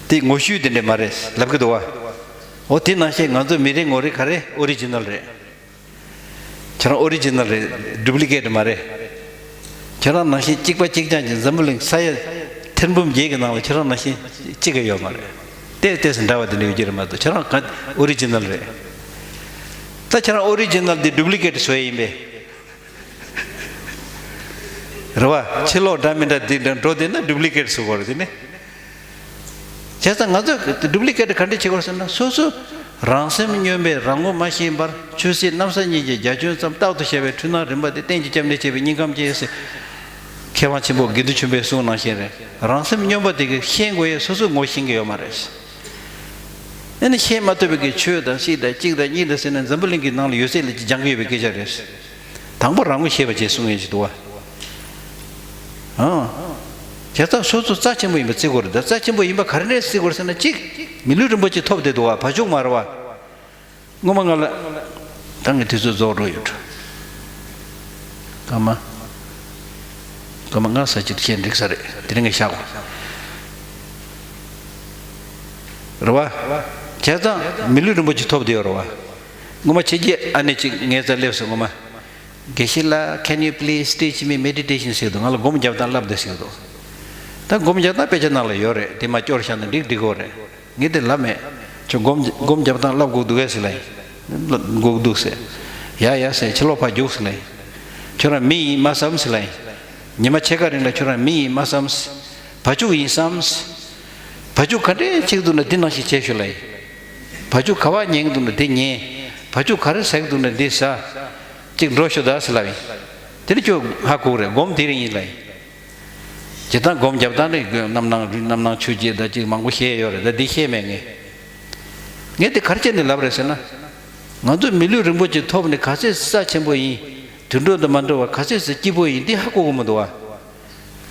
དེ་ངོ་བཤུས་དེ་འདྲ་མ་རེད་ལབ་ཀྱི་འདུག་བ། འོ་དེ་ནང་བཞིན་ང་ཚོ་མི་རེ་ངོ་རེ་ག་རེ་ཨོ་རི་ཇི་ནལ་རེད། ཁྱེད་རང་ཨོ་རི་ཇི་ནལ་རེད། ཌུབ་ལི་ཀེ་ཊི་མ་རེད། ཁྱེད་རང་ནང་བཞིན་གཅིག་པ་གཅིག་རྐྱང་གི་འཛམ་བུ་གླིང་ས་ཡ་ ཐེར་འབུམ་བརྒྱད་ཀྱི་ནང་ལ་ཁྱེད་རང་ནང་བཞིན་གཅིག་ཀྱང་ཡོད་མ་རེད། ཏོག་ཙམ་འདྲ་བ་དེ་འདྲ་ཡོད་ཀྱི་རེད་མ་གཏོགས། ཁྱེད་རང་ག་ཨོ་རི་ཇི་ནལ་རེད། ད་ཁྱེད་རང་ཨོ་རི་ཇི་ནལ་དེ་ཌུབ་ལི་ཀེ་ཊི་བཟོ་ཡས་ཡིན་པས། རེད་བ། ཕྱི་ལོགས་འདྲ་མི་འདྲ་དེ་འདྲ་འགྲོ་བསྡད་ན་ཌུབ་ལི་ཀེ་ཊི་བཟོ་དགོས་རེད་དེ་ནི། བྱས་ཙང་ང་ཚོས་ཌུབ་ལི་ཀེ་ཊི་ག་འདྲ་བྱེད་དགོས་ཟེར་ན། སོ་སོ་རང་སེམས་སྨྱོན་པས་རང་ངོ་མ་ཤེས་པར། ཆོས་སྲིད་གནམ་ས་གཉིས་ཀྱི་རྒྱ་ཁྱོན་ཙམ་རྟག་ཏུ་བཤད་པའི། འཁྲུལ་སྣང་རིམ་པ་དེ་གཏན་གྱི་སྐྱབས་གནས་བྱས་པའི། སྙིང་ཁམས་སྐྱེས་ཟེར། མཁས་དབང་ཆེན་པོ་དགེ་འདུན་ཆོས་འཕེལ་གསུང་ནང་བཞིན་རེད། རང་སེམས་སྨྱོན་པ་དེ་གིས་ཤེས་དགོས་ཡས་སོ་སོས་ངོ་ཤེས་ཀྱི་ཡོད་མ་རེད། ཨ་ནི་ཤེས་མ་ཐུབ་པའི་གི་ཆོས་དང་སྲིད་དང་གཅིག་དང་གཉིས་དང་ཟེར་ནས་འཛམ་བུ་གླིང་གི་ནང་ལ་ཡོད་ཚད་ལ་སྦྱང་གི་ཡོད་པའི་སྐད་ཆ་རེད། དང་པོ་རང་ངོ་ཤེས་པ་བྱས་གསུང་ཡས་ཅིག་འདུག་བ། ཨང་། བྱས་ཙང་སོ་སོ་རྩ་ཆེན་པོ་ཡིན་པ་བརྩི་དགོས་རེད། ད་རྩ་ཆེན་པོ་ཡིན་པ་ག་རེ་ནས་བརྩི་དགོས་རེད་ཟེར་ན། གཅིག་མི་ལུས་རིན་པོ་ཆེ་ཐོབ་བསྡད་འདུག་བ། བ་ཕྱུགས་མ་རེད་བ། སྔོན་མ་ང་ལ། ད་ངས་དུས་ཚོད་རྫོགས་འགྲོ་ཡོད། སྐར་མ། སྐར་མ་ལྔ་ཙམ་ཅིག་བཤད་འགྲིག་ས་རེད། དེ་རིང་ངས་བཞག་གོ། རེད་བ། བྱས་ཙང་མི་ལུས་རིན་པོ་ཆེ་ཐོབ་བསྡད་ཡོད་རེད་བ། སྔོན་མ་ཕྱི་རྒྱལ་ཨ་ནེ་གཅིག་ངའི་རྩར་སླེབས་སོང་། སྔོན་མ། དགེ་བཤེས་ལགས། Can you please teach me meditation? ཟེར་འདུག་ང་ལ་སྒོམ་རྒྱབ་སྟངས་བསླབ་དང་ཟེར་འདུག་ད་སྒོམ་རྒྱབ་སྟངས་དཔེ་ཆ་ནང་ལ་ཡོད་རེད། དེ་མར་སྐྱོར་བཞག་ན་འགྲིག་འགྲིག་གོ་རེད། ངས་དེ་ལབ་མེད། ཁྱོད་སྒོམ། སྒོམ་རྒྱབ་སྟངས་བསླབ་དགོས་འདུག་གས་ཟེར་ལབ་ཡིན། དགོས་འདུག་ཟེར། ཡ་ཡ་ཟེར། ཕྱི་ལོགས་ཕར་རྒྱུགས་ཟེར་ལབ་ཡིན། ཁྱོད་རང་མི་ཡིན་མ་བསམ་ཟེར་ལབ་ཡིན། ཉི་མ་ཕྱེད་ཀ་རིང་ལ་ཁྱོད་རང་མི་ཡིན་མ་བསམ། བ་ཕྱུགས་ཡིན་བསམ། བ་ཕྱུགས་ག་འདྲས་བྱེད་ཀྱི་འདུག་ན་འདི་ནང་བཞིན་བྱེད་ཤོག་ལབ་ཡིན། བ་ཕྱུགས་ག་པར་ཉལ་གྱི་འདུག་ན་འདི་ཉལ། བ་ཕྱུགས་ག་རེ་ཟ་གི་འདུག་ན་འདི་ཟ། གཅིག་འགྲོ་ཤོག་ད་ཟེར་ལབ་ཡིན། དེ་ནི་ཁྱོད་ཧ་གོ་གི་རེད། སྒོམ་དེ་རིང་ཡིན་ལབ་ཡིན། ཇི་ལྟར་སྒོམ་རྒྱབ་སྟངས་ནི་རྣམ་སྣང་། རྣམ་སྣང་ཆོས་བརྒྱད་དང་གཅིག་མང་པོ་བཤད་ཡོད་རེད། ད་འདི་བཤད་མེད་ངས། ངས་དེ་ག་རེ་བྱས་ནས་ལབ་རེད་ཟེར་ན། ང་ཚོ་མི་ལུས་རིན་པོ་ཆེ་ཐོབ་ནས་ག་ཚད་རྩ་ཆེན་པོ་ཡིན། དུད་འགྲོ་དང་མ་འདྲ་བར་ག་ཚད་ཙམ་སྐྱིད་པོ་ཡིན། འདི་ཧ་གོ་གི་མི་འདུག་བ།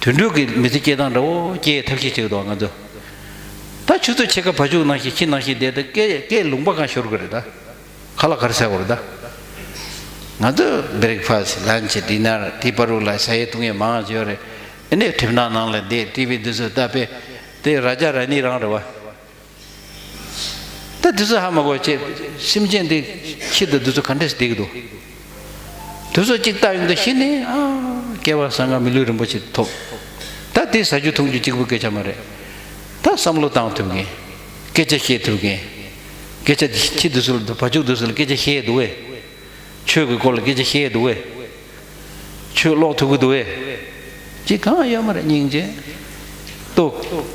དུད་འགྲོ་གི་མི་ཚེ་སྐྱེལ་སྟངས་འདྲ་བོ་སྐྱེལ་ཐབས་ཤེས་བྱེད་ཀྱི་འདུག་ང་ཚོ། ད་ཆུ་ཚོད་ཕྱེད་ཀ་བ་ཕྱུགས་ནང་བཞིན་ཁྱི་ནང་བཞིན་བསྡད་དེ་སྐད་སྐད་ལུང་པ་གང་ཤོར་གི་རེད་ད། ཁ་ལག་ག་རེ་ཟ་དགོས་རེད་ད། ང་ཚོ་བྷི་རེག་ཕ་སི་ཊི། ལན་ཆི། ཌི་ནར། དེའི་བར་དུ་ལ་ཟ་ཡས་འཐུང་ཡས་མང་ང་ཡོད་རེད། ཨ་ནི་གྲིབ་ནག་ནང་ལ་བསྡད། ཊི་བི་འདི་ཚོ་ལྟ། དཔེ་དེ་ར་ཇ་ར་ནི་རང་རེད་བ། ད་འདི་ཚོ་ཧ་མ་གོ་བྱས། སེམས་ཅན་འདི་ཁྱི་དང་འདི་ཚོ་ག་འདྲས་བསྡད་ཀྱི་འདུག་འདི་ཚོ་གཅིག་ལྟ་ཡོང་དུས་གཞི་ནས། ཨ། སྐལ་བ་བཟང་ང་མི་ལུས་རིན་པོ་ཆེ་ཐོབ། ད་དེ་ཟ་རྒྱུ་འཐུང་རྒྱུ་གཅིག་པུའི་སྐད་ཆ་མ་རེད། ད་བསམ་བློ་བཏང་ཐུབ་མཁན། སྐད་ཆ་བཤད་ཐུབ་མཁན། སྐད་ཆ་ཁྱི་འདི་ཚོ་ལ། བ་ཕྱུགས་འདི་ཚོ་ལ་སྐད་ཆ་བཤད་འདུག་གས། ཆོས་ཀྱི་སྐོར་ལ་སྐད་ཆ་བཤད་འདུག་གས། ཆོས་ཀློག་ཐུབ་ཀྱི་འདུག་གས། ཅི་གང་ཡོད་མ་རེད། སྙིང་རྗེ། ལྟོ་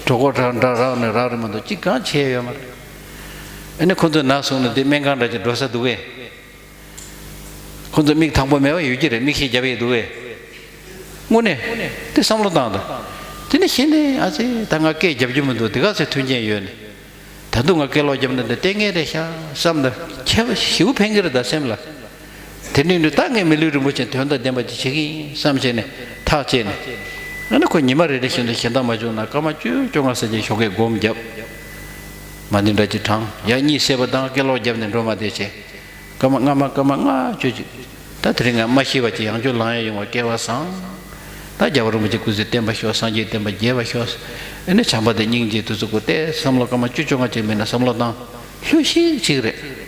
གྲོད་ཁོག་འདྲ་འདྲ་རག་ནས་རག་རེད་མ་གཏོགས་ཅི་གང་བྱས་ཡོད་མ་རེད། ཨ་ནི་ཁོ་ཚོ་ན་སོང་ན་དེ་སྨན་ཁང་འདྲ་ཅིག་འགྲོ་ས་འདུག་གས། ཁོ་ཚོ་མིག་དང་པོ་མེད་པ་ཡོད་ཀྱི་རེད། མིག་ཤེལ་རྒྱབ་ཡས་འདུག་གས། དངོས་གནས་དེ་བསམ་བློ་བཏང་དང་། དེ་ནས་གཞི་ནས། ཨ་ཙི། ད་ང་སྐད་རྒྱབ་རྒྱུ་མི་འདུག་འདི་ག་ཚོད་མཐུན་རྐྱེན་ཡོད་ནས། ད་དུང་ང་སྐད་ལོག་རྒྱབ་ན་འདི་ལྟས་ངན་རེད་ཤག་བསམ་ད། ཁྱད་པར་ཞེ་པོ་ཕན་གྱི་རེད་ད་སེམས་ལ། དེ་འདྲ་ཡིན་དུས་ད་ངས་མི་ལུས་རིན་པོ་ཆེ་དོན་དང་ལྡན་པ་ཅིག་བྱེད་ཀྱི་ཡིན་བསམ་བྱས་ནས་ཐག་བཅད་ནས། ཨ་ནི་ཁོ་ཉི་མ་རེ་རེ་བཞིན་དུ་གཞན་དག་མ་བྱུང་ན་སྐར་མ་བཅུ་བཅོ་ལྔ་ཙམ་ཅིག་ཞོགས་ཀས་སྒོམ་བརྒྱབ། མ་ཎི་འདྲ་ཅིག་བགྲངས། ཡར་གཉིད་སད་པ་དང་སྐད་ལོག་བརྒྱབ་ནས་འགྲོ་མ་བསྡད་བྱས། སྐར་མ་ལྔ་མ། སྐར་མ་ལྔ་བཅུ་ཅིག་ད་དེ་རིང་ང་མ་ཤི་བ་ཅིག་ཡང་བསྐྱར་ལངས་ཡས་ཡོང་བ་སྐལ་བ་བཟང་། ད་རྒྱལ་བ་རིན་པོ་ཆེ་སྐུ་ཚེ་བརྟན་པར་ཤོག་སངས་རྒྱས་བསྟན་པ་རྒྱས་པར་ཤོག་ཨ་ནི་བྱམས་པ་དང་སྙིང་རྗེ་དེ་ཚོ་སྐུ་ཏེ་བསམ་བློ་སྐར་མ་བཅུ་བཅོ་ལྔ་ཅིག་མིན་ན་བསམ་བློ་བཏང་། ལྷོད་ཤིག་ཅིག་རེད།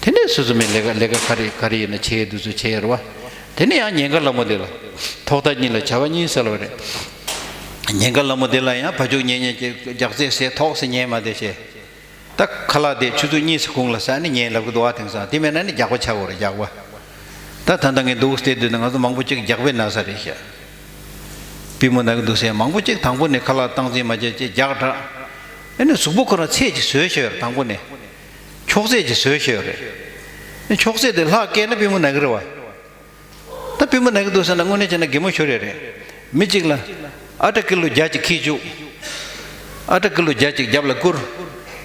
དེ་ནས་སོ་སོ་མི་ལས་ཀ་ལས་ཀ་ག་རེ་ག་རེ་ཡིན་ན་བྱེད་དུས་ཚོད་བྱེད་རེད་བ། དེ་ནས་ཡང་ཉེན་ཁ་སླ་མོ་དེ་ལ། ཐོག་མཐའ་གཉིས་ལ་བྱ་བ་གཉིས་ཟེར་བ་རེད། ཉེན་ཁ་སླ་མོ་དེ་ལ་ཡང་བ་ཕྱུགས་ཉལ་ཉལ་གྱི་རྒྱགས་ཚད་ཟས་ཐོག་ཟེར་ཉལ་མ་བསྡད་བྱས། ད་ཁ་ལག་དེ་ཆུ་ཚོད་གཉིས་སུ་གུང་ལ་ཟ་ནས་ཉལ་ལབ་གི་འདུག་བ། དེང་སང་དེ་མེད་ན་ནི་རྒྱགས་པ་ཆགས་དགོས་རེད། རྒྱགས་པ། ད་ད་ལྟ་ངས་འདུག་བལྟས་དུས་ན་ང་ཚོ་མང་པོ་ཅིག་རྒྱགས་པའི་ན་ཚ་རེད་ཤག་པུས་མོ་ན་གི་འདུག་ཟེར་མང་པོ་ཅིག་དང་པོ་ནས་ཁ་ལག་སྟངས་འཛིན་མ་བྱས་བྱས་རྒྱགས་དྲགས། ཨ་ནི་གཟུགས་པོ་ཁོ་རང་ཚད་ཅིག་བཟོས་བཞག་ཡོད་རེད། དང་པོ་ནས་མཆོག་ཚད་ཅིག་བཟོས་བཞག་ཡོད་རེད། ཨ་ནི་མཆོག་ཚད་དེ་ལྷག་བཀལ་ན་པུས་མོ་ན་གི་རེད་བ། ད་པུས་མོ་ན་གི་འདུག་ཟེར་ན་དངོས་གནས་བྱས་ན་གད་མོ་ཤོར་ཡས་རེད། མི་གཅིག་ལ་ཨ་ཊ་ཀི་ལོ་བརྒྱ་ཅིག་འཁྱེར་བཅུག་ཨ་ཊ་ཀི་ལོ་བརྒྱ་ཅིག་རྒྱབ་ལ་བསྐུར།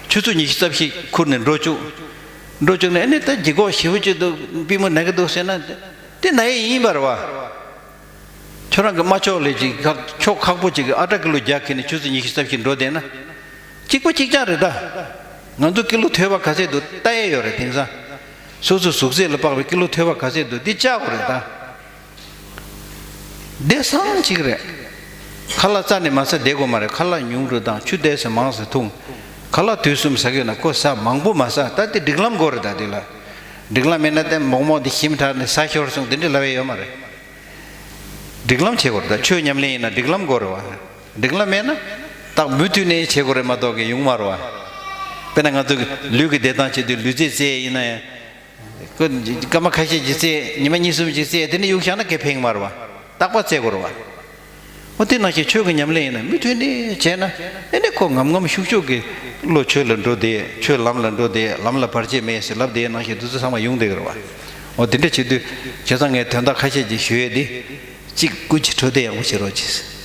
ཆུ་ཚོད་ཉི་ཤུ་རྩ་བཞི་ཁུར་ནས་འགྲོ་བཅུག་འགྲོ་བཅུག་ནས་ཨ་ནི་ད་ལྗིད་ཁོག་ཞེ་པོ་ཅིག་འདུག་པུས་མོ་ན་གི་འདུག་ཟེར་ན། དེ་ན་ཡས་ཡིན་པ་རེད་བ། ཁྱོད་རང་གི་རྨ་ཕྱོགས་ལས་ཅིག་ཁག་ཕྱོགས་ཁག་པོ་ཅིག་གི་ཨ་ཊ་ཀི་ལོ་བརྒྱ་འཁྱེར་ནས་ཆུ་ཚོད་ཉི་ཤུ་རྩ་བཞི་འགྲོ་བསྡད་ན། གཅིག་པ་གཅིག་རྐྱང་རེད་ད། ང་ཚོ་ཀི་ལོ་ཐོལ་པ་ག་ཚད་འདུག་ལྟ་ཡས་ཡོད་རེད། དེང་སང་། སོ་སོའི་གཟུགས་ཚད་ལ་དཔག་པའི་ཀི་ལོ་ཐོལ་པ་ག་ཚད་འདུག་འདི་བཅག་དགོས་རེད་ད། བདེ་སང་གཅིག་རེད། ཁ་ལག་རྩ་ནས་མ་ཟ་བསྡད་དགོས་མ་རེད། ཁ་ལག་ཉུང་རུ་དང་ཆུ་ཏོག་ཙམ་མང་ཙམ་འཐུང་། ཁ་ལག་དུས་གསུམ་ཟ་གི་ཡོད་ན་ཁོ་ཟ། མང་པོ་མ་ཟ། ད་དེ་སྒྲིག་ལམ་དགོས་རེད་ད། དེ་ལ་སྒྲིག་ལམ་མེད་ན་དེ་མོག་མོག་དེ་ཞིམ་དྲགས་ནས་ཟ་ཤོར་སོང་དེ་འདྲ་ལབ་ཡས་ཡོད་མ་རེད། སྒྲིག་ལམ་བྱེད་དགོས་རེད་ད། ཆོས་ཉམས་ལེན་ཡིན་ན་སྒྲིག་ལམ་དགོས་རེད་བ། འགྲིག་ལ་མེད་ན་རྟག་མུ་མཐུད་ནས་བྱེད་དགོས་རེད་མ་གཏོགས་ཀྱི་ཡོང་མ་རེད་བ། དཔེར་ན་ང་ཚོ་ལུས་ཀྱི་བདེ་ཐང་ཆེད་དུ་ལུས་རྩལ་རྩེད་ཡིན་ན་ཡང་། ཁོ་སྐར་མ་ཁ་ཤས་ཀྱི་རྩེད་ཉི་མ་གཉིས་གསུམ་ཅིག་རྩེད་དེ་ནས་གཡུག་བཞག་ན་གལ་ཕན་གྱི་མ་རེད་བ། རྟག་པར་རྩེད་དགོས་རེད་བ། འོ་དེ་ནང་བཞིན་ཆོས་ཀྱི་ཉམས་ལེན་ཡིན་ན་མུ་མཐུད་ནས་བྱས་ན་ཨེ་ནི་ཁོ་ངམ་ངམ་ཤུགས་ཤུགས་ཀྱིས་བློ་ཆོས་ལ་འགྲོ་བསྡད། ཆོས་ལམ་ལ་འགྲོ་བསྡད། ལམ་ལ་བར་ཆད་མེད་ཟེར་ལབ་བསྡད་ནང་བཞིན་དུས་ཚོད་ཚང་མ་ཡོང་བསྡད་ཀྱི་རེད་བ། འོ་དེ་འདྲ་བྱེད་དུས་བྱས་ཙང་ངས་དོན་དག་ཁ་ཤས་ཅིག་ཞུ་ཡས་དེ། གཅིག་སྐུ་མཁྱེན་འཕྲོད་བསྟེན་ཡག་པོ་བྱེད་རོགས་གྱིས།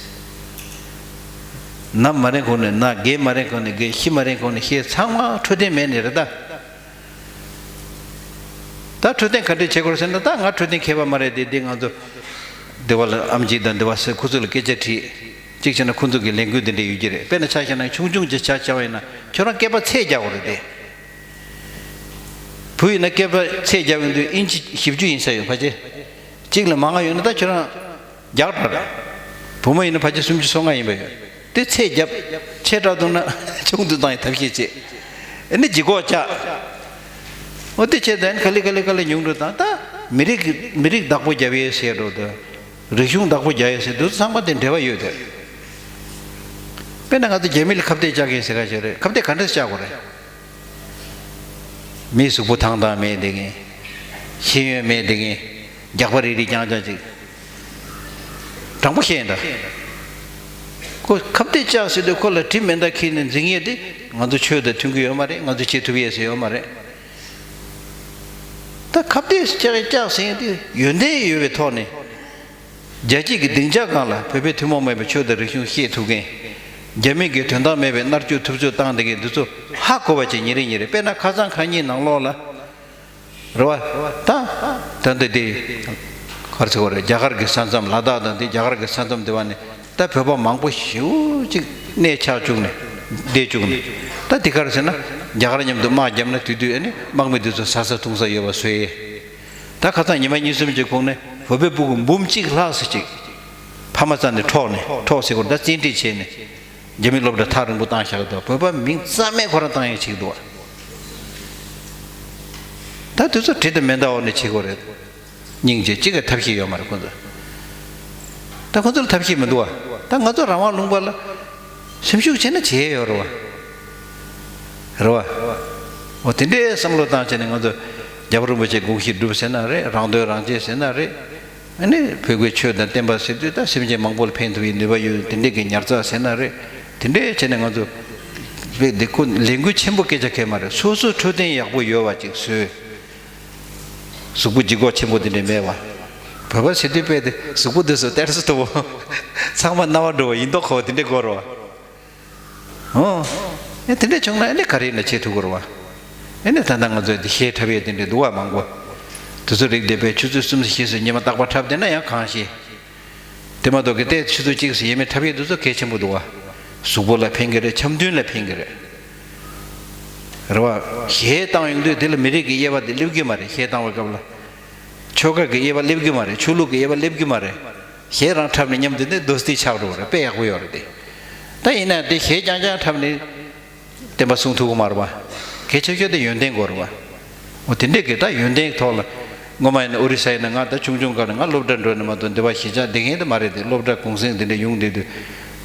ནམ་མ་རན་གོང་ནས་ན། རྒས་མ་རན་གོང་ནས་རྒས། ཤི་མ་རན་གོང་ནས་ཤི། ཚང་མ་འཕྲོད་བསྟེན་མེད་ནས་རེད་ད། ད་འཕྲོད་བསྟེན་ག་འདྲས་བྱེད་དགོས་ཟེར་ན། ད་ང་འཕྲོད་བསྟེན་མཁས་པ་མ་རེད་དེ། འདི་ང་ཚོ་སྡེ་བ་ལ་ཨེམ་ཆི་དང་སྡེ་བ་ཟེར་ཁོ་ཚོ་ལ་སྐད་ཆ་དྲིས། གཅིག་བྱས་ན་ཁོ་ཚོ་གི་ལས་འགུལ་འདི་འདྲས་ཡོད་ཀྱི་རེད། དཔེར་ན་ཆ་བཞག་ན་ཆུང་ཆུང་ཅིག་ཆ་བཞག་པ་ཡིན་ན་ཁྱོད་རང་སྐེད་པ་ཚད་རྒྱག་དགོས་རེད་དེ། བུ་ཡིན་ན་སྐེད་པ་ཚད་རྒྱག་ཡོང་དུས་ཨིན་ཅི་བཞི་བཅུ་ཡིན་ས་ཡོད། ཕལ་ཆེར་གཅིག་ལས་མང་བ་ཡོད་ན་ད་ཁྱོད་རང་རྒྱག་འགྲོ་རེད། བུ་མོ་ཡིན་ན་ཕལ་ཆེར་སུམ་ཅུ་སོ་ལྔ་ཡིན་པ་ཡོད། དེ་ཚད་རྒྱབ། ཆེ་དྲགས་འདུག་ན་ཆུང་དུ་བཏང་ཡི་ཐབས་ཤེས་བྱེད། ཨ་ནི་ལྗིད་ཁོག་བཅག། འོ་དེ་བྱས་ཙང་ག་ལེ་ག་ལེ་ག་ལེ་ཉུང་རུ་བཏང་། ད་མི་རིགས་ཀྱི་མི་རིགས་བདག་པོ་རྒྱབ་ཡས་ཟེར་འགྲོ་དང་། རིག་གཞུང་བདག་པོ་རྒྱག་ཡས་ཟེར་དུས་ཚང་མ་དེ་འབྲེལ་བ་ཡོད་དེ། དཔེར་ན་ང་ཚོ་རྒྱ་མི་ལ་ཁ་གཏད་བཅག་གི་ཟེར་ག་ཞིག་རེད། ཁ་གཏད་ག་འདྲས་བཅག་དགོས་རེད། མི་གཟུགས་པོ་ཐང་ཐང་མེད་བསྡད་མཁན། ཤེས་ཡོན་མེད་བསྡད་མཁན། རྒྱགས་པ་རིལ་རིལ་རྐྱང་རྐྱང་ཅིག། དྲང་པོ་བཤད་ཡིན་ད། ཁོ་ཁ་གཏད་བཅག་ཟེར་དུས་ཁོ་ལ་དྲི་མེད་མདའ་འཁྱེར་ནས་འཛིང་ཡས་དེ་ང་ཚོ་ཆོས་དང་མཐུན་གྱི་ཡོད་མ་རེད། ང་ཚོ་བྱེད་ཐུབ་ཡས་ཟེར་ཡོད་མ་རེད། ད་ཁ་གཏད་བཅག་བཅག་ཟེར་ཡས་དེ་ཡོན་ཏན་ཡོད་པའི་ཐོག་ནས། རྒྱལ་སྤྱི་གི་སྡིངས་ཆ་སྒང་ལ་བོད་པའི་ཐུན་མོང་མིན་པའི་ཆོས་དང་རིག་གཞུང་བཤད་ཐུབ་མཁན། རྒྱ་མི་གིས་དོན་དག་མེད་པའི་མནར་གཅོད་ཐུབ་ཚོད་བཏང་བསྡད་མཁན་འདི་ཚོ་ཧ་གོ་བ་བྱེད། ཉིན་རེ་ཉིན་རེ། དཔེར་ན་ཁ་སང་ཁ་ཉིན་ནང་ལོགས་ལ། རེད་བ། ད་ད་འདི་དེ་ག་རེ་ཟེར་དགོས་རེད། རྒྱ་གར་གྱི་ས་མཚམས། ལ་དྭགས་དང་དེ་རྒྱ་གར་གྱི་ས་མཚམས་དེ་བ་ནས་ད་བོད་པ་མང་པོ་ཞེ་པོ་ཅིག་གནས་ཆགས་བཅུག་ནས་བསྡད་བཅུག་ནས། ད་འདི་ག་རེ་ཟེར་ན། རྒྱ་གར་མཉམ་དུ་དམག་བརྒྱབ་ན་དེ་དུས་ཨ་ནི་དམག་མི་དེ་ཚོ་ཟ་ས་འཐུང་ས་ཡོད་པ་བཟོས། ད་ཁ་སང་ཉི་མ་གཉིས་གསུམ་གྱི་གོང་ནས་བོད་པའི་སྤུ་གུ་འབུམ་གཅིག་ལྷག་ཙམ་ཅིག་ཕ་མ་རྩ་ནས་འཕྲོག་ནས། འཕྲོག་ཟེར་དགོས་རེད། ད་བཙན་ཁྲིད་བྱས་ནས། རྒྱ་མི་སློབ་གྲྭ་ཐག་རིང་པོ་བཏང་བཞག་འདུག། བོད་པ་མིང་རྩ་མེད་ཁོ་རང་བཏང་ཡས་བྱེད་ཀྱི་འདུག་བ། ད་དེ་ཚོ་དྲི་དང་མེ་མདའ་འོག་ནས་བྱེད་དགོས་རེད། སྙིང་རྗེ་གཅིག་གི་ཐབས་ཤེས་ཡོད་མ་རེད་ཁོ་ཚོ། ད་ཁོ་ཚོ་ལ་ཐབས་ཤེས་མི་འདུག་བ། ད་ང་ཚོ་རང་དབང་ལུང་པ་ལ་སེམས་ཤུགས་ཆེ་ན་བྱེད་ཡས་ཡོད་རེད་བ། རེད་བ། འོ་དེ་འདྲའི་བསམ་བློ་བཏང་བྱས་ནས་ང་ཚོ་རྒྱལ་བ་རིན་པོ་ཆེ་དགོངས་གཞི་སྒྲུབ་ཟེར་ན་རེད། རང་དོན་རང་གཅེས་ཟེར་ན་རེད། ཨ་ནི་བོད་ཀྱི་ཆོས་དང་བསྟན་པ་ཟེར་དུས་ད་སེམས་ཅན་མང་པོ་ལ་ཕན་ཐོགས་པའི་ནུས་པ་ཡོད། དེ་འདྲས་ཀྱི་ཉར་ཚགས་ཟེར་ན་རེད། དེ་འདྲས་བྱས་ནས་ང་ཚོ་བོད་འདི་ཁོ་ལས་འགུལ་ཆེན་པོ་སྐད་ཆ་གང་ཡང་མ་རེད། སོ་སོ་འཕྲོད་བསྟེན་ཡག་པོ་ཡོད་པ་ཅིག་བཟོས། གཟུགས་པོ་ལྗིད་ཁོག་ཆེན་པོ་དེ་འདྲས་མེད་པ། བོད་པ་ཟེར་དུས་དཔེ་དེ་གཟུགས་པོ་འདི་ཚོ་གཏེར་སུ་ཐུབ་པོ། ཚང་མ་རྣ་བ་འགྲོ་བ་ཡིན་མདོག་ཁ་པོ་དེ་འདྲས་དགོས་རེད་བ། ཨོ། ཨེ་དེ་འདྲས་བྱུང་ན་ཨེ་ནི་ག་རེ་ཡིན་ན་བྱེད་ཐུབ་ཀྱི་རེད་བ། ཨེ་ནི་ད་ལྟ་ང་ཚོའི་འདི་གཞས་འཁྲབ་ཡས་དེ་འདྲས་འདུག་བ་མང་པོ། དེ་ཚོ་རིགས་དེ་བས་ཆུ་ཚོད་གསུམ་ཙམ་བཞི་ཙམ་ཉི་མ་རྟག་པར་འཁྲབ་བསྡད་ན་ཡང་གང་ཤེས། དེ་མ་གཏོགས་གི་ཏོག་ཙམ་ཆུ་ཚོད་གཅིག་ཙམ་ཡས་མས་འཁྲབ་ཡས་དེ་ཚོ་གལ་ཆེན་པོ་འདུག་བ། གཟུགས་པོ་ལ་ཕན་གི་རེད། འཆམ་མཐུན་ལ་ཕན་གི་རེད། རེད་བ། གཞས་བཏང་ཡོང་དུས་དེ་ལ་མི་རིགས་ཀྱི་དབྱེ་བ་དེ་སླེབས་ཀྱི་མ་རེད། གཞས་བཏང་བའི་སྐབས་ལ། ཆོལ་ཁ་གི་དབྱེ་བ་སླེབས་ཀྱི་མ་རེད། ཆོས་ལུགས་ཀྱི་དབྱེ་བ་སླེབས་ཀྱི་མ་རེད། གཞས་རང་འཁྲབ་ནས་མཉམ་དུ་ནི་དོ་སྟེ་ཆགས་འགྲོ་བ་རེད། དཔེ་ཡག་པོ་ཡོད་རེད་དེ། ད་ཡིན་ན་དེ་གཞས་རྐྱང་རྐྱང་འཁྲབ་ནས་བསྟན་པ་སྲུང་ཐུབ་ཀྱི་མ་རེད་བ། གལ་ཆེ་ཤོས་དེ་ཡོན་ཏན་དགོས་རེད་བ། འོ་དེ་འདྲས་ཀྱི་ད་ཡོན་ཏན་ཐོག་ལ། སྔོན་མ་ཡིན་ན་ཨོ་རི་ས་ཡིན་ན། ང་ད་ཆུང་ཆུང་སྒང་ནས་ང་སློབ་གྲྭ་འགྲོ་ནས་མ་གཏོགས་འདི་བ་གཞིས་ཆགས་བསྡད་མཁན་དེ་མ་རེད་དེ། སློབ་གྲྭ་གུང་སེང་དེ་འདྲས་ཡོང་བསྡད་དུས།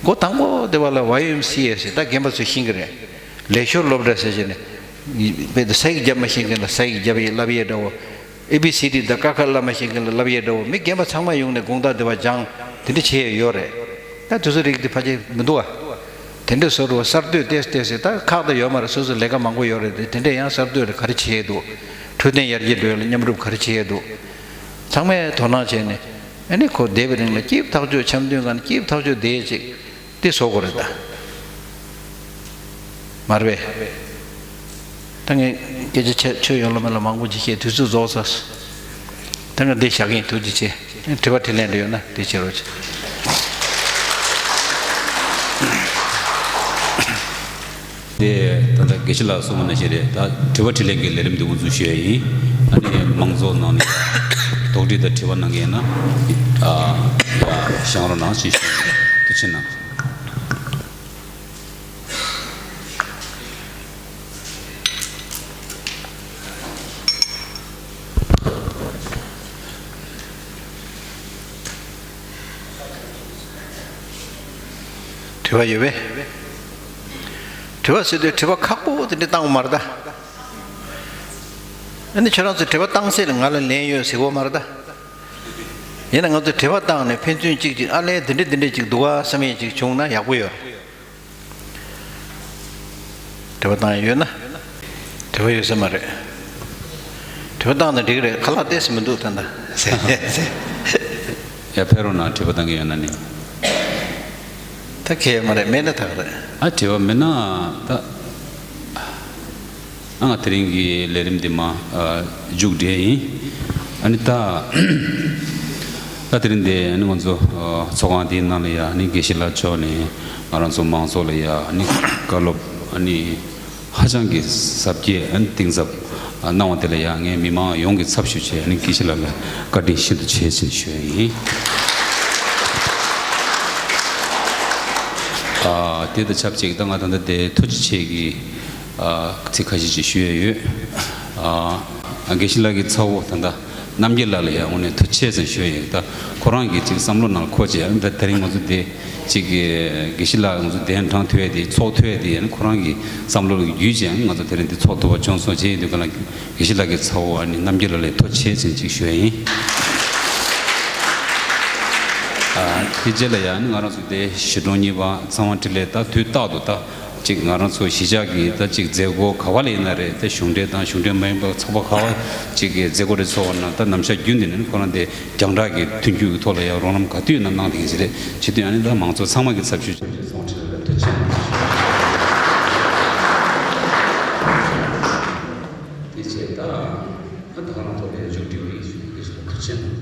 འགོ་དང་པོ་དེ་བ་ལ་ཝའི་ཨེམ་སི་ཨེ་ཟེར། ད་རྒན་པ་ཚོས་ཤེས་ཀྱི་རེད། ལེགས་ཤོར་སློབ་གྲྭ་ཟེར་བྱས་ནས། དཔེ་དེ་ས་ཡིག་རྒྱབ་མ་ཤེས་མཁན་ལ་ས་ཡིག་རྒྱབ་ཡས་བསླབ་ཡས་འདྲ་བོ། ཨེ་བི་སི་ཌི་དང་ཀ་ཁ་བསླབ་མ་ཤེས་མཁན་ལ་བསླབ་ཡས་འདྲ་བོ། མི་རྒན་པ་ཚང་མ་ཡོང་ནས་དགོང་དག་དེ་བ་སྦྱང་། དེ་འདྲ་བྱས་ཡོད་རེད། ད་དེ་ཚོ་རིགས་དེ་ཕལ་ཆེར་མི་འདུག་བ། དེ་འདྲ་བཟོ་འགྲོ་བ། གསར་གཏོད་ཏོག་ཙམ་ཏོག་ཙམ། ད་ཁག་ད་ཡོད་མ་རེད། སོ་སོ་ལས་ཀ་མང་པོ་ཡོད་རེད་དེ། དེ་འདྲ་ཡང་གསར་གཏོད་ལ་ག་རེ་བྱས་འདུག། འཕྲོད་བསྟེན་ཡར་རྒྱས་འགྲོ་ཡ་ལ་མཉམ་རུབ་ག་རེ་བྱས་འདུག། ཚང་མས་དོ་སྣང་བྱས་ནས། ཨ་ནི་ཁོ་འདས་པའི་རིང་ལ་སྐྱིད་ཐག་ཆོད། འཆམ་མཐུན་སྒང་ནས་སྐྱིད་ཐག་ཆོད་བསྡད་ཅིག། དེ་བཟོ་དགོས་རེད་ད། མ་རེད་པས། ད་ངས་སྐད་ཆ་ཆ་ཆོད་ཡོང་ལ་མེད་ལ་མང་པོ་ཅིག་བཤད། དུས་ཚོད་རྫོགས་ཚར། ད་ང་འདི་བཞག་གི་ཡིན། ཐུགས་རྗེ་ཆེ། དྲི་བ་དྲིས་ལན་འདྲ་ཡོད་ན་དེ་བྱེད་རོགས་བྱེད། དེ་ད་ལྟ་དགེ་བཤེས་ལགས་གསུངས་པ་ནང་བཞིན་རེད། ད་དྲི་བ་དྲིས་ལན་གྱི་ལས་རིམ་འདི་འགོ་འཛུགས་ཞུ་ཡ་ཡིན། ཨ་ནི་མང་ཚོགས་ནང་ནས་དོགས་འདྲི་དང་དྲི་བ་གནང་མཁན་ཡིན་ན། ཨ་ཡ་བཞེངས་རོགས་གནང་ཞེས་ཞུ། ཐུགས་རྗེ་གནང་། དྲི་བ་ཡོད་པས། དྲི་བ་ཟེར་དུས་དྲི་བ་ཁག་པོ་དེ་འདྲ་བཏང་བ་མ་རེད་ད། ཨ་ནི་ཁྱོད་རང་ཚོས་དྲི་བ་བཏང་ཚད་ལ་ང་ལ་ལན་ཡོད་ཟེར་གོ་མ་རེད་ད། ཡིན་ན་ང་ཚོས་དྲི་བ་བཏང་ནས་ཕན་ཚུན་གཅིག་གཅིག་ཨ་ལས་འདི་འདྲ་འདི་འདྲ་ཅིག་འདུག་ག་བསམ་ཡས་ཅིག་བྱུང་ན་ཡག་པོ་ཡོད་རེད། དྲི་བ་བཏང་ཡས་ཡོད་ན། དྲི་བ་ཡོད་ས་མ་རེད། དྲི་བ་བཏང་ན་འགྲིག་གི་རེད། ཁ་ལག་བལྟས་ས་མི་འདུག་ད་ལྟ་ཟེར་ཟེར། ཡ་ཕེབས་རོགས་གནང་། དྲི་བ་བཏང་གི་ཡོད་ན་ནི། ད་ཁྱད་མ་རེད། མེད་ན་ད་ག་རེད། ཨ་དྲི་བ་མེད་ན་ད། ཨ་ང་དེ་རིང་གི་ལས་རིམ་འདི་མ་ཨ་མཇུག་སྒྲིལ་ཡིན། ཨ་ནི་ད་ད་དེ་རིང་འདི་ཨ་ནི་ང་ཚོ་ཨ་ཚོགས་ཁང་འདིའི་ནང་ལ་ཡ་ཨ་ནི་དགེ་བཤེས་ལགས་མཆོག་ནས་ང་རང་ཚོ་མང་ཚོགས་ལ་ཡ་ཨ་ནི་བཀའ་སློབ་ཨ་ནི་ཧ་ཅང་གི་ཟབ་རྒྱས་ཨ་ནི་གཏིང་ཟབ་ཨ་གནང་བ་དེ་ལ་ཡ་ངས་མི་མང་ཡོངས་ཀྱི་ཚབ་ཞུས་བྱས་ཨ་ནི་དགེ་བཤེས་ལགས་ལ་བཀའ་དྲིན་ཤིན་ཏུ་ཆེ་ཟེར་ཞུ་ཡ་ཡིན། ཨ་དེ་དང་ཆབས་ཅིག་ད་ང་ད་ལྟ་དེ་ཐུགས་རྗེ་ཆེ་གི་ཨ་ཚིག་ཁ་ཤས་ཅིག་ཞུ་ཡས་ཡོད། ཨ་དགེ་བཤེས་ལགས་ཀྱི་ཚ་བོ་ད་ལྟ་རྣམ་རྒྱལ་ལགས་ལ་ཡང་དངོས་གནས་ཐུགས་རྗེ་ཆེ་ཟེར་ཞུ་ཡས་ཡོད། ད་ཁོ་རང་གི་ཅིག་བསམ་བློ་ནང་ཁོ་ཅིག་ཨ་ད་དེ་རིང་ང་ཚོ་དེ་ཅིག་གི་དགེ་བཤེས་ལགས་ང་ཚོ་གདན་དྲངས་ཐུབ་ཡས་དེ་ཚོགས་ཐུབ་ཡས་དེ་ཡང་ཁོ་རང་གི་བསམ་བློ་ལ་བརྒྱུད་ཅིག་ང་ཚོ་དེ་རིང་འདི་ཚོགས་ཐུབ་པ་བྱུང་སོང་བྱས་ཡིན་དུས་ག་ལ་དགེ་བཤེས་ལགས་ཀྱི་ཚ་བོ་ཨ་ནི་རྣམ་རྒྱལ་ལགས་ལ་ཐུགས་རྗེ་ཆེ་ཟེར་ཅིག་ཞུ་ཡས་ཡིན། ཨ་དེ་རྗེས་ལ་ཡང་ང་རང་ཚོ་དེ་གཞིས་གྲོང་གཉིས་པ་ཚང་མ་འཕྲིན་ལས་ད་དུས་རྟག་ཏུ་ད་ཅིག་ང་རང་ཚོ་གཞིས་ཆགས་ཀྱི་ད་ཅིག་མཛད་སྒོ་ག་བ་ལ་ཡིན་ན་རེད། ད་གཞུང་འབྲེལ་དང་གཞུང་འབྲེལ་མ་ཡིན་པ་ཚོགས་པ་ག་བ་ཅིག་གི་མཛད་སྒོ་རེ་ཚོགས་པ་ན་ད་ནམ་ཞག་རྒྱུན་དུ་ནས་ཁོ་རང་དེ་རྒྱང་བསྒྲགས་ཀྱི་མཐུན་འགྱུར་གྱི་ཐོག་ལ་ཡང་རོགས་རམ་ག་དུས་ཡིན་ན་གནང་བསྡད་ཀྱི་ཟེར་རེད། བྱེད་དུས་ཨ་ནི་ད་མང་ཚོགས་ཚང་མ་གི་ཚབ་ཞུས་ཚོགས་ཁྲི་ལ་ཐུགས་རྗེ་ཆེ། དེ་བྱས་ད་ད་ག་རང་ཐོག་ལ་མཇུག་སྒྲིལ་བ་ཡིན་ཞུ་རྒྱུ་ཞིག་ཐུགས་རྗེ་ཆེ།